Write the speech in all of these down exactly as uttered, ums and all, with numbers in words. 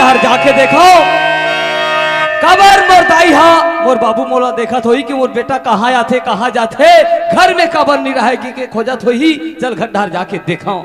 घर जाके देखव, काबर मोर दाई हा, मोर बाबू मोला देखत होही कि मोर बेटा कहाँ आथे, कहाँ जाथे, घर में काबर नइ रहय कहिके खोजत होही। चल घर डहर जाके देखव।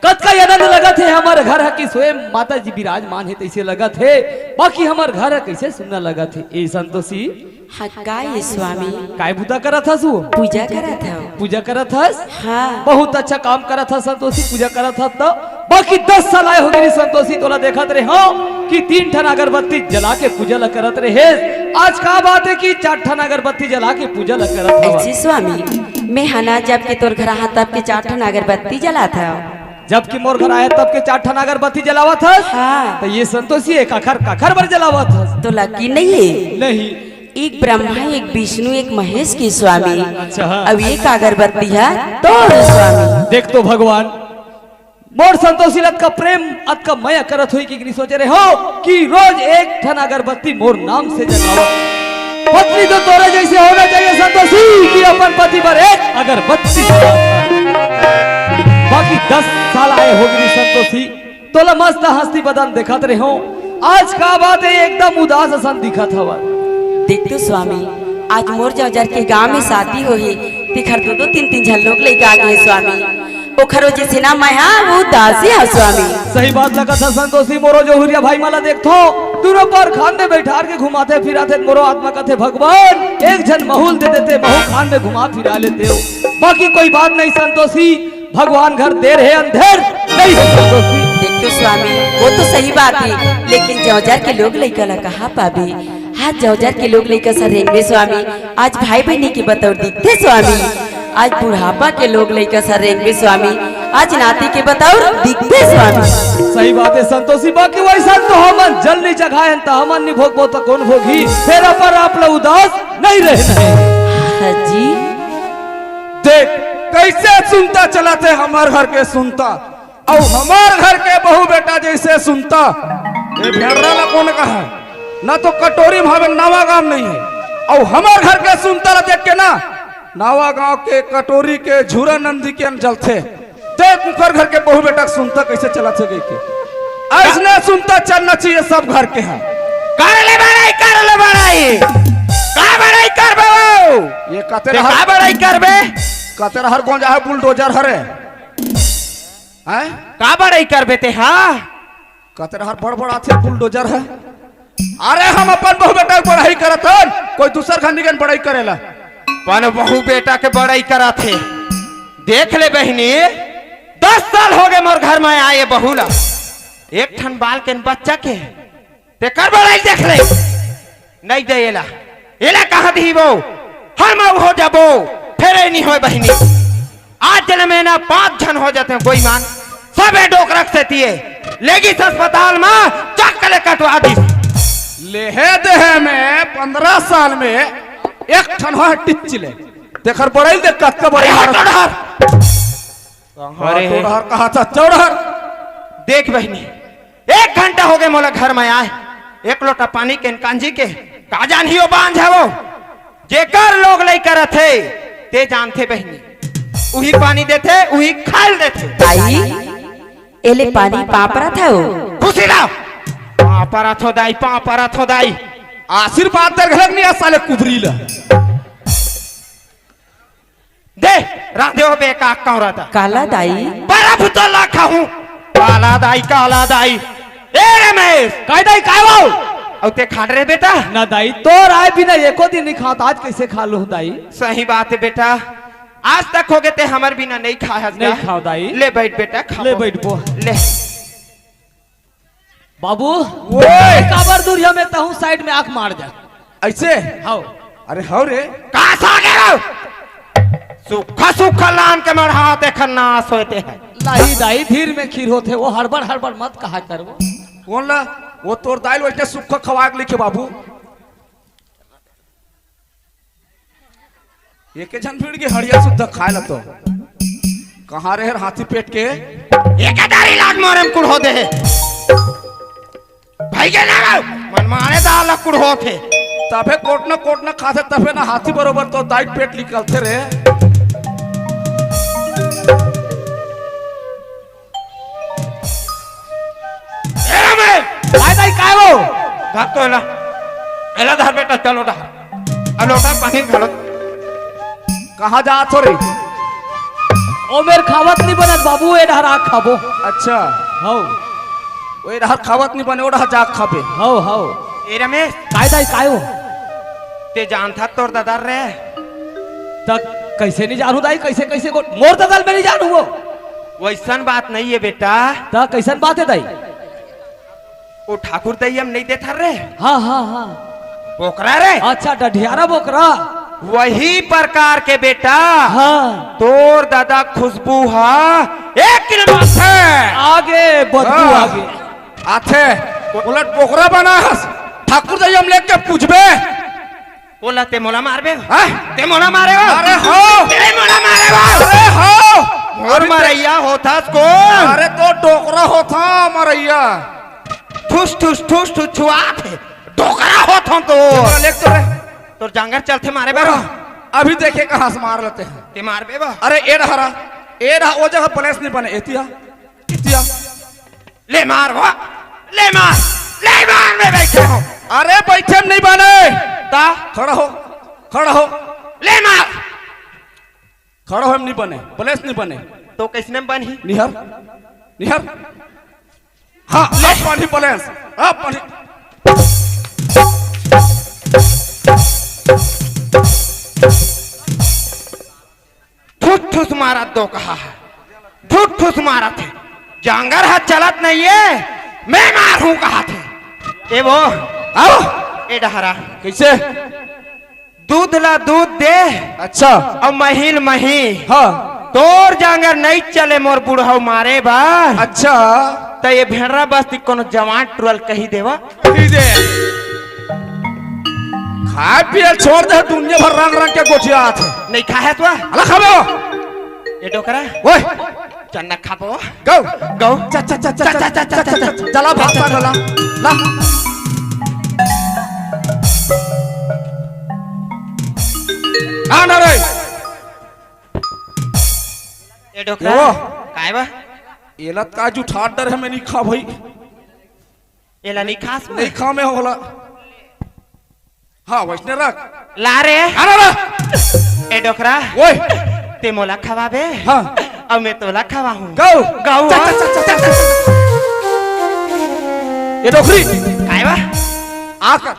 कतका आनंद लगत हे हमर घर ह कि स्वयं माता जी विराजमान हे तइसे लगत हे, बाकी हमर घर ह कइसे सुन्ना लगत हे। ए संतोषी, हाँ, का ये स्वामी? काय बुता करत हस वो? पूजा करत हव। पूजा करत हस? हाँ। बहुत अच्छा काम करत हस संतोषी, पूजा करत हस त। बाकी दस साल आए होगे रे संतोषी, तोला देखत रहे हव कि तीन ठन अगरबत्ती जला के पूजा ल करत रहे। आज का बात हे कि चार ठन अगरबत्ती जला के पूजा ल करत हव? ऐसे स्वामी, मैं हना जब के तोर घर आहा तब के चार ठन अगरबत्ती जलात हव। जब कि मोर घर आए तब के चार ठन अगरबत्ती जलावत हस? हाँ। त ये संतोषी, ए काखर, काखर बर जलावत हस? तोला की नहीं हे? नहीं। एक ब्रह्मा, एक विष्णु, एक महेश के स्वामी। अच्छा। अब एक अगरबत्ती हे तोर स्वामी। देख तो भगवान, मोर संतोषी ल अतका प्रेम, अतका मया करत होही कि नहीं सोचे रहे हव कि रोज एक ठन अगरबत्ती मोर नाम से जगावव। पत्नी तो तोरे जइसे होना चाहिए संतोषी कि अपन पति बर एक अगरबत्ती जलावत हे। बाकी दस साल आए होगे रे संतोषी, तोला मस्त हंसती बदन देखत रहे हव। आज का बात हे, एकदम उदास असन दिखत हवस। देख तो स्वामी, आज मोर जौजर के गांव में शादी होही, तेखर दो दो तीन तीन झन लोग लइका आगे हे स्वामी। ओखर वजह से ना मैं हा उदासी हव स्वामी। सही बात लगत हे संतोषी, मोरो जहुरिया भाई मन ला देखथव, दूनों पर खांध में बइठार के घुमाथे फिराथे, मोरो आत्मा कथे भगवान एक झन महूं ल दे देते, महूं खांध में घुमा फिरा लेतेंव। बाकी कोई बात नहीं संतोषी, भगवान घर देर हे अंधेर नहीं हे संतोषी। देख तो स्वामी, वो तो सही बात हे, लेकिन जौजर के लोग लइका ला कहाँ पाबे? आज जौजर के लोग लइका सन रेंगबे स्वामी, आज भाई बहिनी के बतौर दिखथे स्वामी, आज बुढ़ापा के लोग लइका सन रेंगबे स्वामी, आज नाती के बतौर दिखथे स्वामी। सही बात हे संतोषी, बाकी वइसन तो हमन जल नइ चघायन, त हमन नइ भोगबो त कोन भोगही? फेर अपन आप ला उदास नइ रहना हे। हाँ जी। देख, कइसे सुनता चलत हे हमर घर के सुनता, अउ हमर घर के बहू बेटा जइसे सुनता। ए भेड़रा ला कोन कहा? ना तो कटोरी म हवे, नवा गांव नइ हे, अउ हमर घर के सुनता ला देख के ना, नवा गांव के कटोरी के झूरा नंदी के अन जलथे। देख उंकर घर के बहू बेटा के सुनता कइसे चलत हे कहिके। अइसने सुनता चलना चाहिए सब घर के हा। कर ले बड़ाई, कर ले बड़ाई। का बड़ाई करबे वो? ये कते ते रहर, का बड़ाई करबे? कते रहर गोंजा हे, बुलडोजर हरे। हैं? का बड़ाई करबे ते हा? कते रहर बड़ बड़ आथे, बुलडोजर हे। अरे हम अपन बहू बेटा के बड़ाई करत हन, कोई दूसर खंडी के बड़ाई करेला। अपन बहू बेटा के बड़ाई करत हे। देख ले बहिनी, दस साल होगे मोर घर में आए बहू ला, एक ठन बाल के न बच्चा के, तेकर बड़ाई देख ले। नइ दे एला, एला कहाँ दिही वो? हम अउ हो जाबो, फेर ए नइ होय बहिनी। आज ले में ना पांच झन हो जाते हैं कोई मान, सबे डोकरा के सेती ए लेगिस अस्पताल मा, चक ले कटवा दिस। लेहे देहे में पंद्रह साल में एक ठन ह टिच ले। तेखर बड़ाई देख कतका बड़े अरे हट मारत। डहर। कहाँ अरे हे। डहर, कहाँ चौड़हर। देख बहिनी, एक घंटा होगे मोला घर में आए, एक लोटा पानी के कांजी के, का जानही ओ बांझ हे वो। जेकर लोग लइका रथे, ते जानथे बहिनी। उही पानी देथे, उही खाए ल देथे। दाई, एले पानी पाँव परत हव। खुशी ला। पाँव परत हो दाई, पाँव परत हो दाई। आशीर्वाद दे घलक नइ आ साले कुबरी ला। दे, रांधे हो बे का कौरत। काला दाई। बड़ा भुतला खाहूं। काला दाई, काला दाई। ए रमेश। काय दाई, काय वो? अउ ते खात रहे बेटा? ना दाई, तोर आए बिना एको दिन नइ खात, आज कइसे खा लूं दाई? सही बात हे बेटा, आज तक होगे ते हमर बिना नइ खाए हस नइ का? खाव दाई। ले बइठ बेटा, खा ले बइठ बो। ले। बाबू, ओए! काबर दूरिहा में तहूं साइड में आंख मार जा। अइसे? हव। अरे हव रे। का सागे रहो? सूखा सूखा लान के मढ़ा देखन नास होते हैं। लाही दाई धीर में खीर होथे, वो हड़बड़ हड़बड़ मत कहा करबो। कोन ला? वो तोर दाई ल वइसने सूखा खवाए के लिखे बाबू। एके झन भिड़ गे हड़िया सुद्धा खाए ला तो। कहाँ रहे हाथी पेट के? एके दारी लाग मारे म कुढ़ो दे हे। भाई के ना रहो, मन मारे दाल ला कुढ़ो थे। तभे कोटना कोटना खाथे, तभे ना हाथी बरोबर तो दाई पेट निकलथे रे। ए रमेश! काय दाई, काय हो? धर तो एला, एला धर बेटा, चलो डहर। अउ लोटा पानी घलो। कहाँ जात हो रे? ओ मेर खावत नहीं बनत बाबू, ए डहर आके खाबो। अच्छा। हौ। ओ ए डहर खावत नहीं बने, ओ डहर जाके खाबे। हौ, हौ। ए रमेश। काय दाई, काय हो? ते जानथा तोर ददा रे? त कैसे नहीं जानू दाई, कैसे, कैसे को, मोर ददा ल मैं नहीं जानू वो। वैसन बात नहीं है बेटा। त कैसन बात है दाई? वो ठाकुर दई हम नहीं देथा रे। हाँ, हाँ, हाँ। बोकरा रे। अच्छा, डढियारा बोकरा। वही प्रकार के बेटा। हाँ। तोर ददा खुशबू हा एक किलो माथे। आगे, बदबू हाँ। आगे। आथे, उलट बोकरा बना हस। ठाकुर दई हम लेके पूछबे। ओला ते मोला मारबे? हाँ? ते मोला मारे हो? अरे हो। ते मोला मारे हो? अरे हो। मोर अभी ते मरैया होथस कोन? अरे तो डोकरा होथा मरैया। ठुस, ठुस, ठुस, ठुस छुआथे। डोकरा होथों तो। चल, एक तो रे। तोर जांगर चलथे मारे बर। अभी देखे कहाँ से मार लेते हैं। ते मारबे बा? अरे ए डहरा, ए डहा, ओ जगह प्लेस नहीं बने, एतिया, एतिया। ले मार वो, ले मार, ले मार, मैं बैठे हूँ। अरे बैठे में नहीं बने। ता? खड़ा हो, खड़ा हो। ले मार। खड़ा हो, हम नहीं बने, प्लेस नहीं बने। तो कैसने में बनही? निहर, निहर। हाँ, ले पानी प्लेस, हाँ पानी। ठुस ठुस मारत दोकहा हे, ठुस ठुस मारत हे। जांगर ह चलत नहीं है, मैं मारहूं कहाथे। ए वो, आओ। ए डहरा। कैसे? दूध ला दूध दे। अच्छा। अउ मही ल मही। हाँ। तोर जांगर नहीं चले मोर बुढ़ऊ मारे बर। अच्छा। त ये भेड़रा बस्ती कोनो जवान टुरा ल कही देवा। कही दे। खाए पिए ल छोड़ दे, दुनिया भर रंग रंग के गोठियाथे। नहीं खाहे तो? अला खाबे हो। ए डोकरा। ओए। चन्ना खाबो। गौ। गौ। च, च, च, चला भात पा ला। ला। आ ना रे। ए डोकरा। वो। काय बा? एला त का जुठार डर है, मैं नहीं खा भाई। एला नहीं खास में? नहीं खा मैं होला। हाँ, वैसने रख। ला रे। आ ना रे। ए डोकरा। ओए। ते मोला खवाबे? हाँ। अउ मैं तोला खवाहूँ। गौ। गौ, चा, चा, हाँ। चा, चा, चा, चा। ए डोकरी। काय बा? आकर।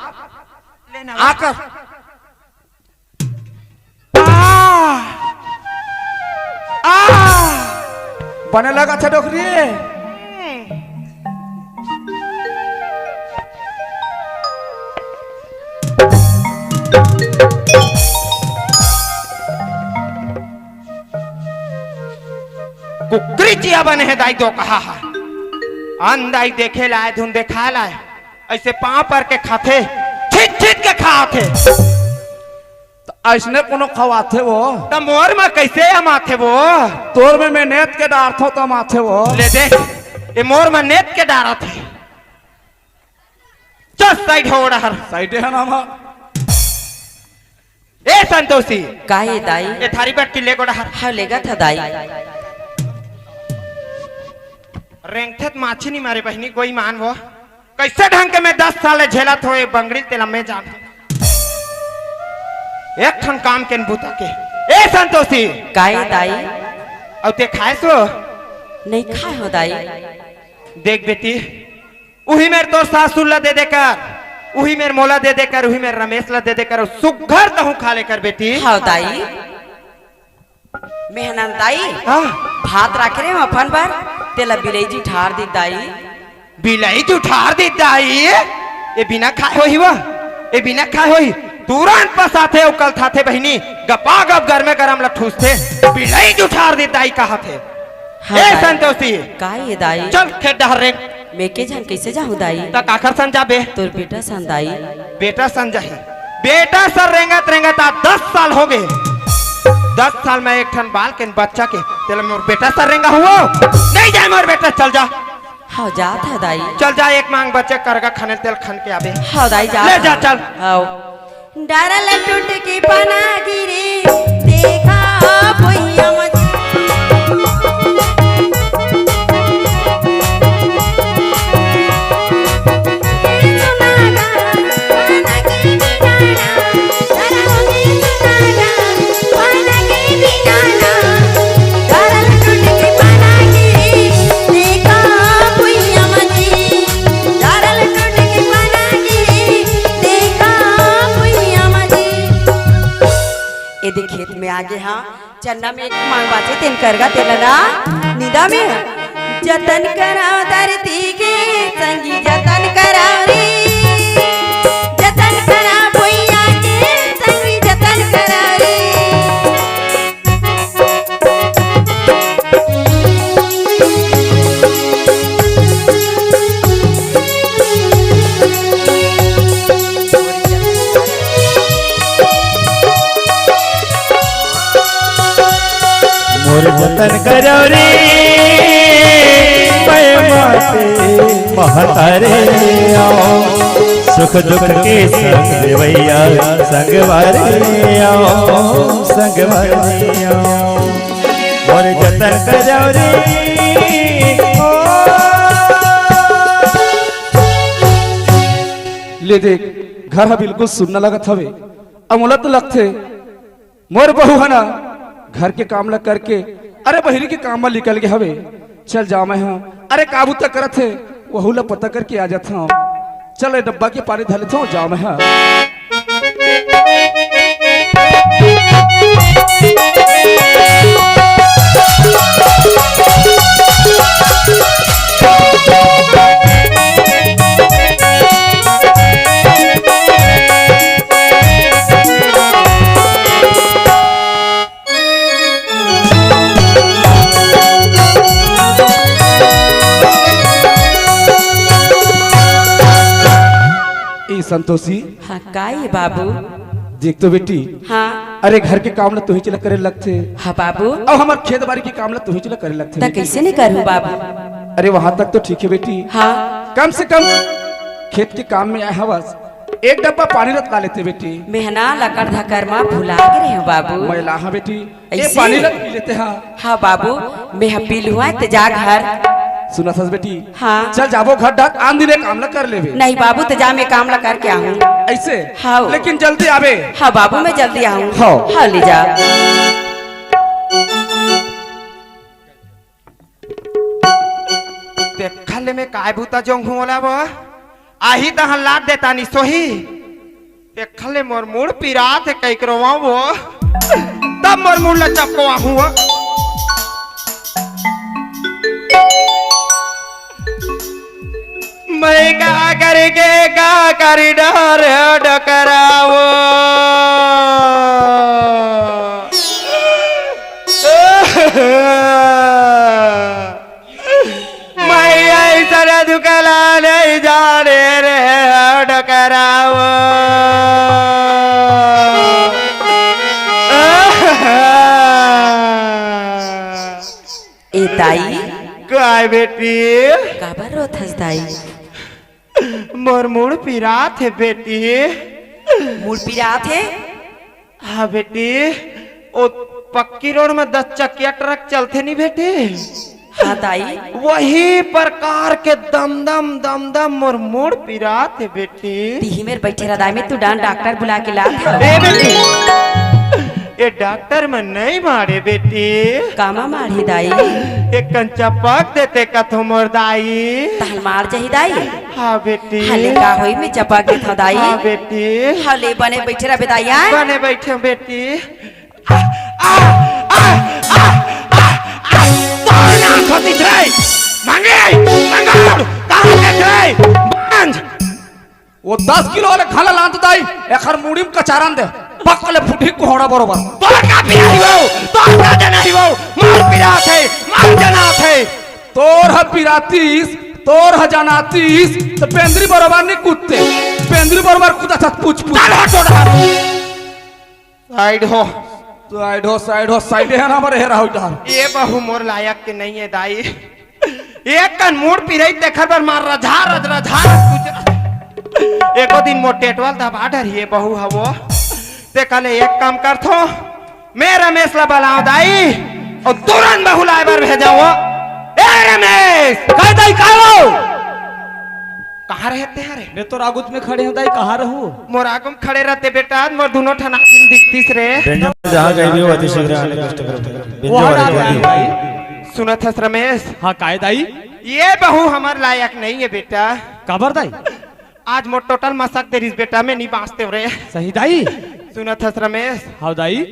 ले ना। आकर। आ! आ! बने लगा था डोकरी। कुकरी चिया बने हे दाई दोकहा हा। अन दाई देखे लाए धुन देखा लाए। ऐसे पाँव पर के खाथे, छीत छीत के खाथे। त अइसने कोनो खवाथे वो। त मोर म कइसे अमाथे वो? तोर में मैं नेत के डारथों त अमाथे वो। ले दे, ए मोर म नेत के डारथे। चल साइड हो डहर। साइड है ना मा। ए संतोषी। का हे दाई? ए थारी बटकी ले गो डहर। हाँ, लेगत ह दाई। रेंगथे त माछी नी मारे बहिनी, गोई मान वो। कइसे ढंग के मैं दस साल ले झेलत हों, ए बंगड़ी तेला मैं जान। एक ठन काम के न बूता के। ए संतोषी। का हे दाई? अउ ते खाए सो? नहीं खाए हों दाई। देख बेटी, उही मेर तोर सासुर ला दे देकर, उही मेर मोला दे देकर, उही मेर रमेश ला दे देकर, अउ सुग्घर तहूँ खा लेकर बेटी। हाँ दाई। मेहनन दाई, हाँ। भात राखे रेहेंव अपन बर, तेला बिलई जुठार दिस दाई। बिलई जुठार दिस दाई? ए बिना खाए होही वो? ए बिना खाए होही? तुरंत पसाथे अउ कलथाथे बहिनी, गपागप गरमे गरम ला ठूसथे, बिलई जुठार दिस दाई कहाथे। हाँ ए दाई। संतोषी। का हे दाई? चल खेत डहर रे। मैं के झन कइसे जाहूँ दाई? त काखर सन जाबे? तोर बेटा सन दाई। बेटा सन जाही। बेटा सन रेंगत रेंगत आज दस साल होगे। दस साल में एक ठन बाल के न बच्चा के, तेला मोर बेटा सन रेंगा हुआ? नहीं जाए मोर बेटा, चल जा। हाँ, जात ह दाई। चल जा, एक मांग बचे करगा खने तेल खन के आबे। हाँ दाई, जात ले जा, ह। चल। हाँ। डारा ल टूट के पना गिरे, देखा भुइयां म। आगे हाँ, चन्ना में एक मांग बाचे, तेन करगा तेला ना निदा में। जतन करा धरती के संगी, जतन करा रे, जतन करा भुइया के संगी, जतन करा रे। मोर जतन करव रे, मैं माते महतारे आंव। सुख दुख के संग देवइया, संगवारी आंव, संगवारी आंव। मोर जतन करव रे, ओ। ले देख, घर ह बिल्कुल सुन्ना लगत हवे। अब मोला तो लगथे, मोर बहू ह ना घर के काम ला करके, अरे, बहिरी के काम म निकल गे हवे। चल जा मैं ह, अरे, का बूता करत हे, वहू ला पता करके आ जात हंव। चल, ए डब्बा के पानी धर लेथंव, जा मैं ह। ए संतोषी। हाँ, का ए बाबू? देख तो बेटी। हाँ। अरे, घर के काम ला तुही चला करे लगथे। हाँ बाबू। अउ हमर खेत बारी के काम ला तुही चला करे लगथे त बेटी। कइसे नइ करहूँ बाबू? अरे, वहाँ तक तो ठीक हे बेटी। हाँ। कम से कम खेत के काम में आए हवस, एक डब्बा पानी रतका लेते बेटी। मेंह ना लकड़ धकर मा भुला गे रहेंव बाबू। मैं लाहूँ बेटी, ए अइसे? पानी रत पी लेते हा। हाँ बाबू, मेंह पी लुहूँ, ते जा घर। सुनत हस बेटी? हाँ। चल जाबो घर डाहर, आन दिन ए काम ला कर लेबे। नहीं बाबू, ते जा, मैं काम ला करके आहूँ। अइसे? हाँ। लेकिन जल्दी आबे। हाँ बाबू, मैं जल्दी आहूँ। हाँ। हाँ, ले जा। देखा ले मैं काय बूता जोंग हूँ ओला वो। आही तहाँ लाद देता नी सोही। देखा ले मोर मुड़ पिरात हे कइक रोवा वो। तब मोर मुड़ ला चपकवा हूँ वो। मैं का करके का करी डहर डकरावो। मैं अइसन दुख ला नइ जाने रे डकरावो। ए दाई। काय बेटी? काबर रोथस दाई? मोर मुड़ पिरात हे बेटी। मुड़ पिरात हे? हाँ बेटी, ओ पक्की रोड में दस चकिया ट्रक चलथे नी बेटी? हाँ दाई। वही प्रकार के दम दम दम दम मोर मुड़ पिरात हे बेटी। तिही मेर बइठे रह दाई, मैं तू डान डॉक्टर बुला के लात हंव। ए बेटी, ए डॉक्टर में नइ मारे बेटी। कामा मारही दाई? एक कन चपक देते कथो मोर दाई। तहन मार जाही दाई। हाँ बेटी। हले का होई, मैं चपक देथंव दाई। हाँ बेटी। हले बने बइठे रह दाई, हाँ? बने बइठे बेटी। आ, आ, आ, आ, आ, आ, तोर नाक होतिस रे, मंगे, मंगोर, कहाँ ले रे, बांझ। वो दस किलो वाले खाला लांत दाई, एखर मुड़ी में कचारन दे, पक ले फुटही कोहड़ा बरोबर। तोर का पिराही वो, तोर का जनाही वो, मोर पिरात हे, मोर जनात हे। तोर ह पिरातिस, तोर ह जनातिस, त पेंदरी बरोबर नी कुदते, पेंदरी बरोबर कुदत हस पूछ पूछ। चल हट, हट। साइड हो। साइड हो, साइड हो, साइड हे ना, मरे हे राहुल डाल। ए बहू मोर लायक के नइ हे दाई। एक कन मुड़ पिराही तेखर बर मार रझा रझ रझा रझ कुछ। एको दिन मोर टेटवा ल दबा डरही ए बहू ह वो। तेकर ले एक काम करथों, मैं रमेस ला बलावंव दाई, अउ तुरंत बहू लाय बर भेजंव वो। ए रमेस! काय दाई, काय हो? कहाँ रहे तें हरे? मैं तोर आगुच में खड़े हंव दाई, कहाँ रहूँ? मोर आगू में खड़े रहते बेटा, मोर दूनों ठन आँखी दिखतिस रे। व्यंजन जहाँ कहीं भी हो, अति शीघ्र आने कष्ट करो। व्यंजन वो वाले हटा कहीं भी। दाई। सुनत हस रमेस? हाँ, काय दाई? ए बहू हमर लायक नइ हे बेटा। काबर दाई? आज मोर टोटल मसक देरिस बेटा, मैं नी बाँचतेंव रे। सही दाई? सुनत हस रमेस? हाँ दाई।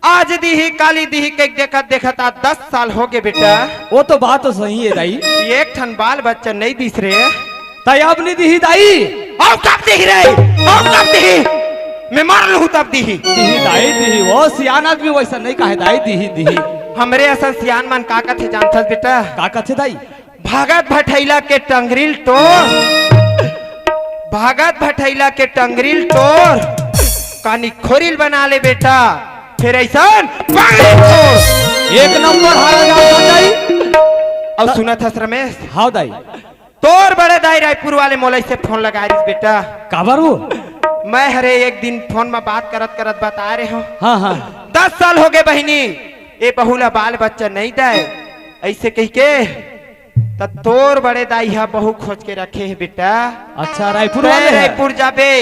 आज दीही, काली दीही, कहिके देखत देखत आज दस साल होगे बेटा। वो तो बात तो सही हे दाई। एक ठन बाल बच्चा नइ दिस रे। तय अब नइ दीही दाई। अउ कब दीही रे? अउ कब दीही? मैं मर लूहूं तब दीही। दीही दाई, दीही। वो सियान आदमी वइसन नइ कहे दाई, दीही, दीही। हमरे असन सियान मन का कथे जानथस बेटा? का कथे दाई? भागत भठइला के टंगरी ल टोर, भागत भठइला के टंगरी ल टोर, कानी खोरी ल बना ले बेटा, फेर अइसन पानी छोड़। एक नंबर हारा जात दाई। अउ सुनत हस रमेश? हाव दाई। तोर बड़े दाई रायपुर वाले मोला अइसे फोन लगाय रिहिस बेटा। काबर वो? मैं हरे एक दिन फोन म बात करत करत बताय रेहेंव। हाँ, हाँ। दस साल होगे बहिनी, ए बहू ला बाल बच्चा नइ दय, अइसे कहिके त तोर बड़े दाई ह बहू खोज के रखे हे बेटा। अच्छा, रायपुर तैं वाले ह? रायपुर जाबे,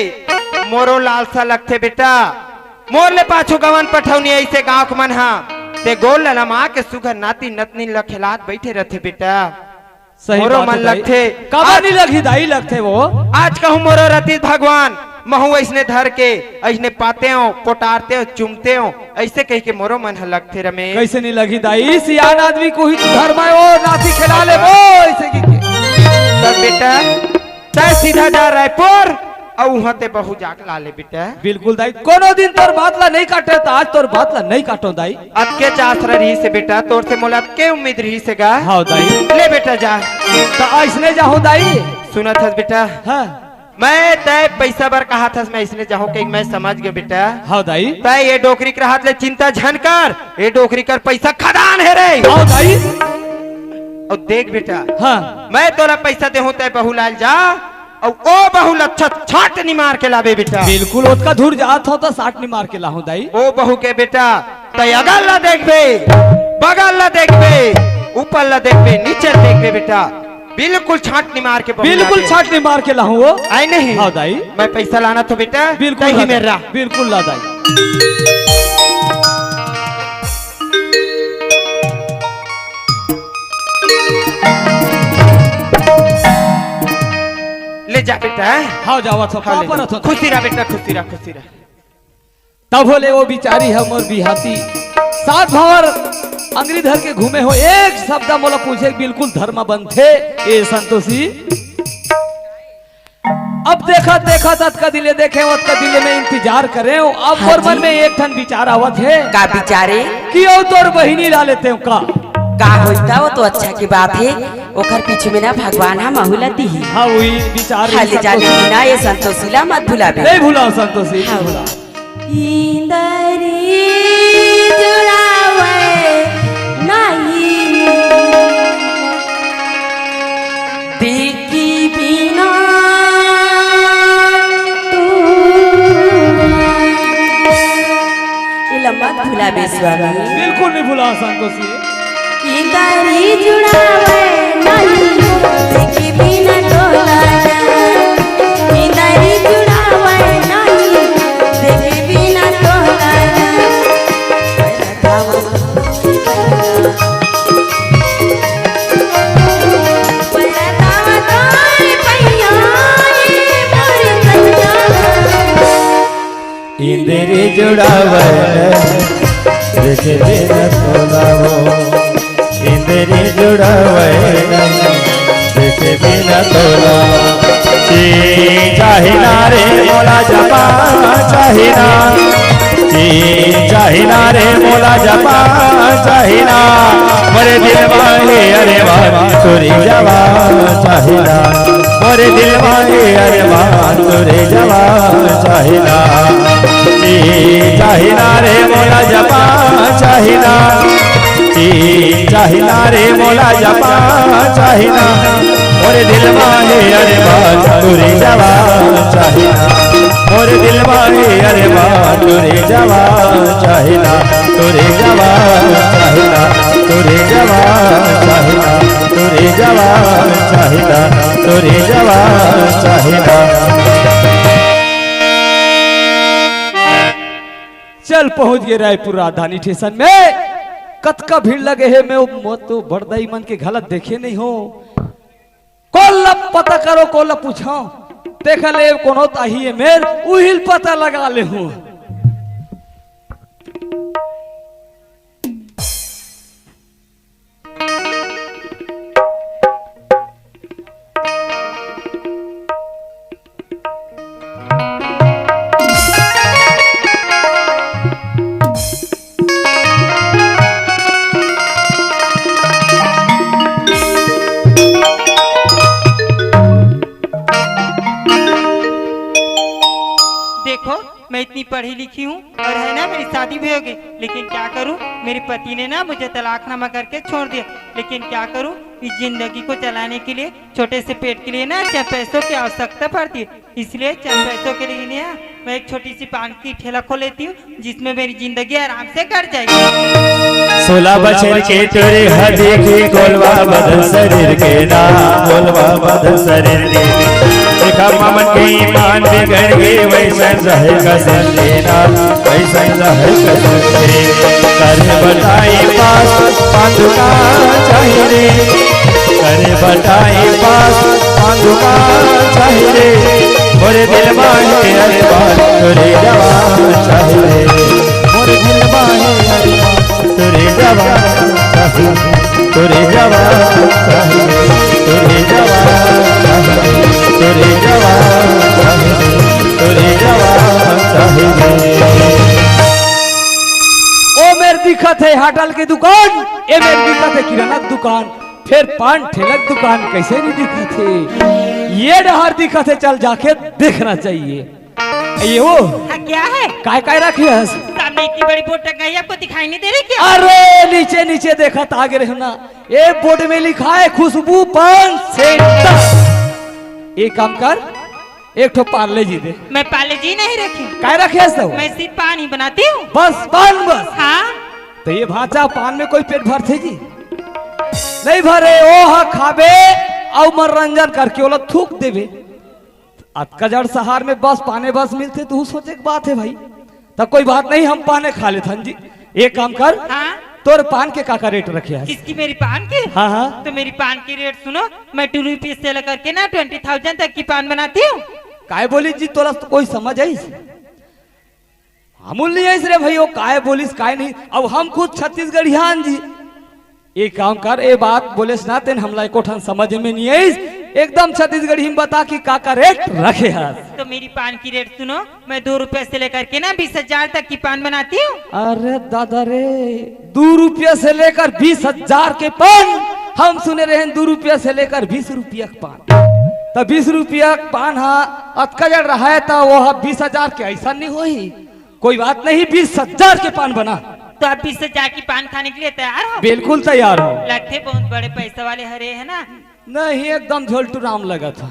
मोरो लालसा लगथे बेटा। मोर ले पाछू गवन पठौनी अइसे गाँव के मन ह, ते गोल ललमा के सुघर नाती नतनीन ल खेलात बइठे रथे बेटा। सही मोरो बात मन हे दाई। लगथे। काबर आज नइ लगही दाई, लगथे वो। आज कहूँ मोरो रतिस भगवान, महूँ अइसने धर के, अइसने पातेंव, पोटारतेंव, चुमतेंव, अइसे कहिके मोरो मन ह लगथे रमेश। कइसे नइ लगही दाई, सियान आदमी कोही तो धर म ओ नाती खेला लेबो, अइसे कहिके। तब बेटा, तैं सीधा जा रायपुर, अउ उहाँ ते बहू जाके ला ले बेटा। बिल्कुल दाई, कोनो दिन तोर बात ला नइ काटे, त आज तोर बात ला नइ काटों दाई। अतके आसरा रिहिस हे बेटा, तोर से मोला अतके उम्मीद रिहिस हे गा। हाव दाई। ले बेटा जा। त अइसने जाहूँ दाई। सुनत हस बेटा? हाँ। मैं तैं पइसा बर कहत हस, मैं अइसने जाहूँ कहिके मैं समझ गेंव बेटा। हाव दाई। तैं ए डोकरी के रहत ले चिंता झन कर, ए डोकरी कर पइसा खदान हे रे। हाव दाई। अउ देख बेटा, हाँ। मैं तोला पइसा देहूँ, तैं बहू लाय ल जा, अउ ओ बहू ल अच्छा छाटनी मार के लाबे बेटा। बिल्कुल, ओतका दूर जात हँव त छाटनी मार के लाहूँ दाई। ओ बहू के बेटा, तैं अगल ला देखबे, बगल ला देखबे, ऊपर ला देखबे, नीचे ला देखबे बेटा, बिल्कुल छाटनी मार के बहू बिल्कुल लाबे। छाटनी मार के लाहूँ वो। आय नहीं? हाँ दाई। मैं पइसा लानत हँव बेटा, बिल्कुल तैं ही ला मेर दाई। रह। बिल्कुल ला दाई। ले जा बेटा। हाँ, जावत हँव, हाँ, ले जा। परत हँव। खुशी रह बेटा, खुशी रह, खुशी रह। तभो ले वो बिचारी ह मोर बिहाती, सात भँवर अंगरी धर के घूमे हो, एक शब्द मोला पूछे, बिल्कुल धर म बनथे ए संतोषी। अब देखत देखत अतका दिन ले देखेंव, अतका दिन ले मैं इंतजार करेंव। अब हाँ मोर मन जी। में एक ठन बिचार आवत हे। का बिचार हे? कि ओ तोर बहिनी ला लेतेंव का? का होइस त, ओ तो अच्छा के बात हे। ओकर पीछू में ना भगवान ह महू ला दिही। हाँ, उही बिचार हाँ, ले जा, संतोषी। लेकिन ना ए संतोषी ला मत भुलाबे। नइ भुलावँव संतोषी, नइ हाँ। भुलावँव। इंदरी जुड़ावय नहीं, देखी बिना तोला। एला मत भुलाबे स्वामी। बिल्कुल नइ भुलावँव संतोषी। इंदरी जुड़ावय नहीं, देखी बिना तोला। इंदरी जुड़ावय नहीं, देखी बिना तोला। इंदरी जुड़ावय नहीं, देखे बिना तोला वो। इंदरी जुड़ावय नहीं, देखे बिना तोला। जी चाही ना रे मोला जपा चाही ना, जी चाही ना रे मोला जपा चाही ना। मोरे दिल मा हे अरमान तोरे जवा चाही ना, मोरे दिल मा हे अरमान तोरे जवा चाही ना। जी चाही ना रे मोला जपा चाही ना, जी चाही ना रे मोला जपा चाही ना। मोरे दिल मा हे अरमान तोरे जवा चाही ना, मोरे दिल मा हे अरमान तोरे जवा चाही ना, तोरे जवा चाही ना, तोरे जवा चाही ना, तोरे जवा चाही ना, तोरे जवा चाही ना। चल पहुंच गे रायपुर राजधानी स्टेशन में। कतका भीड़ लगे हे, मैं वो, मैं तो बड़दाई मन के घलत देखे नइ हों। कोन ल पता करों, कोन ल पूछों, तेखर ले कोनो त आही ए मेर, उही ल पता लगा लेहूं। मैं इतनी पढ़ी लिखी हूँ और है ना, मेरी शादी भी हो गई, लेकिन क्या करूँ, मेरे पति ने ना मुझे तलाकनामा करके छोड़ दिया। लेकिन क्या करूँ, इस जिंदगी को चलाने के लिए, छोटे से पेट के लिए ना चार पैसों की आवश्यकता पड़ती है, इसलिए चार पैसों के लिए ना मैं एक छोटी सी पान की ठेला खोल लेती हूँ, जिसमें मेरी जिंदगी आराम से कट जाएगी। सोलह बछर के तोरे ह देखी, कोलवा बदल शरीर के ना, कोलवा बदल शरीर के। देखा ममन के ईमान बिगड़ गे, वैसन रहे कसम लेना, वैसन रहे कसम ले। करे बताई पास पान दुकान चाही रे, करे बताई पास पान दुकान चाही रे। मोरे दिल माहे अरे बात तोरे जवान चाही रे, मोरे दिल माहे अरे तोरे जवान चाही, तोरे जवान चाही, तोरे जवान चाही, तोरे जवान चाही, तोरे जवान चाही। ओ मेर दिखत हे होटल के दुकान, ए मेर दिखत हे किराना के दुकान, फेर पान ठेला के दुकान कइसे नहीं दिखत हे? ये डहर दिखत हे, चल जाके देखना चाहिए। ये वो हाँ, क्या है? काय काय रखे हस? सामने इतनी बड़ी बोर्ड टंगाई, आपको दिखाई नहीं दे रही क्या? अरे नीचे नीचे देखत आगे रहे ना, ये बोर्ड में लिखा है खुशबू पान सेंटर। एक काम कर, एक ठो पार्ले जी दे। मैं पार्ले जी नहीं रखी। काय रखे हस तो? मैं सिर्फ पान ही बनाती हूँ। बस पान बस? हाँ। तो ये भांचा पान में कोई पेट भरथे जी? नहीं भरे, ओ हा खाबे अउ मनोरंजन करके ओला थूक देबे। अतका जड़ शहर में बस पाने बस मिलथे, तू सोचे के बात है भाई। त कोई बात नहीं, हम पाने खा लेथन जी। एक काम कर, हाँ? तोर पान के का का रेट रखे हस? किसकी, मेरी पान की? हाँ, हाँ। तो मेरी पान की रेट सुनो, मैं टू रुपीज से लेकर के ना ट्वेंटी थाउजेंड तक की पान बनाती हूँ। काय बोली जी, तोला तो कोई समझ आइस? हमू ल नहीं आइस रे भाई, वो काय बोलिस काय नहीं। अब हम खुद छत्तीसगढ़ियान जी। एक काम कर, ए बात बोलेस ना तेन हमला एको ठन समझ में नहीं आइस। एकदम छत्तीसगढ़ी में बता कि का का रेट रखे हस। तो मेरी पान की रेट सुनो, मैं दो रुपया से लेकर के ना बीस हजार तक की पान बनाती हूँ। अरे दादा रे, दो रुपया से लेकर बीस हजार के पान। हम सुने रहेन दो रुपया से लेकर बीस रुपया के पान। त बीस रुपया के पान हा अतका जड़ रहा है त वो हा बीस हजार के ऐसा नहीं होही। कोई बात नहीं, बीस हजार के पान बना। तो आप बीस हजार की पान खाने के लिए तैयार हो? बिल्कुल तैयार हो। लगथे बहुत बड़े पैसे वाले हरे है ना? नहीं, एकदम झोलटू राम लगत ह।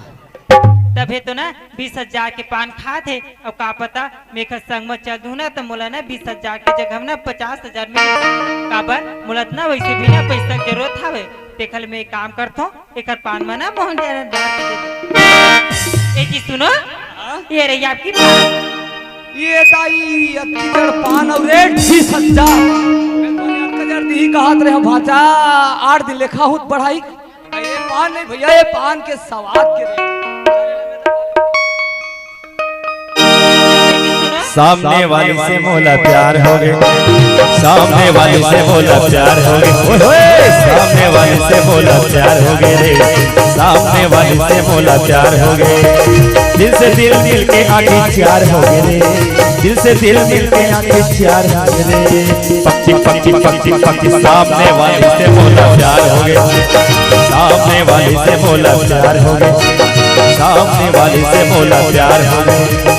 तभे तो ना बीस हजार के पान खात हे। अब का पता, मैं एकर संग म चल दूं ना, त मोला ना बीस हजार के जगह ना पचास हजार मिले। काबर, मोला त ना वैसे भी ना पैसा के जरूरत हवे। तेखर ले मैं एक काम करथों, एकर पान म ना मोहन जरा डाल के दे दे। ए जी सुनो, हाँ? ये रही आपकी पान। ये दाई, अतकी जड़ पान अउ रेट बीस हजार। मैं तो अतका जड़ दिही कहत रहे हंव भांचा, आठ दिन ले खाहूं त बढ़ाही। ये पान नहीं भैया, ये पान के सवाद के रेट। सामने वाली से मोला प्यार हो गे, सामने वाली से मोला प्यार हो गे, ओए होए, सामने वाली से मोला प्यार हो गे रे, सामने वाली से मोला प्यार हो गे, दिल से दिल मिल के आखिर चार हो गे रे, दिल से दिल मिल के आखिर चार हो गे रे। पक्षी पक्षी पक्षी पक्षी, सामने वाली से मोला प्यार हो गे, सामने वाली से मोला प्यार हो गे, सामने वाली से मोला प्यार हो गे,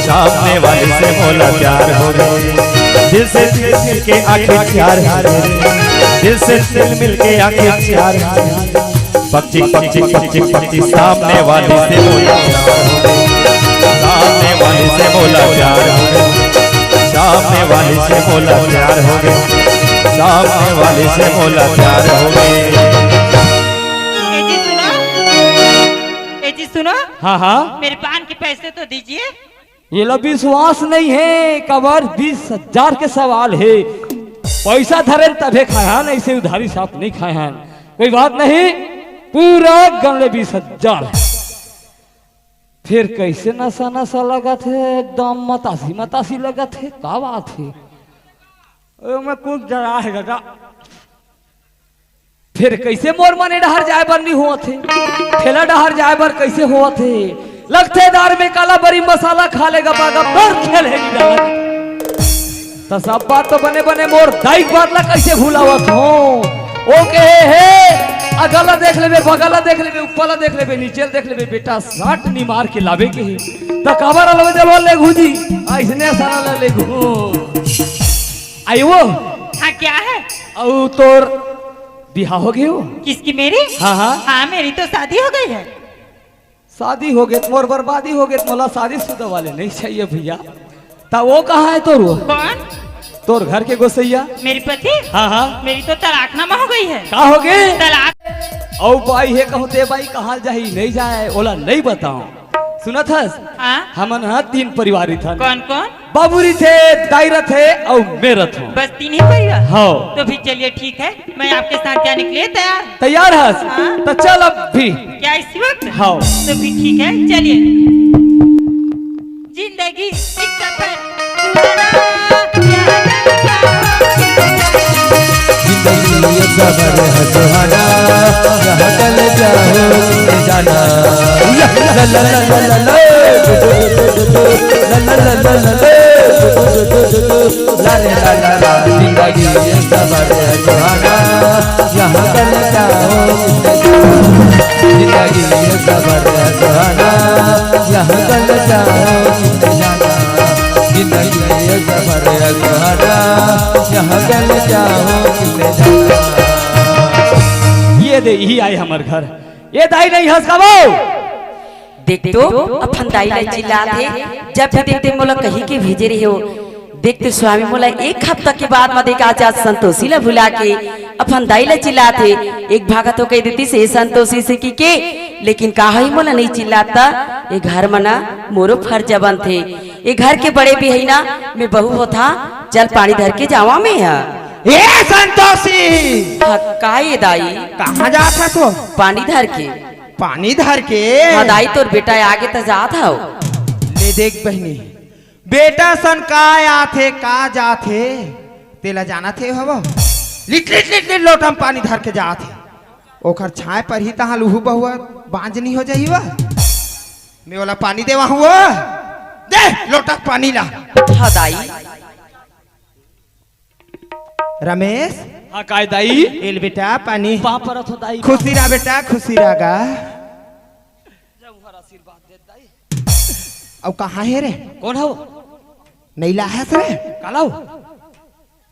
सामने वाली से मोला प्यार हो गे। दिल से दिल मिल के आखिर चार हो गे, दिल से दिल मिल के आखिर चार हो गे। पक्षी पक्षी पक्षी पक्षी, सामने वाली से मोला प्यार हो गे, सामने वाली से मोला प्यार हो गे, सामने वाली से मोला प्यार हो गे, सामने वाली से मोला प्यार हो गे। ए जी सुनो, ए जी सुनो। हाँ, हाँ। मेरे पान के पैसे तो दीजिए। ये ला विश्वास नहीं है, काबर बीस हजार के सवाल है। पैसा धरेन तभे खाए हन, ऐसे उधारी साथ नहीं खाए हन। कोई बात नहीं, पूरा गन ले बीस हजार। फिर कैसे नशा नशा लगत हे, एकदम मतासी मतासी लगत हे, का बात हे? ओमे कुछ जरा हे दादा। फिर कैसे मोर मन ए डहर जाए बर नहीं होवत हे, ठेला डहर जाए बर कैसे होवत हे? लगथे दार में काला बरी मसाला खा ले गपा गप, पर खेल हे नहीं डाला। त सब बात तो बने बने, मोर दाई के बात ला कैसे भुलावत हो? ओ कहे हे, अगल ला देख लेबे, बगल ला देख लेबे, ऊपर ला देख लेबे, नीचे ला देख लेबे, बेटा साट निमार के लावे के हे। त काबर अलबेदे बर लेगहूं जी? अइसने सारा ला लेगहूं। आई वो? हाँ, क्या है? अउ तोर बिहाव हो गे वो? किसकी, मेरी? हाँ, हाँ। हाँ, मेरी तो शादी हो गई है। शादी हो गे त मोर बर्बादी हो गे, त मोला शादीशुदा वाले नहीं चाहिए भैया। त वो कहाँ है तोर वो? कौन? तोर घर के गोसैया? मेरी पति? हाँ, हाँ। मेरी तो तलाकनामा हो गई है। का हो गे? तलाक। अउ बाई हे कहूं ते बाई कहाँ जाही, नहीं जाए, ओला नहीं बताओ। सुनत हस? हाँ। हमन ह तीन परिवार रहिथन। कौन कौन? बाबू रहिथे, दाई रहिथे अउ मैं रहिथंव। बस तीन ही परिवार? हव। तो फिर चलिए ठीक है, मैं आपके साथ जाने के लिए तैयार। तैयार हस? हाँ। त चल अब भी। क्या इसी वक्त? हव। तो फिर ठीक है, चलिए। जिंदगी एक सफर सुहाना, यहाँ जाना। जिंदगी एक सफर है सुहाना, यहाँ कल क्या हो जाना। ला ला ला ला ला ला। ला ला ला ला ला। ला रे ला ला ला। जिंदगी एक सफर है सुहाना, यहाँ कल क्या हो जाना। जिंदगी एक सफर है सुहाना, यहाँ कल क्या हो जाना। जिंदगी एक सफर है सुहाना, यहाँ कल क्या हो जाना। ये दे, इही आय हमर घर। ए दाई, नहीं हस का वो? देख तो, अपन दाई ला चिल्लात हे, जब भी देखते मोला कहि के भेजे रहे हो। देख तो स्वामी, मोला एक हफ्ता के बाद म देख आज, आज संतोषी ला भुला के अपन दाई ला चिल्लात हे। एक भागा तो कहि देतिस, "ए संतोषी" से कि के, लेकिन का होही, मोला नहीं चिल्लात त ए घर म ना मोरो फर्ज बनथे। ए घर के बड़े भी हई ना, मैं बहू होथंव, चल पानी धर के जावंव मैं ह। ए संतोषी! हाँ, का ए दाई? कहाँ जात हस वो? पानी धर के। पानी धर के? हाँ दाई, तोर बेटा आगे त जात हव। ले देख बहिनी, बेटा सन का आथे, का जाथे, तेला जानत हे हव? लिट लिट लिट लिट लोटा म पानी धर के जात हे। ओखर छांय परही तहां लुहू बहुआ बांझ नी हो जाही व। मैं ओला पानी देवाहूं वो। दे लोटा पानी ला। हाँ दाई। रमेश। हाँ, काय दाई? ए ले बेटा, पानी। पाँव परत हों दाई। खुशी रह बेटा, खुशी रह गा। जब हर आशीर्वाद दे दाई। अउ कहाँ हे रे? कोन हव? नहीं लाहस रे? काला हो?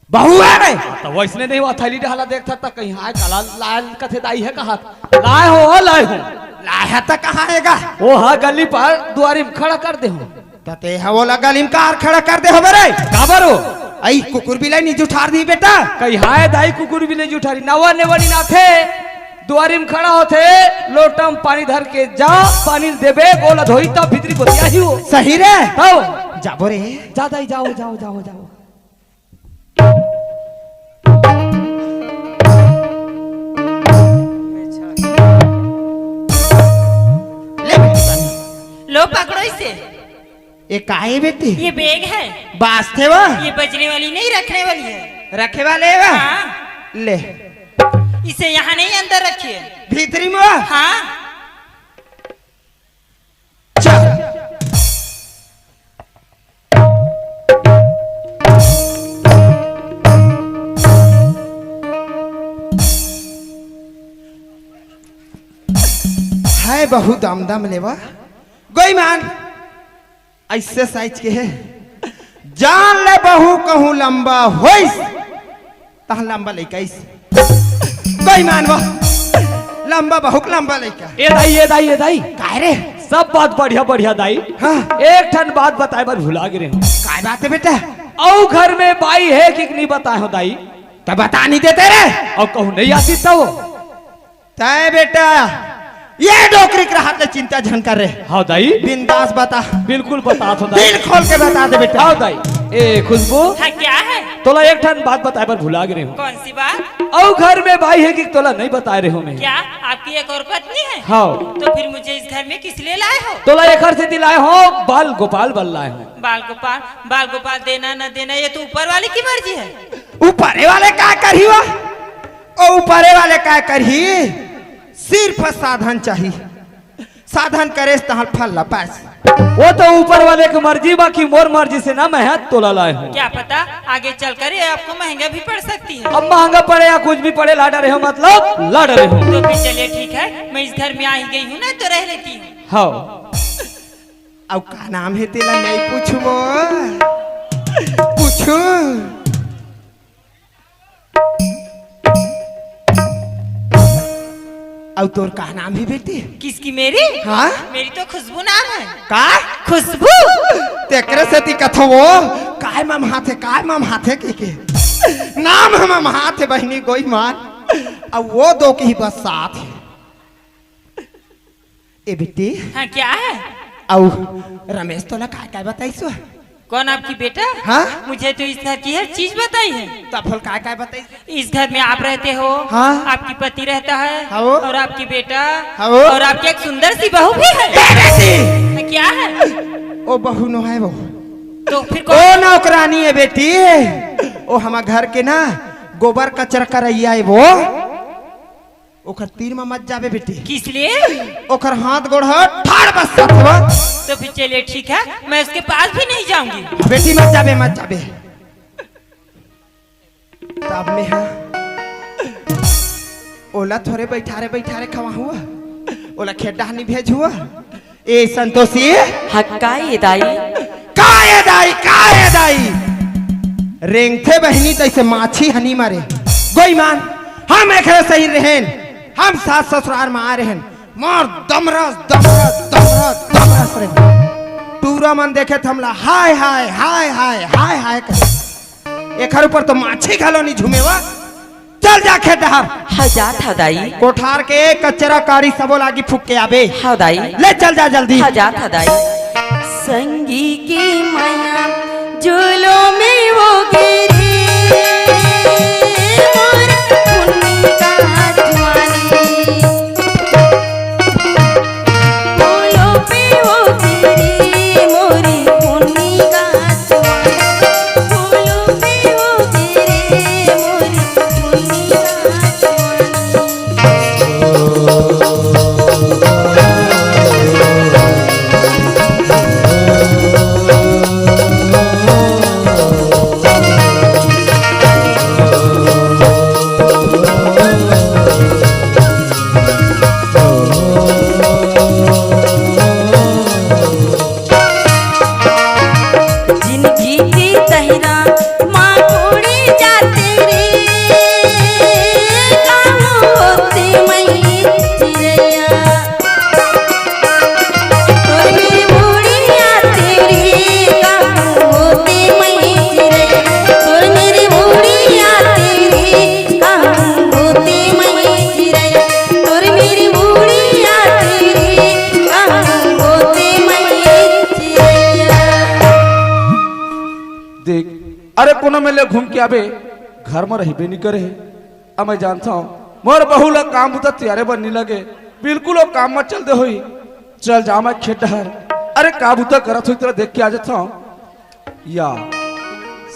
बहू हे रे। हाँ, त वइसने नहीं हुआ, थैली डहला देखथस त कहीं हाय काला लाय कथे दाई हे कहात। लाय हों, लाय हों। लाय हस त कहाँ हे गा? ओ हा गली पार दुवारी म खड़ा कर दे हों। त तें ह ओला गली म काबर खड़ा कर दे हस बे रे? काबर हो? अई कुकुर बिलई नी जुठार दिही बेटा। कहीं हाय दाई कुकुर बिलई जुठारही, नवा नेवनी नाथे, दुवारी म खड़ा होथे, लोटा म पानी धर के जा, पानी देबे, ओला धोही त भीतरी गोतियाही हो। सही रे। हव। जाबो रे। जा दाई, जाओ, जाओ, जाओ, जाओ। ले बेटी पानी। लो पकड़ो इसे। ये का हे बेटी? ये बैग है। बाजथे वो? ये बजने वाली नहीं, रखने वाली है। रखे वाले हे वो? हाँ। ले। इसे यहाँ नहीं, अंदर रखिए। भीतरी म वो? हाँ। चल। हे बहू दम दम ले वो। गोईमान। अइसे साइज के हे। जान ले बहू कहूं लंबा होइस। तहां लंबा लइका आइस। गोईमान वो। लंबा बहू के लंबा लइका। ए दाई, ए दाई, ए दाई। काय रे? सब बात बढ़िया, बढ़िया दाई। हाँ। एक ठन बात बताय बर भुला गे रेहेंव। काय बात हे बेटा? अउ घर में बाई हे कि नहीं बताय हों दाई। त बता नहीं देते रे। अउ कहूं नहीं आतिस त वो। तैं बेटा, ये डोकरी के रहत ले चिंता झन कर रे। हव दाई। बिंदास बता। बिल्कुल बतात हों दाई। दिल खोल के बता दे बेटा। हव दाई। ए खुशबू। हाँ, क्या है? तोला एक ठन बात बताय बर भुला गे रेहेंव। कौन सी बात? अउ घर में बाई हे कि तोला नहीं बताय रेहेंव मैं। क्या आपकी एक और पत्नी है? हव। तो फिर मुझे इस घर में किस लिए लाए हो? तोला एकर सेती लाय हों, बाल गोपाल बर लाय हों। बाल गोपाल, बाल गोपाल देना न देना ये तो ऊपर वाले की मर्जी है। ऊपरे वाले का करही वो? ओ ऊपरे वाले का करही? सिर्फ साधन चाही। साधन करेस तहां फल ला पास। वो तो ऊपर वाले के मर्जी, बाकी मोर मर्जी से ना मैं ह तोला लाय हों। क्या पता आगे चलकर ये आपको महंगा भी पड़ सकती है। अब महंगा पड़े या कुछ भी पड़े, ला डरे हों मतलब ला डरे हों। तो फिर चलिए ठीक है, मैं इस घर में आ ही गई हूँ ना, तो रह लेती हूँ। हव। अउ का नाम हे तेला नइ पूछबो? पूछू। अउ तोर का नाम हे बेटी? किसकी, मेरी? हाँ? मेरी तो खुशबू नाम है। का? खुशबू। तेकरे सेती कथो वो, काय ममहाथे, काय ममहाथे के के। नाम ह ममहाथे बहिनी गोई मार। अउ वो दो के ही बस साथ हे। ए बेटी। हाँ, क्या है? अउ रमेश तोला काय काय बताइस? कौन आपकी बेटा? हाँ? मुझे तो इस घर की हर चीज बताई है। त अफल काय काय बताइस? इस घर में आप रहते हो, हाँ? आपकी पति रहता है, हाँ वो। और आपकी बेटा, हाँ वो। और आपकी एक सुंदर सी बहू भी है। ए बेटी! क्या है? ओ बहू नो है वो। तो फिर ओ कौन? नौकरानी है बेटी, ओ हमर घर के ना गोबर कचरा करइया है वो। ओकर तीर म मत जाबे बेटी। किस लिए? ओकर हाथ गोड़ ह ठाड़ बस जाथे वो। तो फिर चलिए ठीक है, मैं उसके पास भी नहीं जाऊंगी। बेटी मत जाबे, मत जाबे। तब में हा ओला थोरे बैठारे बैठारे खवाहूँ, ओला खेत डहनी भेजहूँ। ए संतोषी। हाँ, का ए दाई? का ए दाई, का ए दाई? रेंगथे बहिनी तइसे माछी हनी मारे। गोईमान, हम एकरे सही रहेन, हम सास ससुरार म आ रहेन, मार दमरस, दमरस, दमरस, दमरस रे। टूरा मन देखे त हमला हाय, हाय, हाय, हाय, हाय, हाय करे। एखर ऊपर तो माछी घलो नी झूमे वा। चल जा खेत डहर। हाँ, जात हँव दाई। कोठार के कचरा काड़ी सबो ला आगी फूँक के आबे। हाँ दाई। ले चल जा जल्दी। हाँ, जात हँव दाई। संगी की मया जुलुम में वो गिरी, मोर पुन्नी का जुआनी। बोलो पे वो गिरी, मोरी पुन्नी का जुआनी। बोलो पे वो गिरी, मोरी पुन्नी का जुआनी। जिनगी की तहिरा माँ कोड़ी जाते रे, काहूँ होते मई चिरैया। तोर मेरी बुढ़िया तेरी, काहूँ होते मई चिरैया। तोर मेरी बुढ़िया तेरी, काहूँ होते मई चिरैया। तोर मेरी बुढ़िया तेरी, काहूँ होते मई चिरैया। देख, अरे कोनो मेर ले घूम के आबे, घर म रहिबे नी करे हे। अब मैं जानथंव, मोर बहू ला काम बुता तियारे बर नी लगे, बिल्कुल वो काम म चल दे होही। चल जा मैं खेत डहर, अरे का बुता करत होही तेला देख के आ जाथंव। या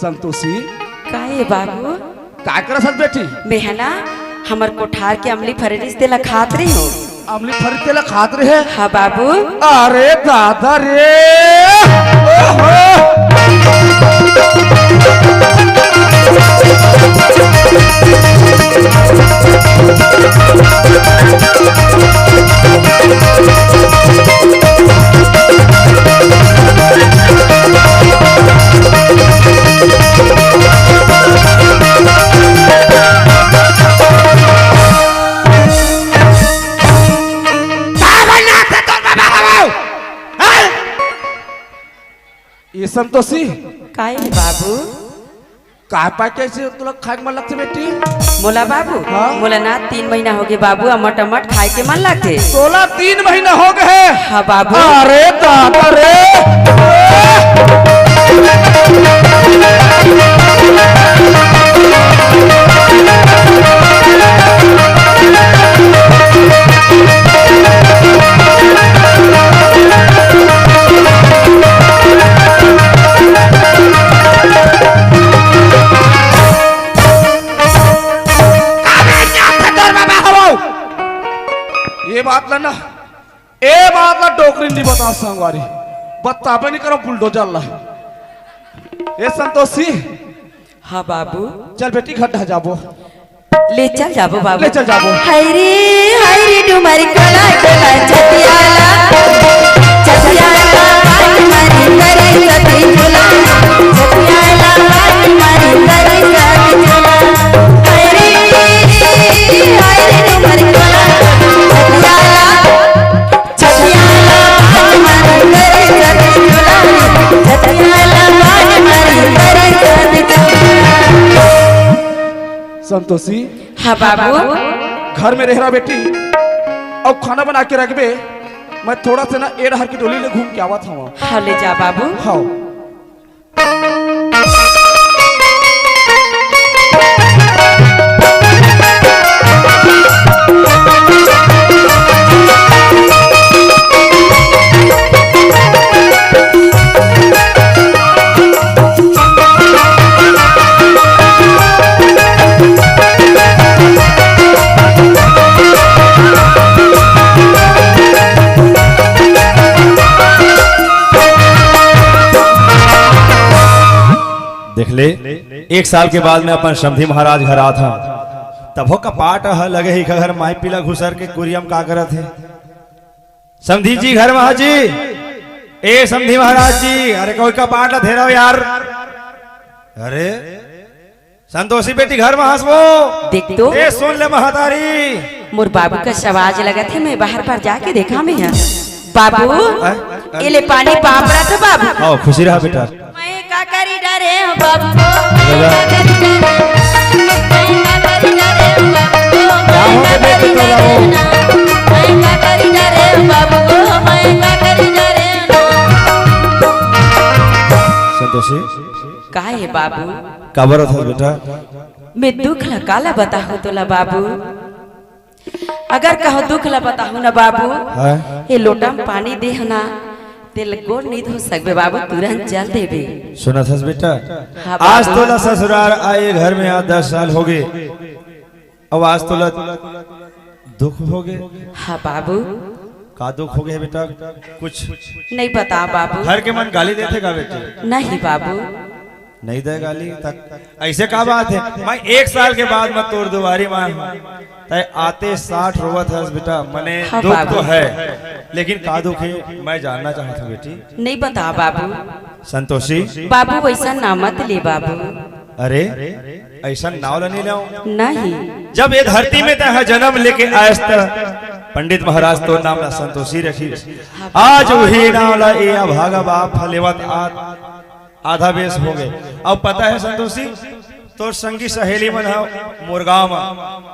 संतोषी। का ए बाबू? का करत हस बेटी? मैं ह ना, हमर कोठार के अमली फरे रिहिस तेला खात रहे हंव। अमली फरे तेला खात रहे? हाँ बाबू। अरे दादा रे, ओहो। ए संतोषी। का ए बाबू? का पाके अइसे तोला खाए के मन लगथे बेटी? मोला बाबू? हाँ? मोला ना तीन महीना होगे बाबू, अमट अमट खाए के मन लगथे। तोला तीन महीना होगे हे? हाँ बाबू। अरे दादा रे। ए बात ला ना, ए बात ला डोकरी नी बता संगवारी, बताबे नी करो बुलडोजर ला। ए संतोषी। हाँ बाबू। चल बेटी घर डहर जाबो। ले चल जाबो बाबू। ले चल जाबो। हाय रे, हाय रे डुमर काला काला छतियाला, छतियाला, हाय संतोषी। हाँ बाबू। घर में रह रहा बेटी, अउ खाना बना के रखबे। मैं थोड़ा से ना ए डहर के डोली ले घूम के आवत हवं। हाँ, ले जा बाबू। हाँ। देख ले, एक साल के बाद मैं अपन समधी महाराज घर आत हंव, तभो कपाट ह लगे हे, घर माई पीला घुसर के कुरियम का करत हे। समधी जी घर म हा जी, ए समधी महाराज जी, अरे कोई कपाट ला धेरव यार। अरे संतोषी बेटी घर म हस वो। देख तो। ए सुन ले महतारी। मोर बाबू का सवाज लगत हे, मैं बाहर पर जाके देखा मैं हा। बाबू, हैं? ए ले पानी पापड़ा तो बाबू। आओ, खुशी रहा बेटा। मैं का करी डरे हूँ बाबू, दादा। मैं का करी डरे हूँ, मैं का करी डरे हूँ बाबू, मैं का करी डरे हूँ ना। मैं का करी डरे हूँ बाबू, मैं का करी डरे हूँ ना। संतोषी। का हे बाबू? काबर हस बेटा? मैं दुख ला काला बताहूँ तोला बाबू। अगर कहो दुख ला बताहूँ ना बाबू, हाँ? ये लोटा में पानी दे हो ना, तेल गोड़ नहीं धो सकबे बाबू, तुरंत जल देबे। सुनत हस बेटा, हाँ आज बाबू। तोला ससुरार आए घर में आज दस साल हो गए, अब आज तोला दुख हो गए। हाँ बाबू। का दुख हो गए बेटा? कुछ नहीं बता बाबू। घर के मन गाली देथे का बेटी? नहीं बाबू। नहीं दे गाली तक। ऐसे का बात है? मैं एक साल के बाद मैं तोर दुआरी में आए हूँ। तय आते साठ रोवत हस बेटा, मने हाँ दुख बाबू। तो है, लेकिन का दुख है मैं जानना चाहत हूँ बेटी। नहीं बता बाबू। संतोषी। बाबू वैसा नाम मत ले बाबू। अरे ऐसा नाव ला नहीं लाओ। नहीं। जब ये धरती में तय जन्म लेके आयस त पंडित महाराज तोर नाम ला संतोषी रखी। आज वही नाव ला ए अभागा बाप ह लेवत आत आधा बेस हो गए। अब पता है संतोषी, तोर संगी सहेली मन ह मोर गांव म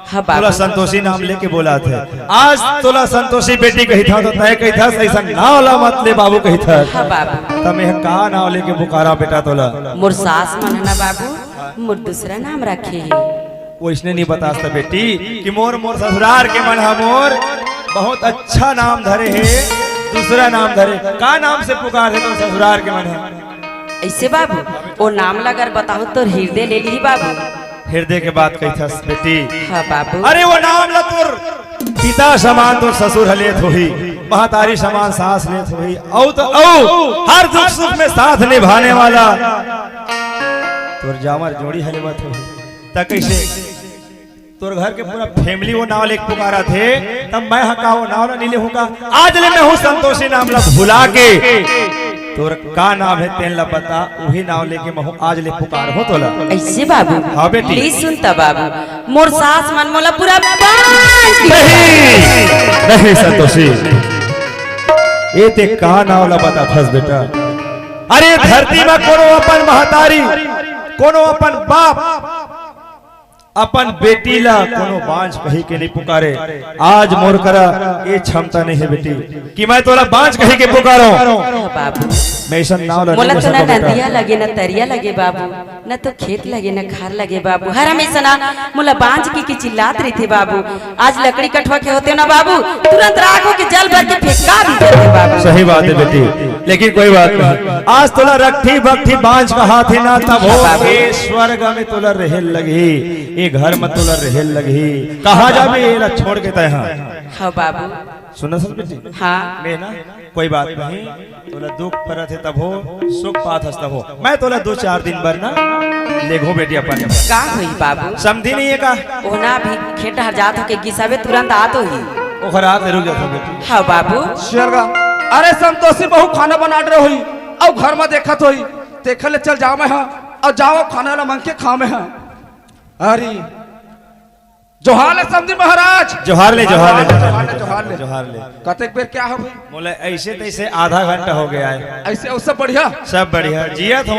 हाँ बाबू। तोला संतोषी नाम लेके बोलाथे। आज तोला संतोषी बेटी कहिथा तो तय कहिथा, ऐसा नाव ला मत ले बाबू कहिथा। हाँ बाबू। त मैं का नाव लेके पुकारा बेटा तोला? मोर सास मन ह ना बाबू, मोर दूसरा नाम रखे हे। वैसने नहीं बता सकता बेटी कि मोर, मोर ससुरार के मन ह मोर बहुत अच्छा नाम धरे हे, दूसरा नाम धरे। का नाम से पुकार हे तोर ससुरार के मन ह? ऐसे बाबू, वो नाम ला अगर बताहूँ तो हृदय ले ली बाबू। हृदय के बात कहिथस बेटी। हाँ बाबू। अरे वो नाम ला तोर पिता समान तोर ससुर ह लेत होही, महतारी समान सास लेत होही, अउ तो अउ हर दुख सुख में साथ निभाने वाला तोर जामर जोड़ी ह लेवत होही। त कैसे तोर घर के पूरा family वो नाव लेके पुकारत हे, तब मैं ह का वो नाव ला नहीं लेहूँ का? आज ले मैं हूँ संतोषी नाम ला भुला के, तोर का नाम हे तेन ला बता, वही नाव लेके मैं हूँ आज ले पुकार हो तोला। ऐसे बाबू? हाँ बेटी। ले सुन त बाबू, मोर सास मन मोला पूरा बांध के नहीं, नहीं संतोषी, ए ते का नाव ला बता थस बेटा? अरे धरती में कोनो अपन महतारी, कोनो अपन बाप अपन बेटी ला कोनो बांझ कही के नहीं पुकारे। आज मोर करा ये क्षमता नहीं है बेटी कि मैं तोला बांझ कही के पुकारो। बाबू, मैं ऐसा नाव ला मोला नहीं तो ना सकता बेटा। नदिया लगे, ना तरिया लगे बाबू, ना तो खेत लगे, ना खार लगे बाबू। हर हमेशा ना मोला बांझ की, की चिल्लात रहिथे बाबू। आज लकड़ी कठवा के होते ना बाबू, तुरंत राख होके जल भर के फेंका भी देते बाबू। सही बात है बेटी, लेकिन कोई बात नहीं। आज तोला रखी बखी बांझ कहाथे ना, तब हो हाँ बाबू। ए स्वर्ग में तोला रहेल लगही, ए घर में तोला रहेल लगही। कहाँ जाबे एला छोड़ के तय? हाँ। हाँ बाबू। सुनत हस बेटी? हाँ। मैं ना, कोई बात नहीं, तोला दुख परत हे तभो, सुख पात हस तभो। मैं तोला दो चार दिन बर ना लेगो बेटी अपन। का होई बाबू? समधी नहीं है का? ओना भी खेत हर जात होके गिसाबे तुरंत आत होही। ओखर आत ले रुक जात हो बेटी। हाँ बाबू। शेरगा, अरे संतोषी बहू खाना बना रहे होही, अउ घर में देखत होही, तेखर ले चल जाओ मैं हाँ, अउ जाओ खाना ला मंग के खाओ मैं हाँ। अरे जोहार ले समधी महाराज। जोहार ले, जोहार ले, जोहार ले, जोहार ले। जोहार ले। कतेक बेर क्या हो भाई? मोला ऐसे तैसे आधा घंटा हो गया है। ऐसे और सब बढ़िया? सब बढ़िया, जियत हो।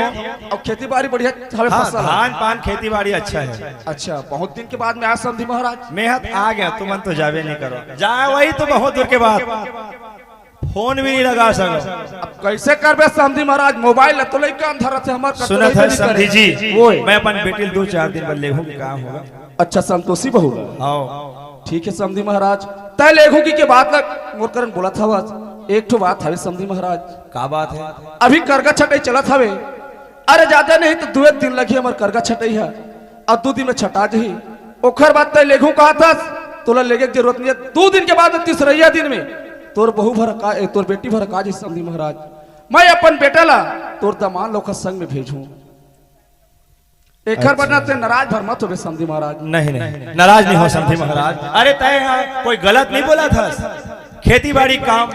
और खेती बाड़ी बढ़िया हवे, हाँ, फसल? धान पान खेती बाड़ी अच्छा है। अच्छा, बहुत दिन के बाद में आए समधी महाराज। मैं हत आ गया, तुमन तो जाबे नहीं करो। जाए वही तो बहुत दूर के बाद। फोन भी नहीं लगा सको। अब कैसे करबे समधी महाराज, मोबाइल ल तो लइका अंधरत है हमर, सुनत है समधी जी, ओए। मैं अपन बेटी ल दो चार दिन बर लेहूं, का होगा? अच्छा, संतोषी बहू। हाँ। ठीक है समधी महाराज, तय लेहूं की के बात ल मोर करन बोलत हवस। एक ठो बात हवे समधी महाराज। का बात है? अभी करगा छटई चलत हवे। अरे, ज्यादा नहीं तो दुए दिन लगही हमर करगा छटई है, अउ दू दिन में छटा जही। ओखर बाद तय लेगहूं कहत हस, तोला लेगे के जरूरत नहीं है। दू दिन के बाद, तीसरइया दिन में तोर बहू भर का, ए, तोर बेटी भर का जही समधी महाराज। मैं अपन बेटा ला तोर दमांद ल ओखर संग में भेजहूं। एखर बर ना अच्छा। ते नाराज भर मत होबे समधी महाराज। नहीं, नहीं, नाराज नहीं हो समधी महाराज। अरे, तय हा कोई गलत नहीं बोलत हस। खेती बाड़ी काम।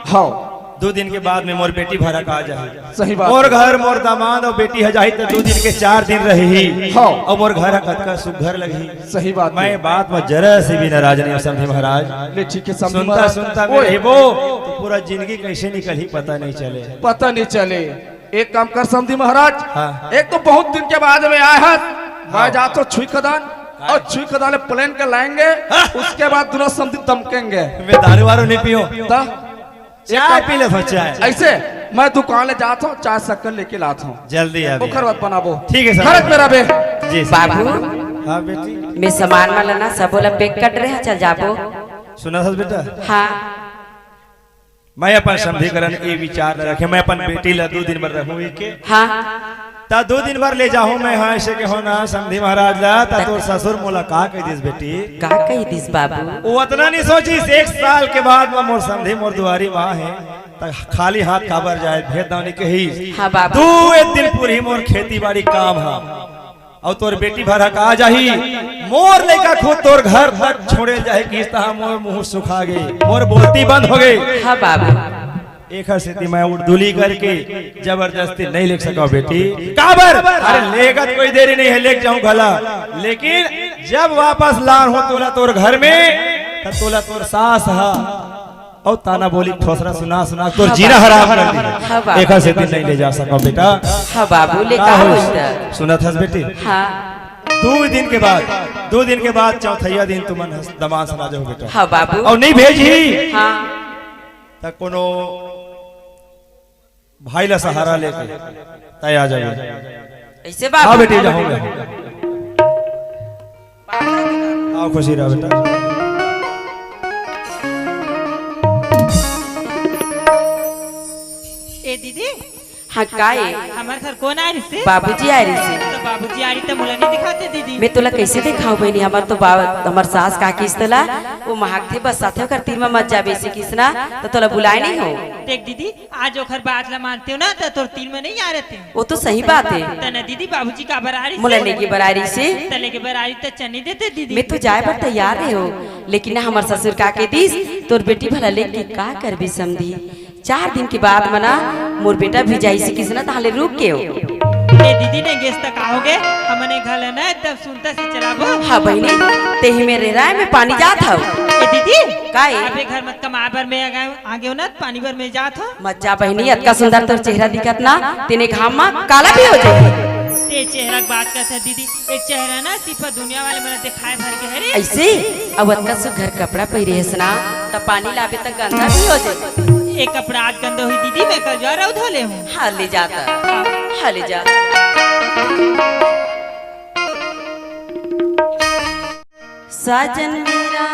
हाँ। दो दिन के बाद में मोर बेटी भर का आ जाही। सही बात मोर है। घर, मोर दमांद और बेटी ह जाही तो दो दिन के चार दिन रही। हाँ। और मोर घर ह कतका सुघर लगही। सही बात मैं है। बात में जरा से भी नाराज नहीं हूँ समधी महाराज। ले ठीक है समधी सुनता महाराज। सुनता में ओए। रहबो तो पूरा जिंदगी कैसे निकलही पता नहीं चले। पता नहीं चले। एक काम कर समधी महाराज, हाँ। एक तो बहुत दिन के बाद में आए हस, मैं हाँ। जात हूँ छुई खदान और छुई खदान ले प्लेन के लाएंगे, हाँ। उसके बाद दोनों समधी दमकेंगे। मैं दारू वारू नहीं पीऊँ। त चाय पी ले, चाय। ऐसे मैं दुकान ले जात हूँ, चाय शक्कर लेके लात हूँ। जल्दी आ भैया। ओकर बाद बनाबो। ठीक है सर। खरच मेरा बे। जी सर। बाबू, हाँ बेटी। मैं सामान वाला ना सबो ला पैक कर रहे हैं, चल जाबो। सुनत हस बेटा? हाँ। मैं अपन समधी करन ए विचार ल रखे, मैं अपन बेटी ला दू दिन बर रहूं के। हाँ। त दू दिन बर ले जाहूं मैं, हाँ, ऐसे के हो ना समधी महाराज ला, त तोर ससुर मोला का कह दिस बेटी? का कह दिस बाबू? वो अतना नहीं सोचिस, एक साल के बाद में मोर समधी मोर दुआरी माँ है, त खाली हाथ काबर जाए, भेद दाव नहीं कही। हाँ बाबू। दू एक दिन पूरी मोर खेती बाड़ी काम है। अउ तोर बेटी भर का आ जाही, मोर लइका खुद तोर घर तक छोड़े जाही, किस तहाँ मोर मुंह सुखा गे, मोर बोलती बंद हो गे। हाँ बाबू। एखर सेती मैं उड़दुली करके जबरदस्ती नहीं लेग सकव बेटी। काबर? अरे लेगत कोई देरी नहीं है, लेग जाहूं घला, लेकिन जब वापस लान हो तोला तोर घर में, त तोला तोर सास हा अउ ताना बोली ठोसरा सुना सुना तोर हाँ जीना बाबू। हराम कर दी। हाँ बाबू। एखर सेती नहीं ले जा सकव बेटा। हाँ बाबू, ले का का होइस? होइस? सुनत हस बेटी? हाँ। दू दिन के बाद, दू दिन के बाद चौथैया दिन तुमन हस-, दमांद सना जाहू बेटा। हाँ बाबू। अउ नहीं भेजही हाँ। त कोनो भाई ला सहारा लेके तय आ जाबे। ऐसे बाबू। हाँ बेटी, जाहूं मैं। आओ, खुशी रह बेटा। ए दीदी। हाँ, का ए? हमर घर कोन आय रिहिसे? बाबूजी आय रिहिसे। त बाबूजी आय रिहिसे त मोला नहीं दिखाते दीदी। मैं तोला कैसे दिखाऊं बहिनी? हमर तो बा-, हमर सास का किस तोला, वो महक थे बस साथे ओकर तीर में मत जाबे से किसना, त तोला बुलाए नहीं हो। देख दीदी, आज ओखर बात ला मानते हो ना, त तोर तीर में नहीं आ रहते। वो तो सही बात है। त ना दीदी, बाबूजी काबर आय रिहिसे? मोला लेगे बर आय रिहिसे। त लेगे बर आय रिहिसे त चल नहीं देते दीदी। मैं तो जाए बर तैयार रहे हो, लेकिन ना हमर ससुर का कह दिस, तोर बेटी भला लेके का करबे समधी? चार दिन के बाद मना मोर बेटा भी जाइसे किसना, तहां ले रुक के हो। ए दीदी, नहीं गेस त का होगे? हमने घर ना एकदम सुनता से चलाबो। हाँ बहिनी, तेही मेर राय में पानी जात हव। ए दीदी, का ए? अबे घर मत कमाए बर मैं आ गए आगे हो ना, पानी बर मैं जात हो। मत जा बहिनी, अतका सुंदर तोर चेहरा दिखत ना, तेने घाम मा काला भी हो जाही। ते चेहरा के बात करत है दीदी, ये चेहरा ना सिर्फ दुनिया वाले मन दिखाए भर के है रे। ऐसे? अब अतका सुघर कपड़ा पहिरे हस ना, त पानी लाबे त गंदा भी हो जाही। ये कपड़ा आज गंदा होही दीदी, मैं कल जा रहा धो ले हूँ। हाँ, ले जाता। हाँ। हाँ, ले जा। साजन मेरा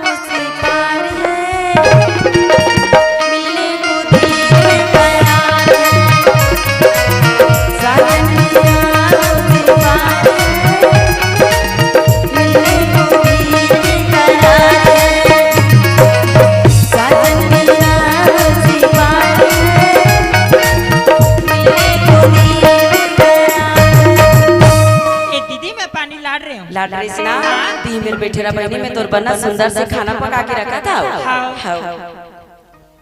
उसी पार है, मिलने को दिल बेकरार है। साजन मेरा उसी पार है, मिलने को दिल बेकरार है। साजन मेरा उसी पार है, मिलने को दिल बेकरार है। ए दीदी, मैं पानी लाड़ रहे हूँ। लाड़ रहे ना? हाँ। ती मेर बैठे रहा बहिनी, मैं तोर बर ना सुंदर से खाना पका के रखत हव। हाँ। हाँ।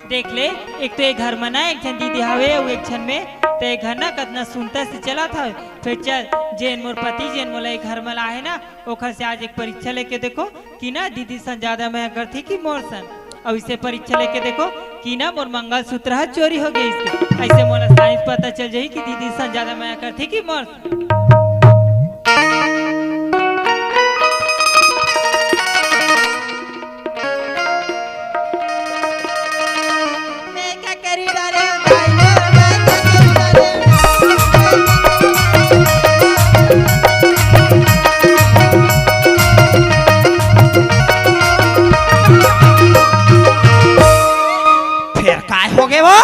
देख ले, एक तो ये घर में ना एक झन दीदी हवे अउ एक झन में, तो ये घर ना कतना सुंदर से चलत हवे। फिर चल, जेन मोर पति जेन मोला ये घर में लाहे ना, ओखर से आज एक परीक्षा लेके देखो कि ना दीदी सन ज्यादा मया करथे कि मोर सन। अउ इसे परीक्षा लेके देखो कि ना मोर मंगलसूत्र ह चोरी हो गइस। अइसे मोला साइंस पता चल जाही कि दीदी सन ज्यादा मया करथे कि मोर सन। मैं क्या करी डारे हूँ भाई, मैं क्या करी डारे हूँ? फेर काय हो गे वो?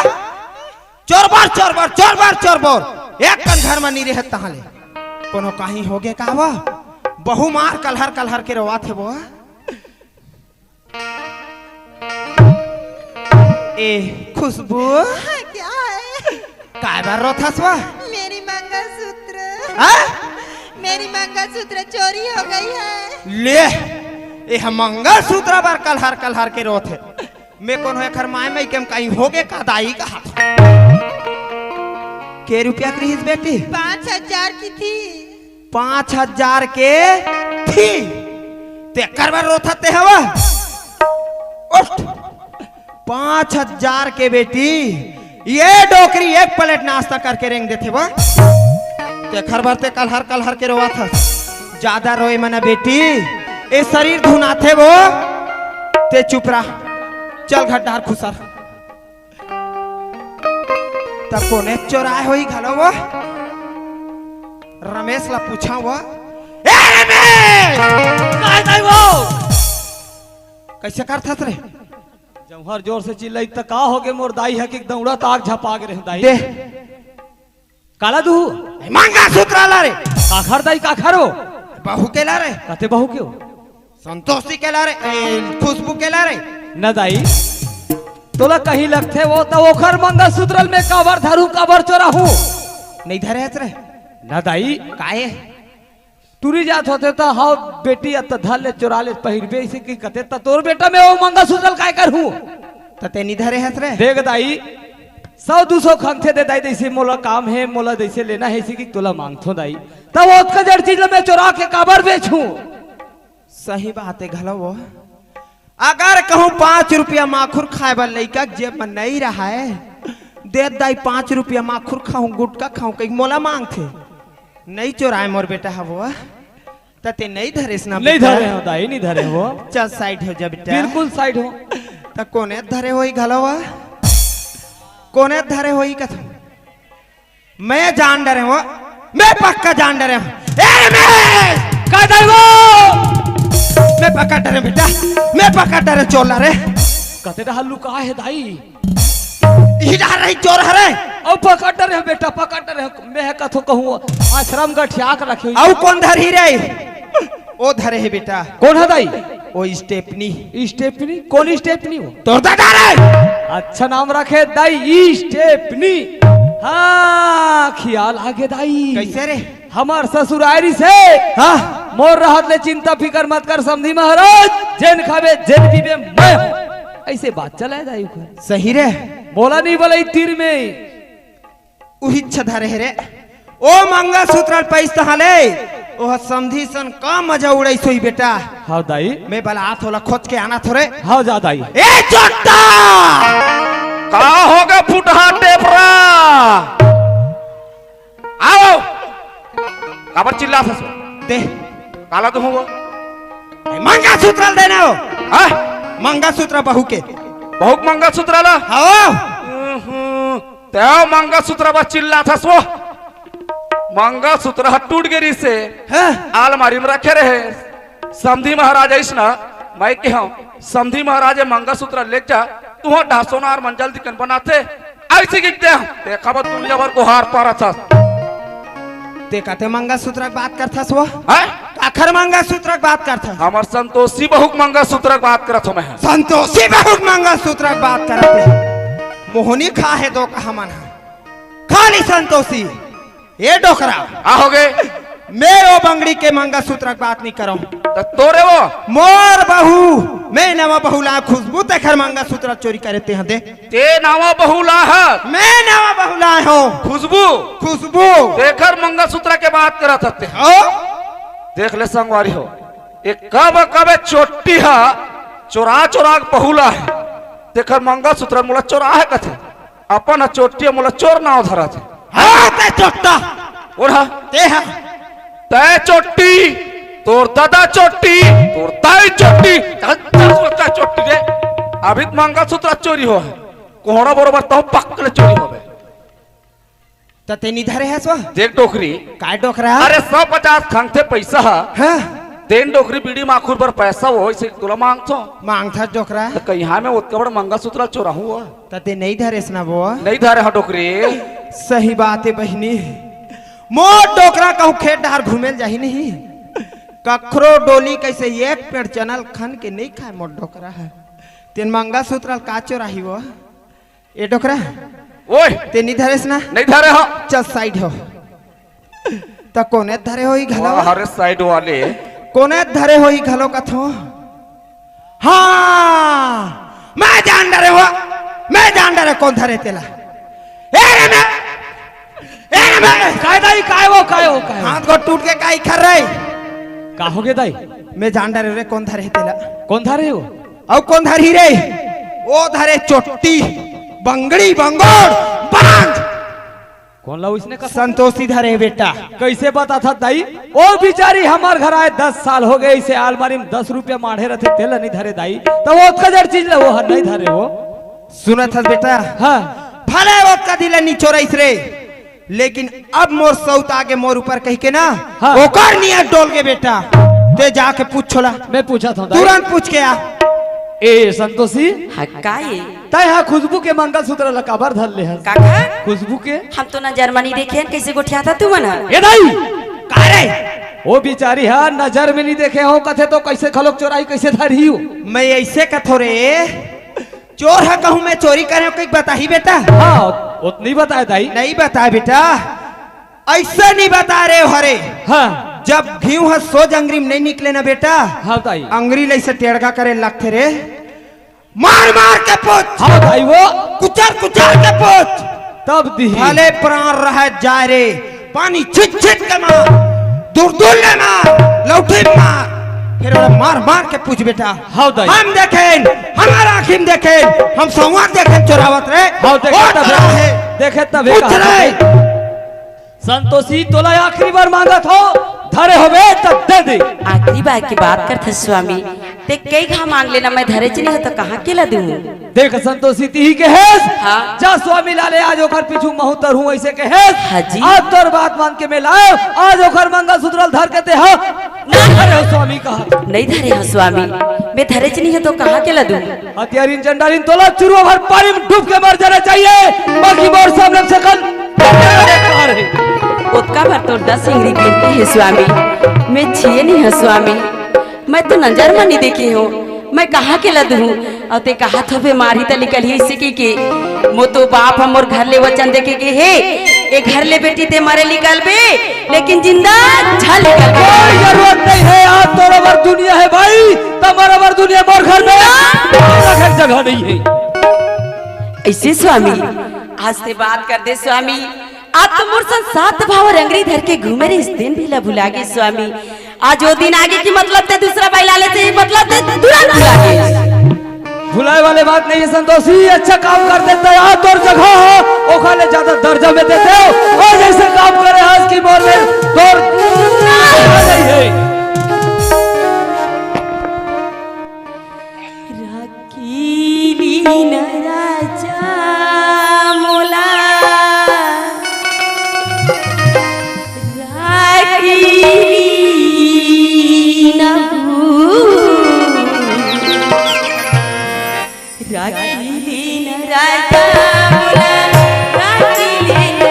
चोरबर, चोरबर, चोरबर, चोरबर। एक कन घर म नी रहे तहाँ ले। कोनो काही हो गे का वो? बहू मार कलहर कलहर के रोवत हे वो। ए, खुशबू। हाँ, क्या है? काय बर रोथस वो? मेरी मंगलसूत्र। हाँ? मेरी मंगलसूत्र चोरी हो गई है। ले, ए मंगलसूत्र बर कलहर कलहर के रोथे। मैं कोनो एखर माय मइके म काही हो गे का दाई कहा। के रुपया के रिहिस बेटी? पाँच हजार की थी। पाँच हजार के थी, तेकर बर रोथस ते हवा। उठ, पाँच हजार के बेटी, ये डोकरी एक प्लेट नाश्ता करके रेंग देथे वो। तेखर बर ते कलहर कलहर के रोवत हस। ज्यादा रोए मना बेटी, ए शरीर धुनाथे वो। ते चुप रह, चल घर डार खुसर। त कोने चोराय होही घलो वो? रमेश ला पूछा वो। ए रमेश! काय दाई वो? कइसे करथस रे? जौहर जोर से चिल्लाई त का हो गे मोर दाई ह कि दौड़ा ताक झपा गे रहे दाई। दे। काला दू? ए, मंगलसूत्र ला रे। काखर दाई काखर हो? बहू के ला रे। कते बहू के हो? संतोषी के ला रे, ए, खुशबू के ला रे। न दाई, तोला कहीं लगथे वो त ओखर मंगलसूत्र ल मैं काबर धरू, काबर चोराहूं? नहीं धरे हस रे। न दाई। काहे? टूरी जात होथे त, "हव बेटी, अब त धर ले, चोरा ले, पहिरबे," अइसे कि कथे, त तोर बेटा मैं वो मंगलसूत्र ल काय करहूं? त ते नहीं धरे हस रे। देख दाई, सौ दू सौ खंगथे दे दाई, जइसे मोला काम हे, मोला जइसे लेना हे, अइसे कि तोला मांगथों दाई। त वो ओतका जड़ चीज ल मैं चोरा के काबर बेचहूं? सही बात हे घलो वो। अगर कहूं पाँच रुपया माखुर खाय बर लइका के जेब म नइ रहय, दे दाई पाँच रुपया माखुर खाहूं, गुटखा खाहूं, कहि मोला मांगथे। नइ चोराय मोर बेटा ह वो, त ते नइ धरेस ना नहीं बेटा? धरे हो दाई, नहीं धरे हो। चल side हो जा बेटा। बिल्कुल side हो। त कोने धरे होही घलो वो? कोने धरे होही कथों? मैं जान डरे हूँ, मैं पक्का जान डरे हूँ। ए रमेश! का दाई वो? मैं पक्का डरे बेटा, मैं पक्का डरे चोर ला रे। कते डहर लुका हे दाई? इही डहर रही चोर हरे। अब पकड़ डरे हो बेटा, पकड़ डरे हो। मैं कथों कहूँ आश्रम गठिया के रखे। अउ कोन धरही रे? ओ धरे हे बेटा। कोन हे दाई? ओ स्टेपनी। स्टेपनी? कोन स्टेपनी वो? तोर दादा रे। अच्छा नाम रखे दाई, स्टेपनी। हाँ, खियाल आगे दाई। कइसे रे? हमर ससुरारी से। हाँ। मोर रहत ले चिंता फिकर मत कर समधी महाराज, जेन खाबे जेन पीबे मैं। अइसे बात चले दाई ओकर। सही रे। मोला नहीं बोले तीर में। उहिच धरे हे रे। ओ मंगलसूत्र ल पइस तहाँ ले, ओह समधी सन का मजा उड़ाइस होही बेटा। हव दाई। मैं बलात हों ओला खोज के आनथों रे। हव जा दाई। ए चोट्टा! का हो गे फुटहा टेपरा? आओ। काबर चिल्लाथस? दे। काला तो होगा। ए, मंगलसूत्र ल देना हो। हाँ? मंगलसूत्र बहू के। बहू के मंगलसूत्र ला? हव। हम्म। तें मंगलसूत्र बर चिल्लाथस वो। मंगलसूत्र ह टूट गे रिहिसे। हाँ। आलमारी म रखे रहे। समधी महाराज आइस ना, मैं केहेंव, समधी महाराज ए मंगलसूत्र लेग जा, तुंहर डहर सोनार मन जल्दी कन बनाथे। अइसे कहिके तें, तेखर बर दुनिया भर गोहार पारथस। तें कते मंगलसूत्र के बात करथस वो? हैं? काखर मंगलसूत्र के बात करथस? हमर संतोषी बहू के मंगलसूत्र के बात करत हों मैं ह। संतोषी बहू के मंगलसूत्र के बात करत हे। मोहनी खा हे दो का हमन ह। खाली संतोषी, ए डोकरा। का हो गे? मैं ओ बंगड़ी के मंगलसूत्र के बात नहीं करंव। त तोरे वो? मोर बहू, मैं नवा बहू ला खुशबू तेखर मंगलसूत्र चोरी करे ते ह दे। ते नवा बहू ला ह? मैं नवा बहू ला हंव। खुशबू? खुशबू। तेखर मंगलसूत्र के बात करत हस ते। ओ? देख ले संगवारी हो, ए कब कब चोट्टी ह चोरा चोरा के बहू ला हे। तेखर मंगलसूत्र मोला चोरा हे कथे। अपन ह चोट्टी मोला चोर नाव धरत हे। हाँ, ते चोट्टा। ओढ़ा। ते हा। तै चोट्टी, तोर दादा चोट्टी, तोर दाई चोट्टी, चल, चल, चल, चोट्टी रे। अभी त मंगलसूत्र चोरी हो हे। कोहड़ा बरोबर तहूं पक्का ले चोरी होबे। त ते नी धरे हस वो? देख डोकरी। काय डोकरा? अरे सौ पचास खंगथे पैसा ह। हाँ। तेन डोकरी बीड़ी माखुर बर पैसा वो, इसे तोला मांगथों। मांगथस डोकरा। त कहिहां मैं ओतका बड़ मंगलसूत्र चोराहूं वो। त ते नहीं धरेस ना वो? नहीं धरे हंव डोकरी। सही बात हे बहिनी। मोर डोकरा कहूं खेत डहर घूमे ल जाही नहीं। कखरो डोली कइसे एक पेड़ चना ल खन के नहीं खाय मोर डोकरा ह। तेन मंगलसूत्र ल का चोराही वो? ए डोकरा। ओए। ते नहीं धरेस ना? नहीं धरे हंव। चल side हो। त कोने धरे होही घलो? वाह, अरे side वाले। कोने धरे होही घलो कथों? हाँ, मैं जान डरेंव, मैं जान डरेंव कोन धरे तेला। ए रे मैं, ए रे मैं। काय दाई, काय वो, काय वो, काय वो? हाथ गोड़ टूट के काय कर रहे? का होगे दाई? मैं जान डरेंव रे कोन धरे तेला। कोन धरे वो? अउ कोन धरही रे? ओ धरे चोट्टी, बंगड़ी, बंगोड़, बांध। कोन ला उसने कहा? संतोषी धरे बेटा। कइसे बताथस दाई? ओ बिचारी हमर घर आय दस साल होगे, इसे आलमारी म दस रुपया माढ़े रथे, तेला नहीं धरे दाई। त वो ओतका जड़ चीज ला वो ह नहीं धरे वो। सुनत हस बेटा? हाँ। भले ओतका दिन ला नी चोराइस रे, लेकिन अब मोर सउत आगे मोर ऊपर कहिके ना, हाँ। ओकर नियत डोल गे बेटा। ते जाके पूछ ओला। मैं पूछत हंव दाई। तुरंत पूछ के आ। ए संतोषी। हाँ, का ये? तैं हा खुशबू के मंगलसूत्र ला काबर धर ले हस? काका? खुशबू के? हम तो नजर म नहीं देखे हन, कइसे गोठियाथस तुमन ह? ए दाई! का रे? ओ बिचारी हा नजर में नहीं देखे हों कथे त कइसे घलोक चोराही, कइसे धरही वो? मैं अइसे कथों रे, चोर ह कहूं मैं चोरी करे हों कहिके बताही बेटा? हाँ, ओतका नहीं बताय दाई। नहीं बताय बेटा। अइसे नहीं बताय रे हरे। हाँ। जब घीव ह सोज अंगरी म नहीं निकले ना बेटा, हाँ दाई। अंगरी ल अइसे टेड़गा करे ल लगथे रे। मार मार के पूछ। हाँ दाई वो। कुचर कुचर के पूछ। तब दिही। भले प्राण रहय जाय रे, पानी छिट छिट के मार, दुरदुर ले मार, लौठी म मार, फेर ओला मार मार के पूछ बेटा। हाँ दाई। हम देखेन, हमर आँखी म देखेन, हम संवार देखेन चोरावत रे। हाँ, देखे ओ तब, चोरा हे। देखे तब पूछ कहा रे। था। संतोषी, तोला आखिरी बार मांगत हों, धरे होबे त दे दे। आखिरी बार के बात करथस स्वामी, ते कई घांव मांग ले ना, मैं धरेच नहीं हों त कहां के ला दूं? देख संतोषी, तिही के हेस, हाँ। जा स्वामी ला ले, आज ओकर पीछू महूं तरहूं, अइसे के हेस। हाँ जी। आज तोर बात मान के मैं लायों, आज ओकर मंगलसूत्र ल धर के ते हा नहीं। धरे हों स्वामी कहा। नहीं धरे हों स्वामी, मैं धरेच नहीं हों त कहां के ला दूं? हथियारिन चंडालिन तोला चुरुआ भर पानी म डूब के मर जाना चाहिए, बाकी मोर सामने से कल कहा रे। ओतका भर तो दस इंगरी गिनती हे स्वामी, मैं छिये नहीं हों स्वामी, मैं तो नजर म नहीं देखे हों, मैं कहां के ला दूं? अउ ते कहाथस बे मारही त निकलही अइसे कहिके। मोर तो बाप ह मोर घर ले वचन देके गे हे, ए घर ले बेटी ते मरे निकलबे, लेकिन जिंदा झन निकलबे। कोई जरूरत नहीं हे, आज तोर बर दुनिया हे भाई, त मोर बर दुनिया मोर घर में रखे जगह नहीं हे। अइसे स्वामी, आज ते बात कर दे स्वामी, आज तो मोर संग सात भाव अउ अंगरी धर के घूमे रहिस तेन भी ला भुला गे स्वामी। आज ओ दिन आगे कि मतलब ते दूसरा बाई ला लेते, मतलब ते तुरंत भुला गे। भुलाय वाले बात नहीं हे संतोषी, अच्छा काम कर देता यार, तोर जगह हो, ओखर ले ज्यादा दर्जा में देते हो, अउ जइसे काम करे आज की मोर में तोर नहीं हे। राखी लीन राजा मोला, राखी लीन, राखी लीन राजा मोला, राखी लीन।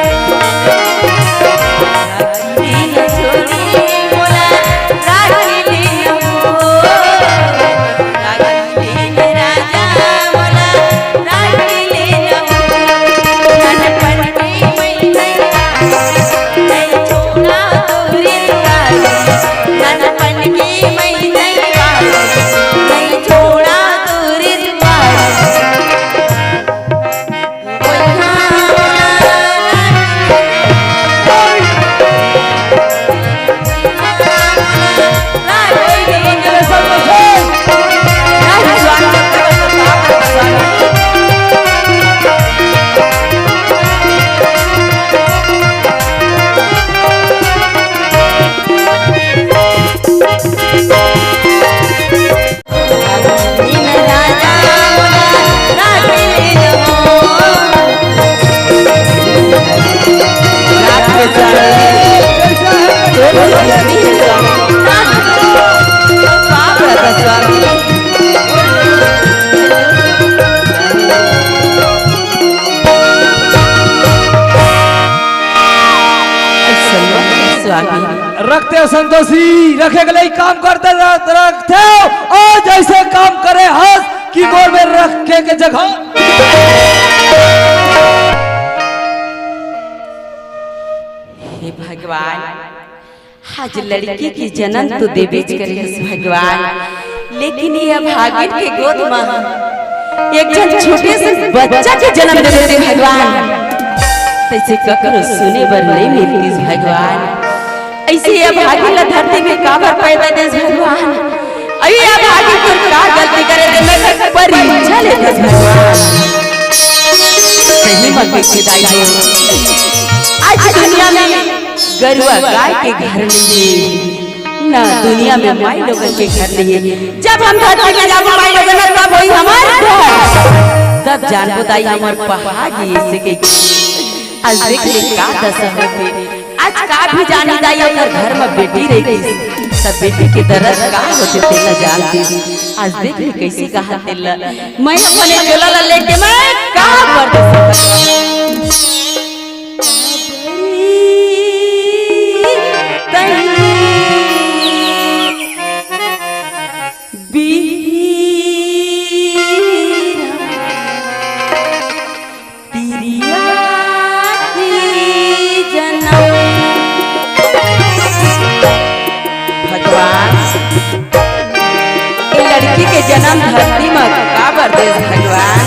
रखते हो संतोषी, रखे के लिए काम करते रह-, रखते हो, और जैसे काम करे हस कि मोर में रखे के जगह। हे भगवान, आज लड़की के जन्म तो देबेच करे हस भगवान, लेकिन ये अभागिन के गोद म एक झन छोटे से बच्चा के जन्म दे देते भगवान, तैसे ककरो सुने बर नहीं मिलतीस भगवान। ऐसे ये अभागिन ला धरती में काबर पैदा देस भगवान? अई अभागिन तोर का गलती करे दे, मैं परीक्षा लेते भगवान। कहीं मत के दाई हो, आज दुनिया में गरुआ गाय के घर नहीं है, ना दुनिया में माई लोगन के घर नहीं है। जब हम धरती में जाबो माई लोगन, तब होई हमार घर, तब जानबो दाई हमार पहागी ऐसे के। आज देख ले का दशा होथे, आज का भी जानी दाई अगर घर में बेटी रहितिस, सब बेटी के दर्द का होथे तेला जानती। आज देख ले कैसे कहा तेला, मैं अपने चोला ला लेके मैं का कर दे सकत। तिरिया के जनम। भगवान, ए लड़की के जनम धरती म काबर देस भगवान?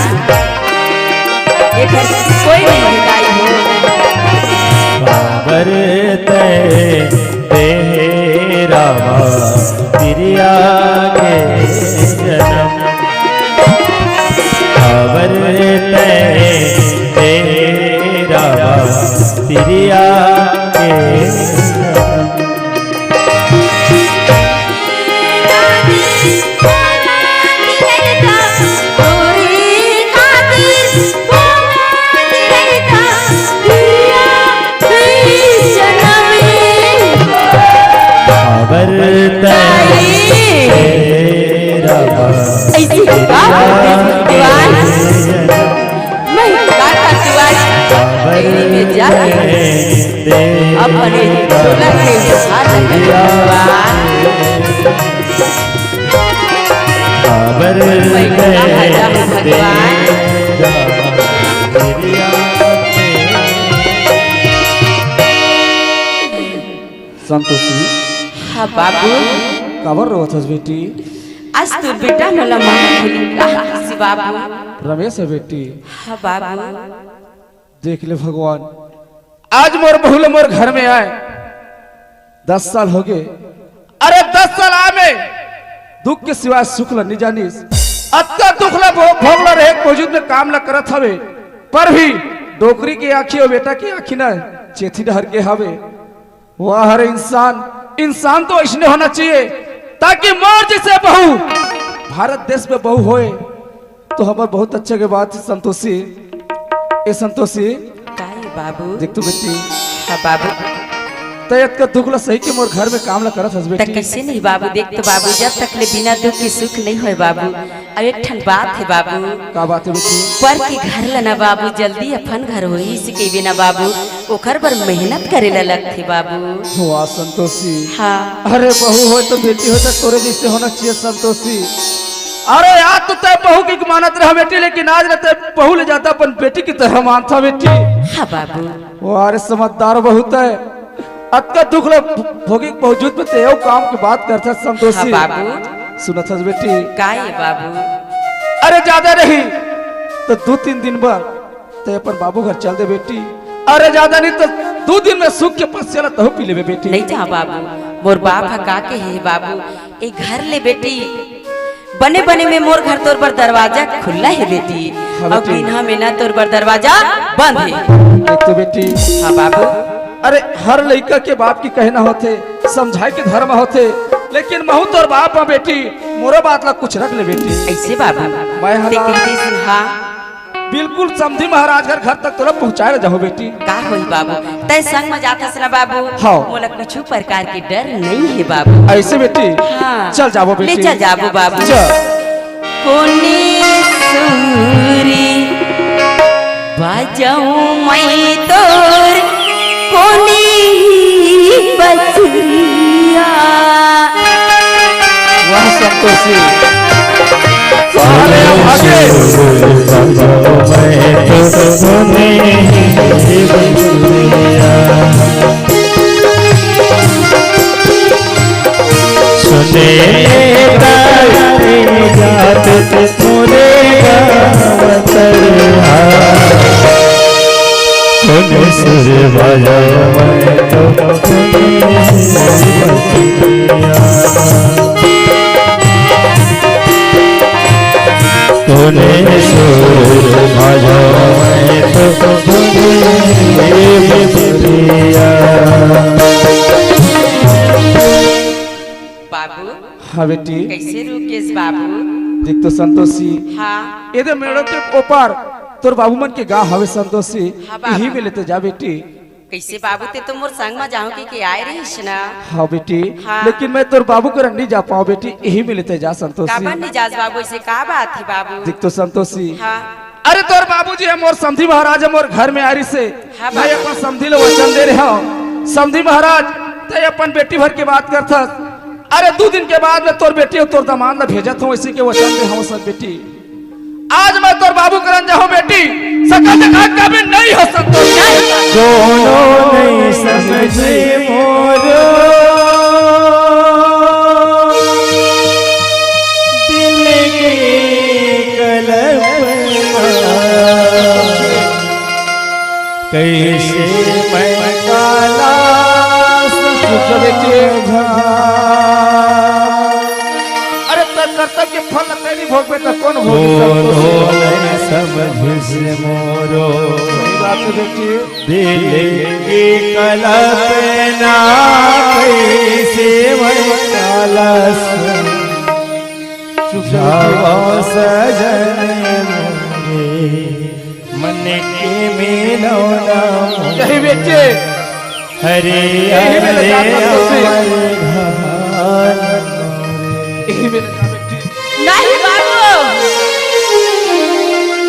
एकर कोई नहीं हिदाई हो। काबर तै तेरा तिरिया के जनम। काबर तै तेरा तिरिया के जनम। काबर तै तेरा ऐसी बात है, दीवान। मैं का करती आज? यही में जा रही। अपने चोला के हाथ में दीवान। मैं कहाँ जाऊँ भगवान? संतोषी। हाँ बाबू। काबर रोवत हस बेटी? आज तोर बेटा मोला मार भूली कहा किसी बाबू। रमेश हे बेटी। हाँ बाबू। देख ले भगवान, आज मोर बहू ल मोर घर में आए दस साल होगे। अरे दस साल आए में दुख के सिवाय सुख ल नी जानिस। अतका दुख ल भो-, भोग ल रहे के बावजूद में काम ल करत हवे, पर भी डोकरी के आँखी अउ बेटा के आँखी न चेथी डहर के हवे। वाह रे इंसान, इंसान तो ऐसने होना चाहिए ताकि मोर जैसे बहू भारत देश में बहू होए तो हमर बहुत अच्छा के बात है संतोषी। ए संतोषी, का हे बाबू? देख तो बेटी। हाँ बाबू। तै अतका दुख ला सही के मोर घर में काम ला करत हस त बेटी। कैसे नहीं बाबू? देख तो बाबू, जब तक ले बिना दुख के सुख नहीं होए बाबू। अब एक ठन बात हे बाबू। का बात हे बेटी? पर के घर ला ना बाबू, जल्दी अपन घर होही से कहिबे ना बाबू, ओकर बर मेहनत करे ला लगथे बाबू। वाह संतोषी। हाँ। अरे बहू होए तो बेटी होए तो तोरे जैसे होना चाहिए संतोषी। अरे आज तो तै बहू की मानत रहा बेटी, लेकिन आज न तै बहू ले जाता अपन बेटी की तरह मानता बेटी। हाँ बाबू। वाह रे समझदार बहू तै। अतका दुख ल भोगे के बावजूद में तै एहू काम के बात करथस संतोषी। हाँ बाबू। सुनत हस बेटी? का हे बाबू? अरे ज्यादा नहीं तो दू तीन दिन बर तै अपन बाबू घर चल दे बेटी। अरे ज्यादा नहीं तो दू दिन में सुख के पसिया ल तहूँ पी लेबे बेटी। नहीं जा बाबू, मोर बाप ह का कहे हे बाबू, ए घर ले बेटी बने बने में मोर घर तोर बर दरवाजा खुल्ला हे बेटी, हाँ अउ बेटी। बिना में ना तोर बर दरवाजा बंद हे। देख तो बेटी। हाँ बाबू। अरे हर लइका के बाप के कहना होथे, समझाए के धर्म होथे, लेकिन महूँ तोर बाप हँव बेटी, मोरो बात ला कुछ रख ले बेटी। ऐसे बाबू। मैं ह ते ना कहते सिंहा। बिल्कुल समधी महाराज घर, घर तक तोला पहुँचाए ला जाहूँ बेटी। का होही बाबू, तै संग में जाथस ना बाबू। हाँ। मोला कुछ प्रकार के डर नहीं हे बाबू। ऐसे बेटी? हाँ। चल जाबो ले बेटी। चल जाबो बाबू। चल। कोनी सुरी बजाऊं मैं तोर कोनी बंसुरी। सुने हे बंधुरिया, सुने तारे जात मोरे गाँव तरहा। कौन सुर बजावे तो कौन सुर बजावे तो बाबू। हाँ बेटी। कैसे रुकेश बाबू? देख तो संतोषी, हाँ। एदे मेड़ो के ओपार तोर बाबू मन के गाँव हवे संतोषी, हाँ बाबू। इही में लेते जा बेटी। कैसे बाबू, ते तो मोर संग म जाहूं कहिके आए रहिस ना। हाँ बेटी, हाँ। लेकिन मैं तोर बाबू करा नहीं जा पाऊं बेटी, इही में लेते जा संतोशी। काबर नहीं जास बाबू, ऐसे का बात हे बाबू? देख तो संतोशी, हाँ। अरे तोर बाबूजी हे मोर समधी महाराज हे मोर घर में आए रहिसे, हाँ मैं बाबू। अपन समधी ला वचन दे रहे हूँ। समधी महाराज, ते अपन बेटी भर के बात करथस, अरे दू दिन के बाद में तोर बेटी अउ तोर दमांद ला भेजत हूँ, ऐसे के वचन दे हूँ सब बेटी। आज मैं तोर बाबू करन जाहूं बेटी, सकल देखा कभी नहीं हो संतोष। कोनो नहीं समझे मोरो दिल के कलपना, कैसे मैं काला समझा। अरे तोर कर्तव्य के फल तैं नहीं भोगबे त कौन भोगी? कोनो नहीं समझिस मोरो। सही बात है बेटी। दिल की कल्पना कैसे मैं काला समझावा सजन मोरे। मन के मिलौना। यही बेटे। हरे यही मेरे हरे साथ में खुशी। अमर घाल। यही मेरे साथ में खुशी। नहीं बाबू,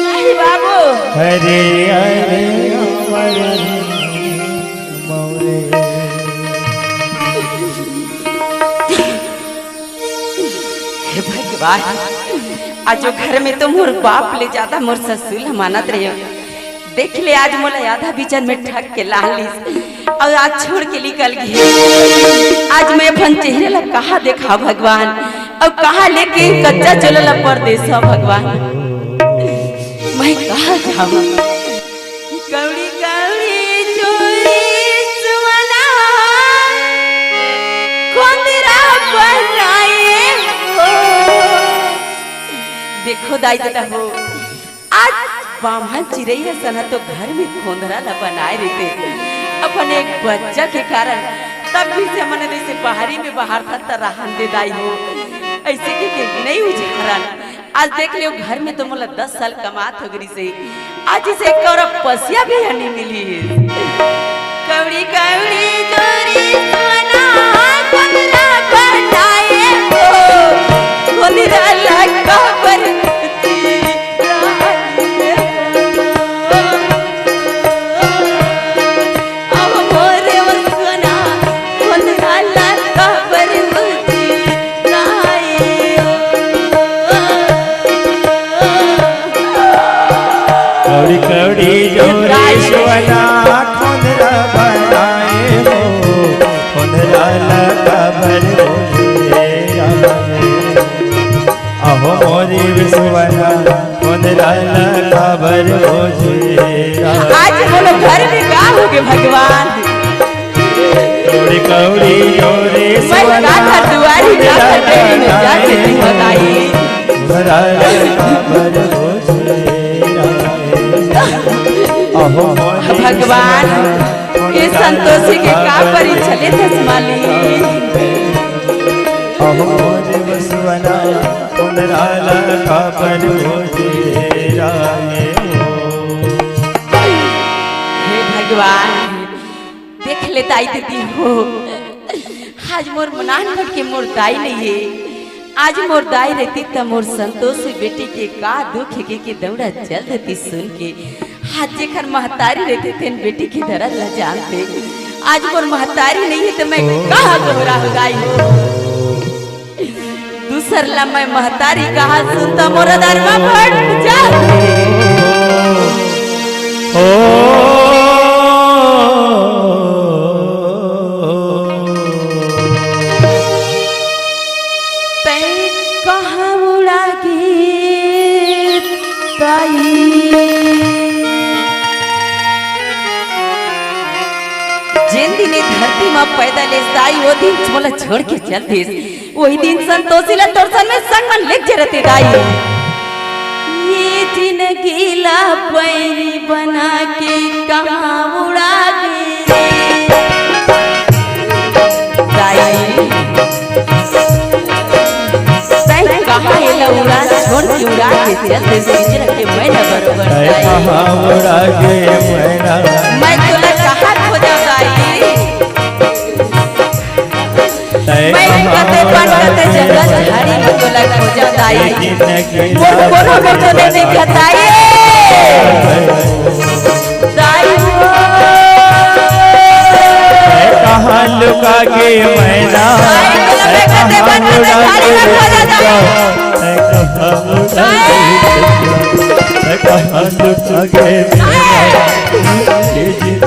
नहीं बाबू। हरे हरे अमर मोरे। हे भगवान, आज वो घर में तो मोर बाप ले ज्यादा मोर ससुर ला मानत रहे हो। देख ले, आज मोला आधा बिचन में ठग के लान लिस, अउ आज छोड़ के निकल गई। आज मैं अपन चेहरे ला कहाँ देखा भगवान, अउ कहाँ लेके कच्चा चोला ला परदेसा भगवान, मैं कहाँ जाऊँ? कौड़ी कौड़ी चोरी सुमना खोंदरा बनाए हो। देखो दाई ददा हो, आज बाम्हन चिरई असन तो घर में खोंदरा ला बनाए रहिते, अपन एक बच्चा के कारण तब भी से मन जैसे बाहरी में बाहर तक त रहन दे दाई हो, ऐसे के, के नहीं उझारन। आज देख लियो, घर में तो मोला दस साल कमात हो गई से, आज इसे एक कौड़ा पसिया भी नहीं मिली। कौड़ी कौड़ी जोरी सोना, खोंदरा बनाए हो, खोंदरा लगा पर अब मोरे वसुना, खोंदरा लगा पर मुझे कौड़ी कौड़ी जोरे सोना खोंदरा बनाए हो, खोंदरा लगा भर हो रे राम। अहो मोरी विश्वना खोंदरा लगा भर हो रे राम। आज बोलो घर में का हो गए भगवान? कौड़ी कौड़ी जोरे मैं सोना का घर दुआरी जा खोंदरा सकते नहीं, जा सकते लगाए हो। बताइए। भगवान, ये संतोषी के का परीक्षा लेथस मालिक? हे भगवान, देख ले दाई दीदी हो, आज मोर नानपन के मोर दाई नहीं है। आज मोर दाई रहती त मोर संतोषी बेटी के का दुख है के, के दौड़ा चल देती सुन के। आज जेकर महतारी रहती तेन बेटी के दर्द ला जानते। आज मोर महतारी नहीं है त मैं कहा दोहरा हो गई हो। दूसर ला मैं महतारी कहा सुनता मोर दरमा फट जाते। ओ। तैं कहाँ उड़ा गे दाई? जेन दिन ए धरती म पैदा लेस दाई, ओ दिन मोला छोड़ के चल दिस। वही दिन संतोषी ला तोर संग में संग मन लेके रथे दाई। ये जिंदगी ला बैरी बना के कहाँ उड़ा गे रे? दाई, तैं कहाँ एला उड़ा, छोड़ के उड़ा के चल दे, पिंजरा के मैना बरोबर तैं दाई। कहाँ उड़ा गे मैना? मैं तोला कहाँ खोजा दाई? मैं कते बन कते जंगल झाड़ी में तोला खोजा दाई। मोर कोनो बर तो नहीं देखा दाई। दाई हो। कहाँ लुका गे मैना? दाई, तोला मैं कते बन कते झाड़ी में खोजा दाई।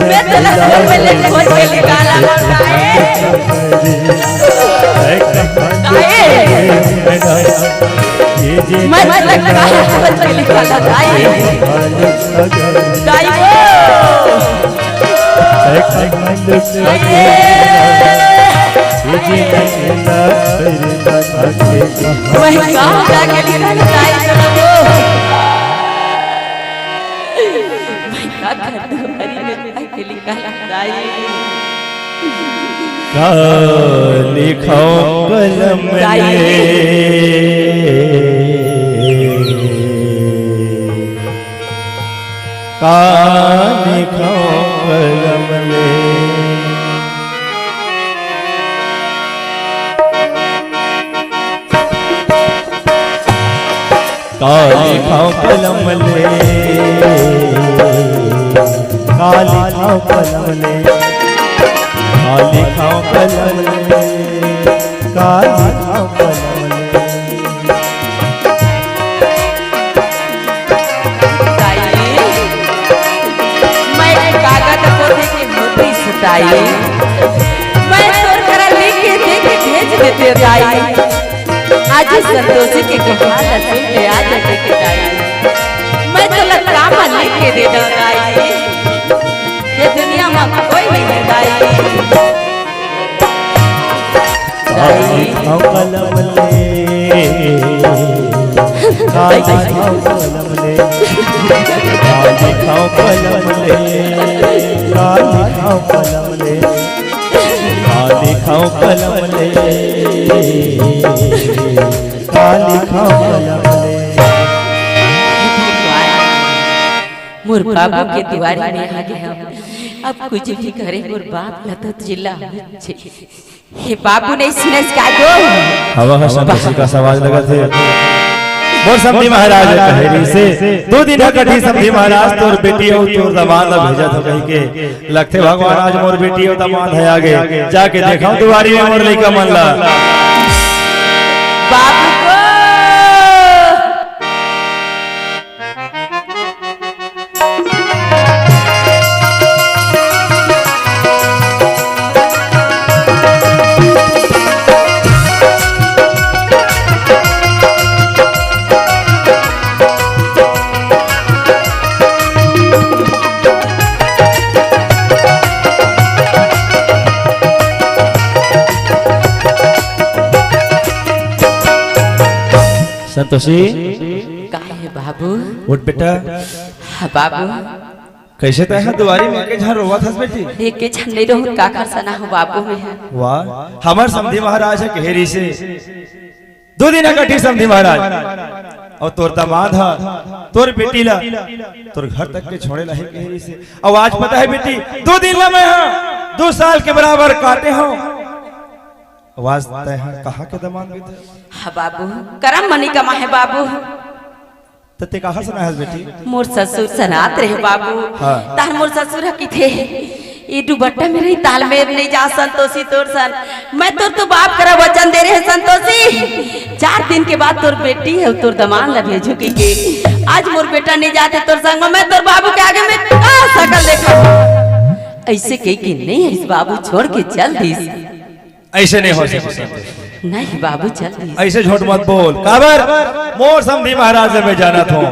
मैं तोला घर में ले खोज के निकाला हूँ, दाई। दाई। मैं तोला घर में खोज के निकाला, दाई। दाई वो। मैं कहाँ जाके निकाला, दाई, तोला वो। मैं का कर दूं, हरी में जाके निकाला, दाई। का लिखौं कलम ले, दाई। का लिखौं कलम ले। का लिखौं कलम ले, का लिखौं कलम ले, का लिखौं कलम ले, का लिखौं कलम ले। दाई, मैं कागज पोथी के मुद्री से दाई, मैं तोर करा लिख के दे के भेज देते दाई। आज संतोषी के कहाल ला सुन के आ जाके के दाई, मैं तोला का मन लिख के दे दो दाई, ये दुनिया में कोई नहीं है दाई। काली खाओ कलम ले, काली खाओ कलम ले, काली खाओ कलम ले, काली खाओ कलम ले, काली खाओ कलम ले। का लिखौं कलम ले। मोर बाबू के दुआरी में आ गे हंव। अब कुछ भी करे मोर बाप ला तो चिल्ला। हे बाबू नहीं सुनस का गो? हवा ह संतोषी का सवाल लगत हे। मोर समधी महाराज कहे रिहिसे, दू दिन ह कटही समधी महाराज, तोर बेटी अउ तोर दमाद ला भेजत हंव कहिके। लगथे भगवान आज मोर बेटी अउ दमाद ह आगे, जाके देखंव दुआरी में मोर लइका मन ला। बाबू को संतोषी। का हे बाबू? उठ बेटा। हाँ बाबू। कइसे तैं ह दुआरी में एके झन रोवत हस बेटी? एके झन नइ रोहूं, काखर सना हो बाबू में है। वाह, हमर समधी महाराज ह कहे रिहिसे, दू दिन ह कटही समधी महाराज, अउ तोर दमाद ह तोर बेटी ला तोर घर तक के छोड़े ला हे कहे रिहिसे। अउ आज पता हे बेटी, दू दिन ला मैं ह दू साल के बराबर काटे हंव। अउ आज तैं ह कहाँ के दमाद बेटा? हाँ बाबू, करम मनी कमाए बाबू। त तैं काखर सना हस बेटी? मोर ससुर सनात रहे बाबू। हाँ। तहां मोर ससुर ह किथे, ए दुपट्टा में रही, तालमेल नइ जा संतोषी तोर सन। मैं तोर तो बाप करा वचन दे रहे संतोषी, चार दिन के बाद तोर बेटी हे, तोर दमाद ला भेजहूं कहिके। आज मोर बेटा नहीं जाथे तोर संग में, मैं तोर बाबू के आगे में का सकल देखा? ऐसे कह के नहीं आइस बाबू, छोड़ के चल दिस। ऐसे नहीं हो सकता संतोषी। नहीं बाबू, चल दिस। ऐसे झूठ मत बोल। काबर? मोर समधी महाराज ले मैं जानत हूँ।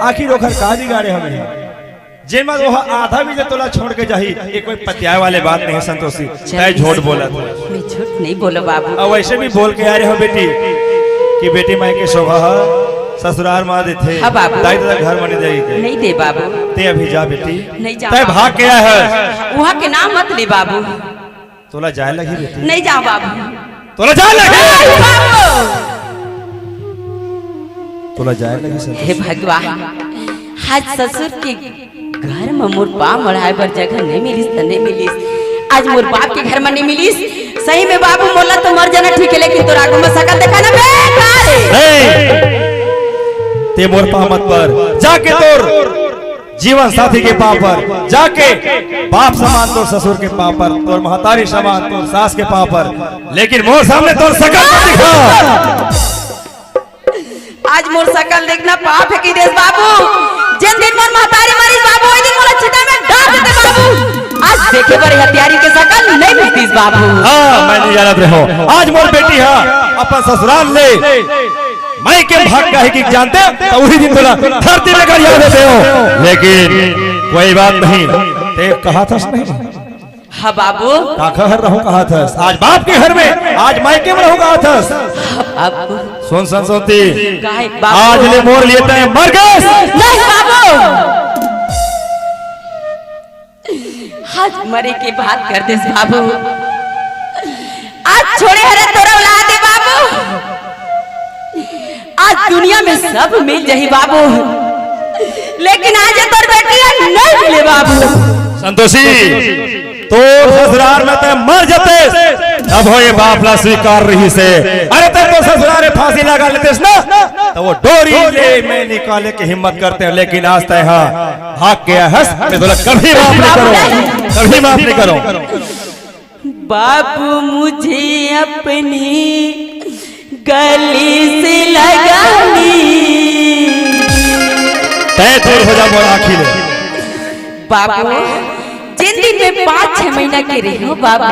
आखिर ओखर का बिगाड़े हवे? जेमा वो आधा भी जे तोला छोड़ के जाही, ये कोई पतियाए वाले बात नहीं है संतोषी। चल तै दिस। झूठ बोलत हस। मैं झूठ नहीं बोलो बाबू। अब वैसे भी बोल के आ रहे हो बेटी कि बेटी माई के शोभा ह ससुरार मा देथे। हाँ बाबू। दाई ददा घर मा नहीं देही। नहीं दे बाबू। तै अभी जा बेटी। नहीं जा तै बाबू। भाग गया है। वहाँ के नाम मत ले बाबू। तोला जाए लगही बेटी। नहीं जा बाबू। तोला जाए लगही। नहीं बाबू। तोला जाए लगही संतोषी। हे भगवान, आज ससुर के घर म मोर पाँव मढ़ाए बर जगह नहीं मिलिस त नहीं मिलिस, आज मोर बाप के घर म नहीं मिलिस। सही में बाबू, मोला तो मर जाना ठीक है, लेकिन तोर आगू म सकल देखाना बेकार है। नहीं, तै मोर पाँव मत पर, जाके तोर जीवन साथी के पाँव पर, जाके बाप समान तोर ससुर के पाँव पर, तोर महतारी समान तोर सास के पाँव पर, लेकिन मोर सामने तोर सकल मत दिखा। आज मोर सकल देखना पाप है कहि देस बाबू। जेन दिन मोर महतारी मरिस बाबू, ओही दिन मोला चिता में डाल देते बाबू। आज देखे बर हत्यारी के सकल नहीं मिलतिस बाबू। हाँ, मैं नहीं जानत रहे हो। आज मोर बेटी ह अपन ससुराल ले माई के भाग काहे कि जानते, तो वही दिन तोला धरती में गड़िया देते हो। लेकिन कोई बात नहीं, तै कहा थस नहीं। हाँ बाबू। काखर रहूं कहा थस, आज बाप के घर में, आज मायके में रहूं कहा थस। हाँ बाबू। सुन संतोषी, काहे बाबू? आज ले मोर लिए तै मर गए। नहीं बाबू। आज मरे के बात कर देस बाबू। आज छोड़े हरे तोर औलाद हे बाबू। आज दुनिया में सब मिल जाही बाबू, लेकिन आज ये तोर बेटी ह नहीं मिले बाबू। संतोषी, तोर ससुरार में तै मर जते, तभो ये बाप ला स्वीकार रहिसे। अरे तै तो ससुरार में फांसी लगा लेतेस ना, त वो डोरी ले मैं निकाले के हिम्मत करते, लेकिन आज तै ह भाग गया हस, मैं तोला कभी माफ नहीं करूं, कभी माफ नहीं करूं। बाबू मुझे अपनी गली से लगा ली। तै दूर हो जा मोर आँखी ले। बाबू, जेन दिन में पाँच छह महीना के रहे हो बाबू,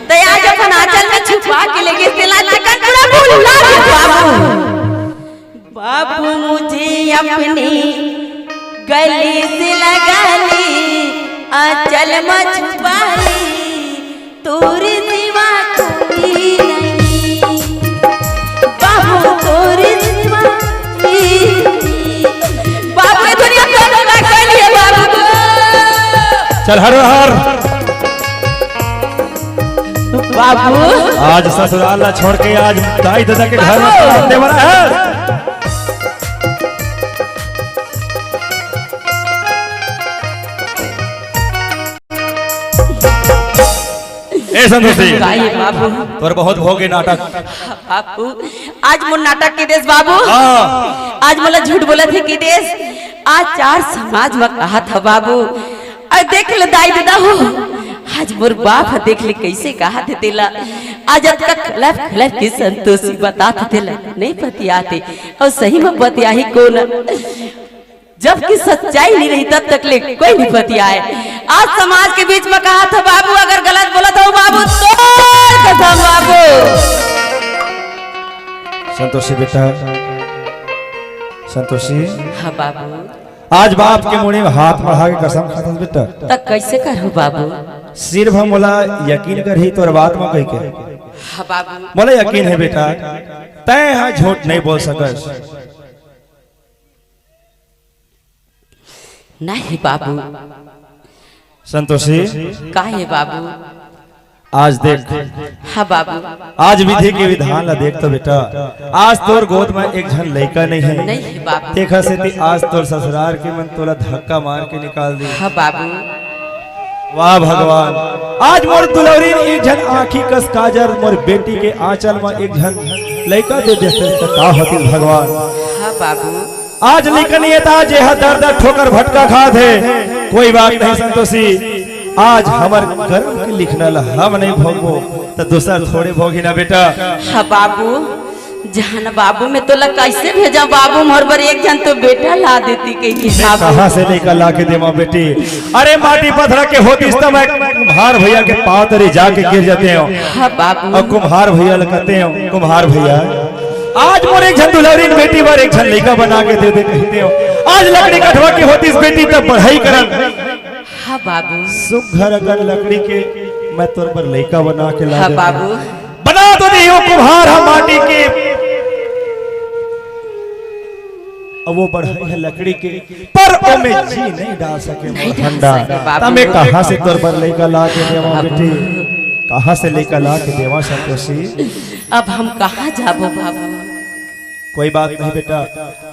तै आज अपन आंचल में छुपा के लेगे तेला चिकन पूरा भुला दे बाबू। बाबू मुझे अपनी गली से लगा ली, आंचल में छुपा ली, तोरे सिवा कोई नहीं। बाबू तोरे सिवा कोई नहीं। बाबू ये दुनिया को धोखा कर लिया बाबू। चल हर हर। बाबू। आज ससुराल ला छोड़ के आज दाई ददा के घर में बाबू। रहने वाला है। ए संतोषी, का ये बाबू? तोर बहुत भोगे नाटक। बाबू, आज मोर नाटक कहि देस बाबू। हाँ। आज मोला झूठ बोलत हे कहि देस। आज चार समाज में कहा था बाबू। अउ देख ले दाई ददा हो, आज मोर बाप ह देख ले कइसे कहा थे तेला। आज अतका खलफ खलफ के संतोषी बता थे तेला नहीं पतियाते। अउ सही में पतियाही कोन? जबकि सच्चाई नहीं रही तब तक ले कोई नहीं पतियाए। आज समाज के बीच में कहा था बाबू, अगर गलत बोला था बाबू तोर कसम बाबू। संतोषी बेटा, संतोषी। हाँ बाबू। आज बाप के मुड़ी में हाथ बढ़ा के कसम खाथस बेटा। त कइसे करहूं बाबू? सिर्फ मोला यकीन करही तोर बात म कहिके। हाँ बाबू। मोला यकीन हे बेटा, तैं ह झूठ नहीं बोल सकस। नहीं बाबू। संतोषी। का हे बाबू? आज देख। हाँ बाबू। आज विधि के विधान ला देख तो बेटा, आज तोर गोद में एक झन लइका नहीं है। नहीं हे बाबू। तेखर सेती आज तोर ससुरार के मन तोला धक्का मार के निकाल दी। हाँ बाबू। वाह भगवान, आज मोर दुलौरी एक झन आँखी कस काजर, मोर बेटी के आंचल में एक झन लइका दे देते त का होतिस भगवान। हाँ बाबू। आज लइका नहीं हे त आज एहा दर दर ठोकर भटका खात हे। कोई बात नहीं संतोषी, आज हमर करम के लिखना ला हम नहीं भोगबो त दूसर थोड़े भोगी ना बेटा। हाँ बाबू, जान बाबू, मैं तोला कैसे भेजा बाबू, मोर बर एक झन तो बेटा ला देती कहिके बाबू। कहाँ से लइका ला के देवा बेटी? अरे माटी पथरा के होतिस त मैं कुम्हार भैया के पाँव तरी जाके गिर जातेंव। हाँ बाबू। अउ कुम्हार भैया ल कहितेंव, कुम्हार भैया, आज मोर एक झन दुलहरिन बेटी बर एक झन लइका बना के दे दे कहितेंव। आज लकड़ी कठवा के होतिस बेटी त बढ़ई करन। हाँ बाबू। सुघर अकन लकड़ी के मैं तोर बर लइका बना के ला देतेंव। हाँ बाबू। बना तो देहूं कुम्हार ह माटी के, अब वो बढ़ई ह लकड़ी के, पर ओमे जी नहीं डाल सके मोर ठंडा। तमे कहाँ से तोर बर लइका ला के देवा बेटी? कहाँ से लइका ला के देवा संतोषी? अब हम कहाँ जाबो बाबू? कोई बात नहीं बेटा,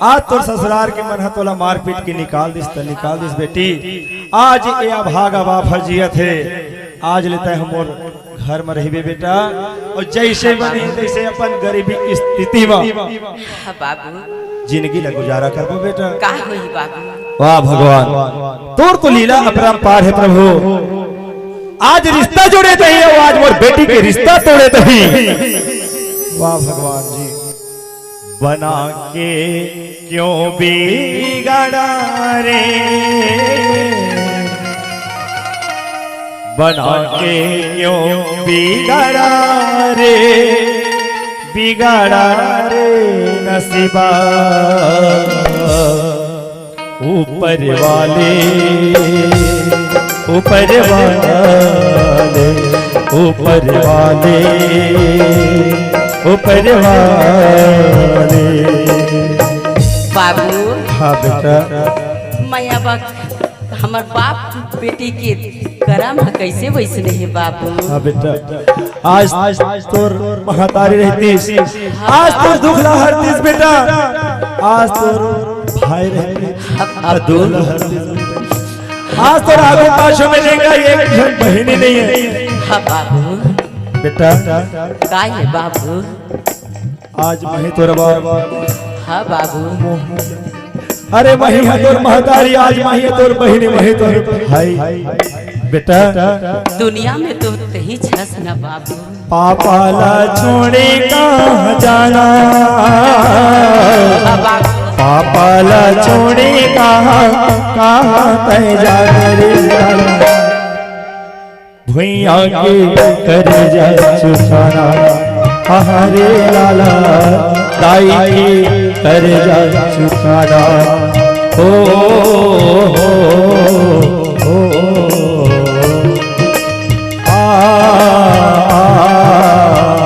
आज तोर ससुरार के मन ह तोला मारपीट के निकाल दिस त निकाल दिस बेटी। आज ए अभागा बाप ह जियत हे, आज ले तैं ह मोर घर म रहिबे बेटा, अउ जइसे बने तइसे अपन गरीबी स्थिति म हाँ बाबू। जिनगी ल गुजारा करबो बेटा। का होही बाबू? वाह भगवान, तोर तो लीला अपरंपार हे प्रभु। आज रिश्ता जोड़े तहीं अउ आज मोर बेटी के रिश्ता तोड़े तहीं। वाह भगवान जी। बना के क्यों बिगाड़ा रे, बना के क्यों बिगाड़ा रे, बिगाड़ा रे नसीबा। ऊपर वाले, ऊपर वाले, ऊपर वाले, ऊपर वाले। बाबू। हाँ बेटा। मैं अब हमर बाप बेटी के करम ह कइसे वइसने हे बाबू? हाँ बेटा, आज, आज तोर महतारी रहतिस, आज तोर दुख ला हरतिस बेटा, आज तोर भाई रहतिस, अब, अब दुख ला हरतिस बेटा। आज तोर आगू पाछू में देखा एक झन बहिनी नहीं हे। हाँ बाबू। बेटा। का हे बाबू? आज मही तोर बाप। हाँ बाबू। अरे मही ह तोर महतारी, आज मही ह तोर बहिनी, मही तोर भाई। बेटा। दुनिया में तो तहीं छस ना बाबू। पापा ला छोड़े कहाँ जाना? हाँ बाबू। पापा ला छोड़े कहाँ, कहाँ तैं जाना रे जाना? भुइयां के कर्जा चुकाना, हरे लाला, दाई के कर्जा चुकाना। ओ, ओ, ओ, ओ, आ, आ, आ,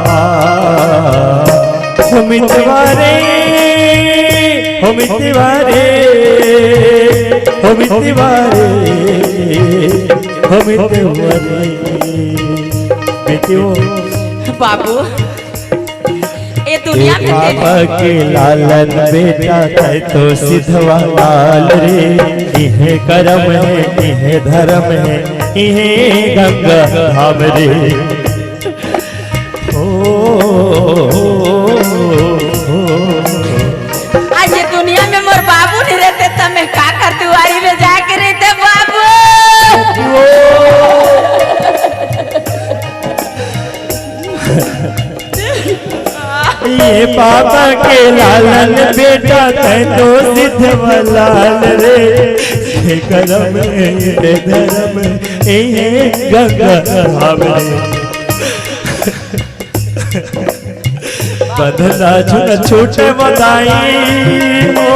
आ, ओ मितवा रे, ओ मितवा रे, ओ मितवा रे। हम इतने बेटियों। बाबू, ए दुनिया ए में बाबा के लालन बेटा, तैं तो सिधवा लाल रे। इहे करम हे, इहे धरम हे, इहे गंगा धाम रे। ओ, ओ, ओ, ओ, ओ। आज ये दुनिया में मोर बाबू नहीं रहते, त मैं का करती? वारी में जाके रहते बाबू। ये बाबा के लालन बेटा, तैं तो सिधवा लाल रे। ये करम, ये धरम, ये गंगा धाम रे। बंधना झन छूटे वो दाई, ओ,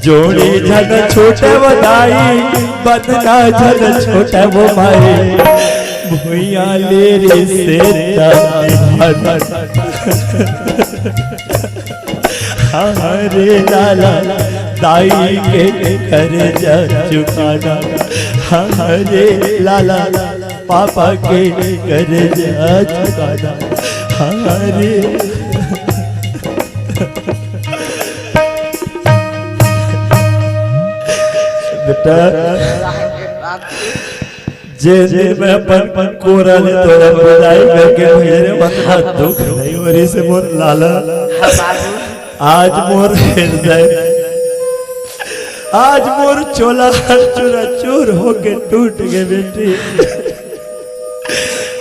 जोड़ी झन छूटे वो दाई, बंधना झन छूटे वो माई। भुइयां ले रे से हरे लाला, दाई के कर्जा चुकाना। हरे लाला, पापा के कर्जा चुकाना। हरे बेटा, जे दिन मैं अपन कोरा ले तोला विदाई करके भेजे रे, मतना दुख नहीं हो रही से मोर लाला। हाँ बाबू। आज मोर हृदय, आज मोर चोला चूरा चूर होके टूट गए बेटी।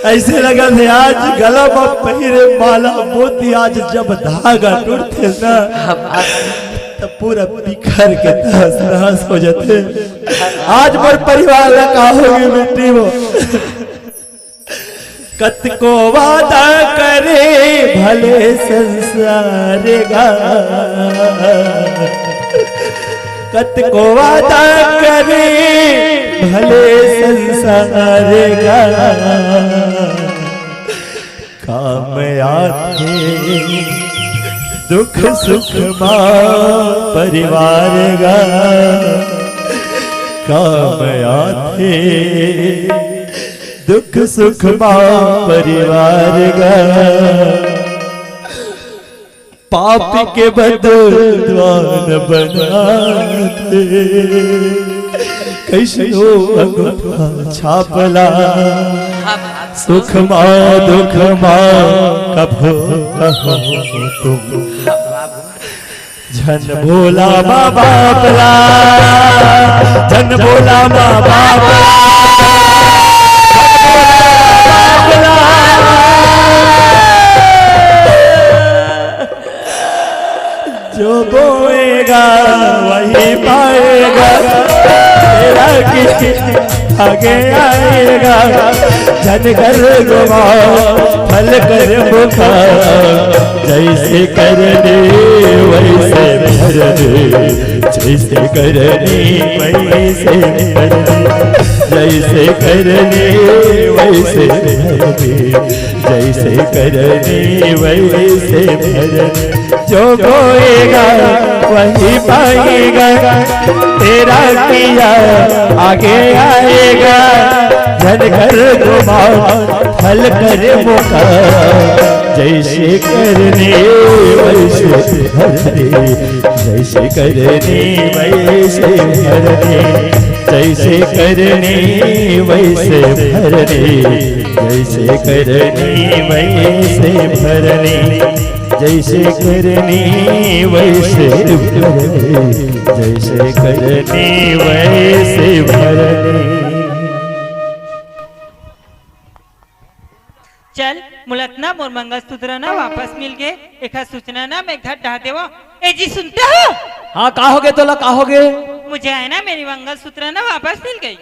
ऐसे लगथे आज गला म पहिरे माला मोती, आज जब धागा टूटथे ना, तब पूरा बिखर के तहस नहस हो जाथे। आज मोर परिवार ला का होगे बेटी वो। कतको वादा करे भले संसार गा, कतको वादा करे भले संसार गा, काम आथे दुख सुख मा परिवार गा, काम आथे दुख सुख मा परिवार गा। पाप के बदलवान बनाथे, कइसनो अंगूठा छापला, सुख मा दुख मा कभू कहो तुम। झन भोला मा बाप ला, झन भोला मा बाप ला, झन भोला मा बाप ला। जो बोएगा वही पाएगा, तेरा किसी आगे आएगा। झन कर गुमाओ फल कर मुखा, जैसे करनी वैसे भरनी, जैसे करनी वैसे भरनी, जैसे करनी वैसे भरनी, जैसे करनी वैसे भरनी। जो बोएगा वही पाएगा, तेरा किया आगे आएगा। झन कर गुमाओ फल कर मुखा, जैसे करनी वैसे भरनी, जैसे करनी वैसे भरनी, जैसे करनी वैसे भरनी, जैसे करनी वैसे भरनी, जैसे करनी वैसे भरनी, जैसे करनी वैसे भरनी। चल, मुलतना मोर मंगलसूत्र ना वापस मिल गे, एखर सूचना ना मैं घर डाल देवो। ए जी, सुनते हो? हाँ, का होगे तोला, का होगे? मुझे है ना मेरी मंगलसूत्र ना वापस मिल गई।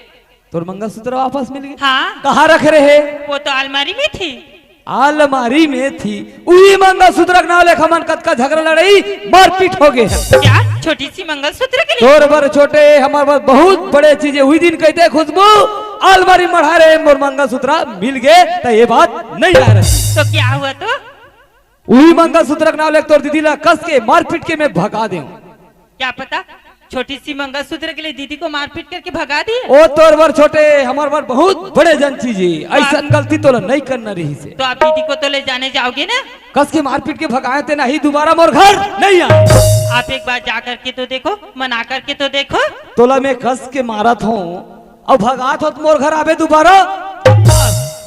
तोर मंगलसूत्र वापस मिल गई? हाँ। कहाँ रखे रहे? वो तो अलमारी में थी। अलमारी में थी? उही मंगलसूत्र के नाव लेके हमन कतका झगड़ा लड़ाई मारपीट हो गए। क्या? छोटी सी मंगलसूत्र के लिए? तोर बर छोटे, हमर बर बहुत बड़े चीज हे। उही दिन कहिथे खुशबू, अलमारी मढ़ा रहे मोर मंगलसूत्र मिल गए, त ये बात नहीं आ रही। तो क्या हुआ तो? उही मंगलसूत्र के नाव लेके तोर दीदी ला कस के मारपीट के मैं भगा देव। क्या पता, छोटी सी मंगलसूत्र के लिए दीदी को मारपीट करके भगा दिए। ओ तोर बर छोटे, हमर बर बहुत बड़े जन चीज हे। ऐसन गलती तोला नहीं करना रही से। तो आप दीदी को तो ले जाने जाओगे ना? कस के मारपीट के भगाए ते नहीं, दोबारा मोर घर नहीं आ। आप एक बार जा करके तो देखो, मना करके तो देखो। तोला मैं कस के मारत हूँ, अब भगात हो तो मोर घर आबे दोबारा।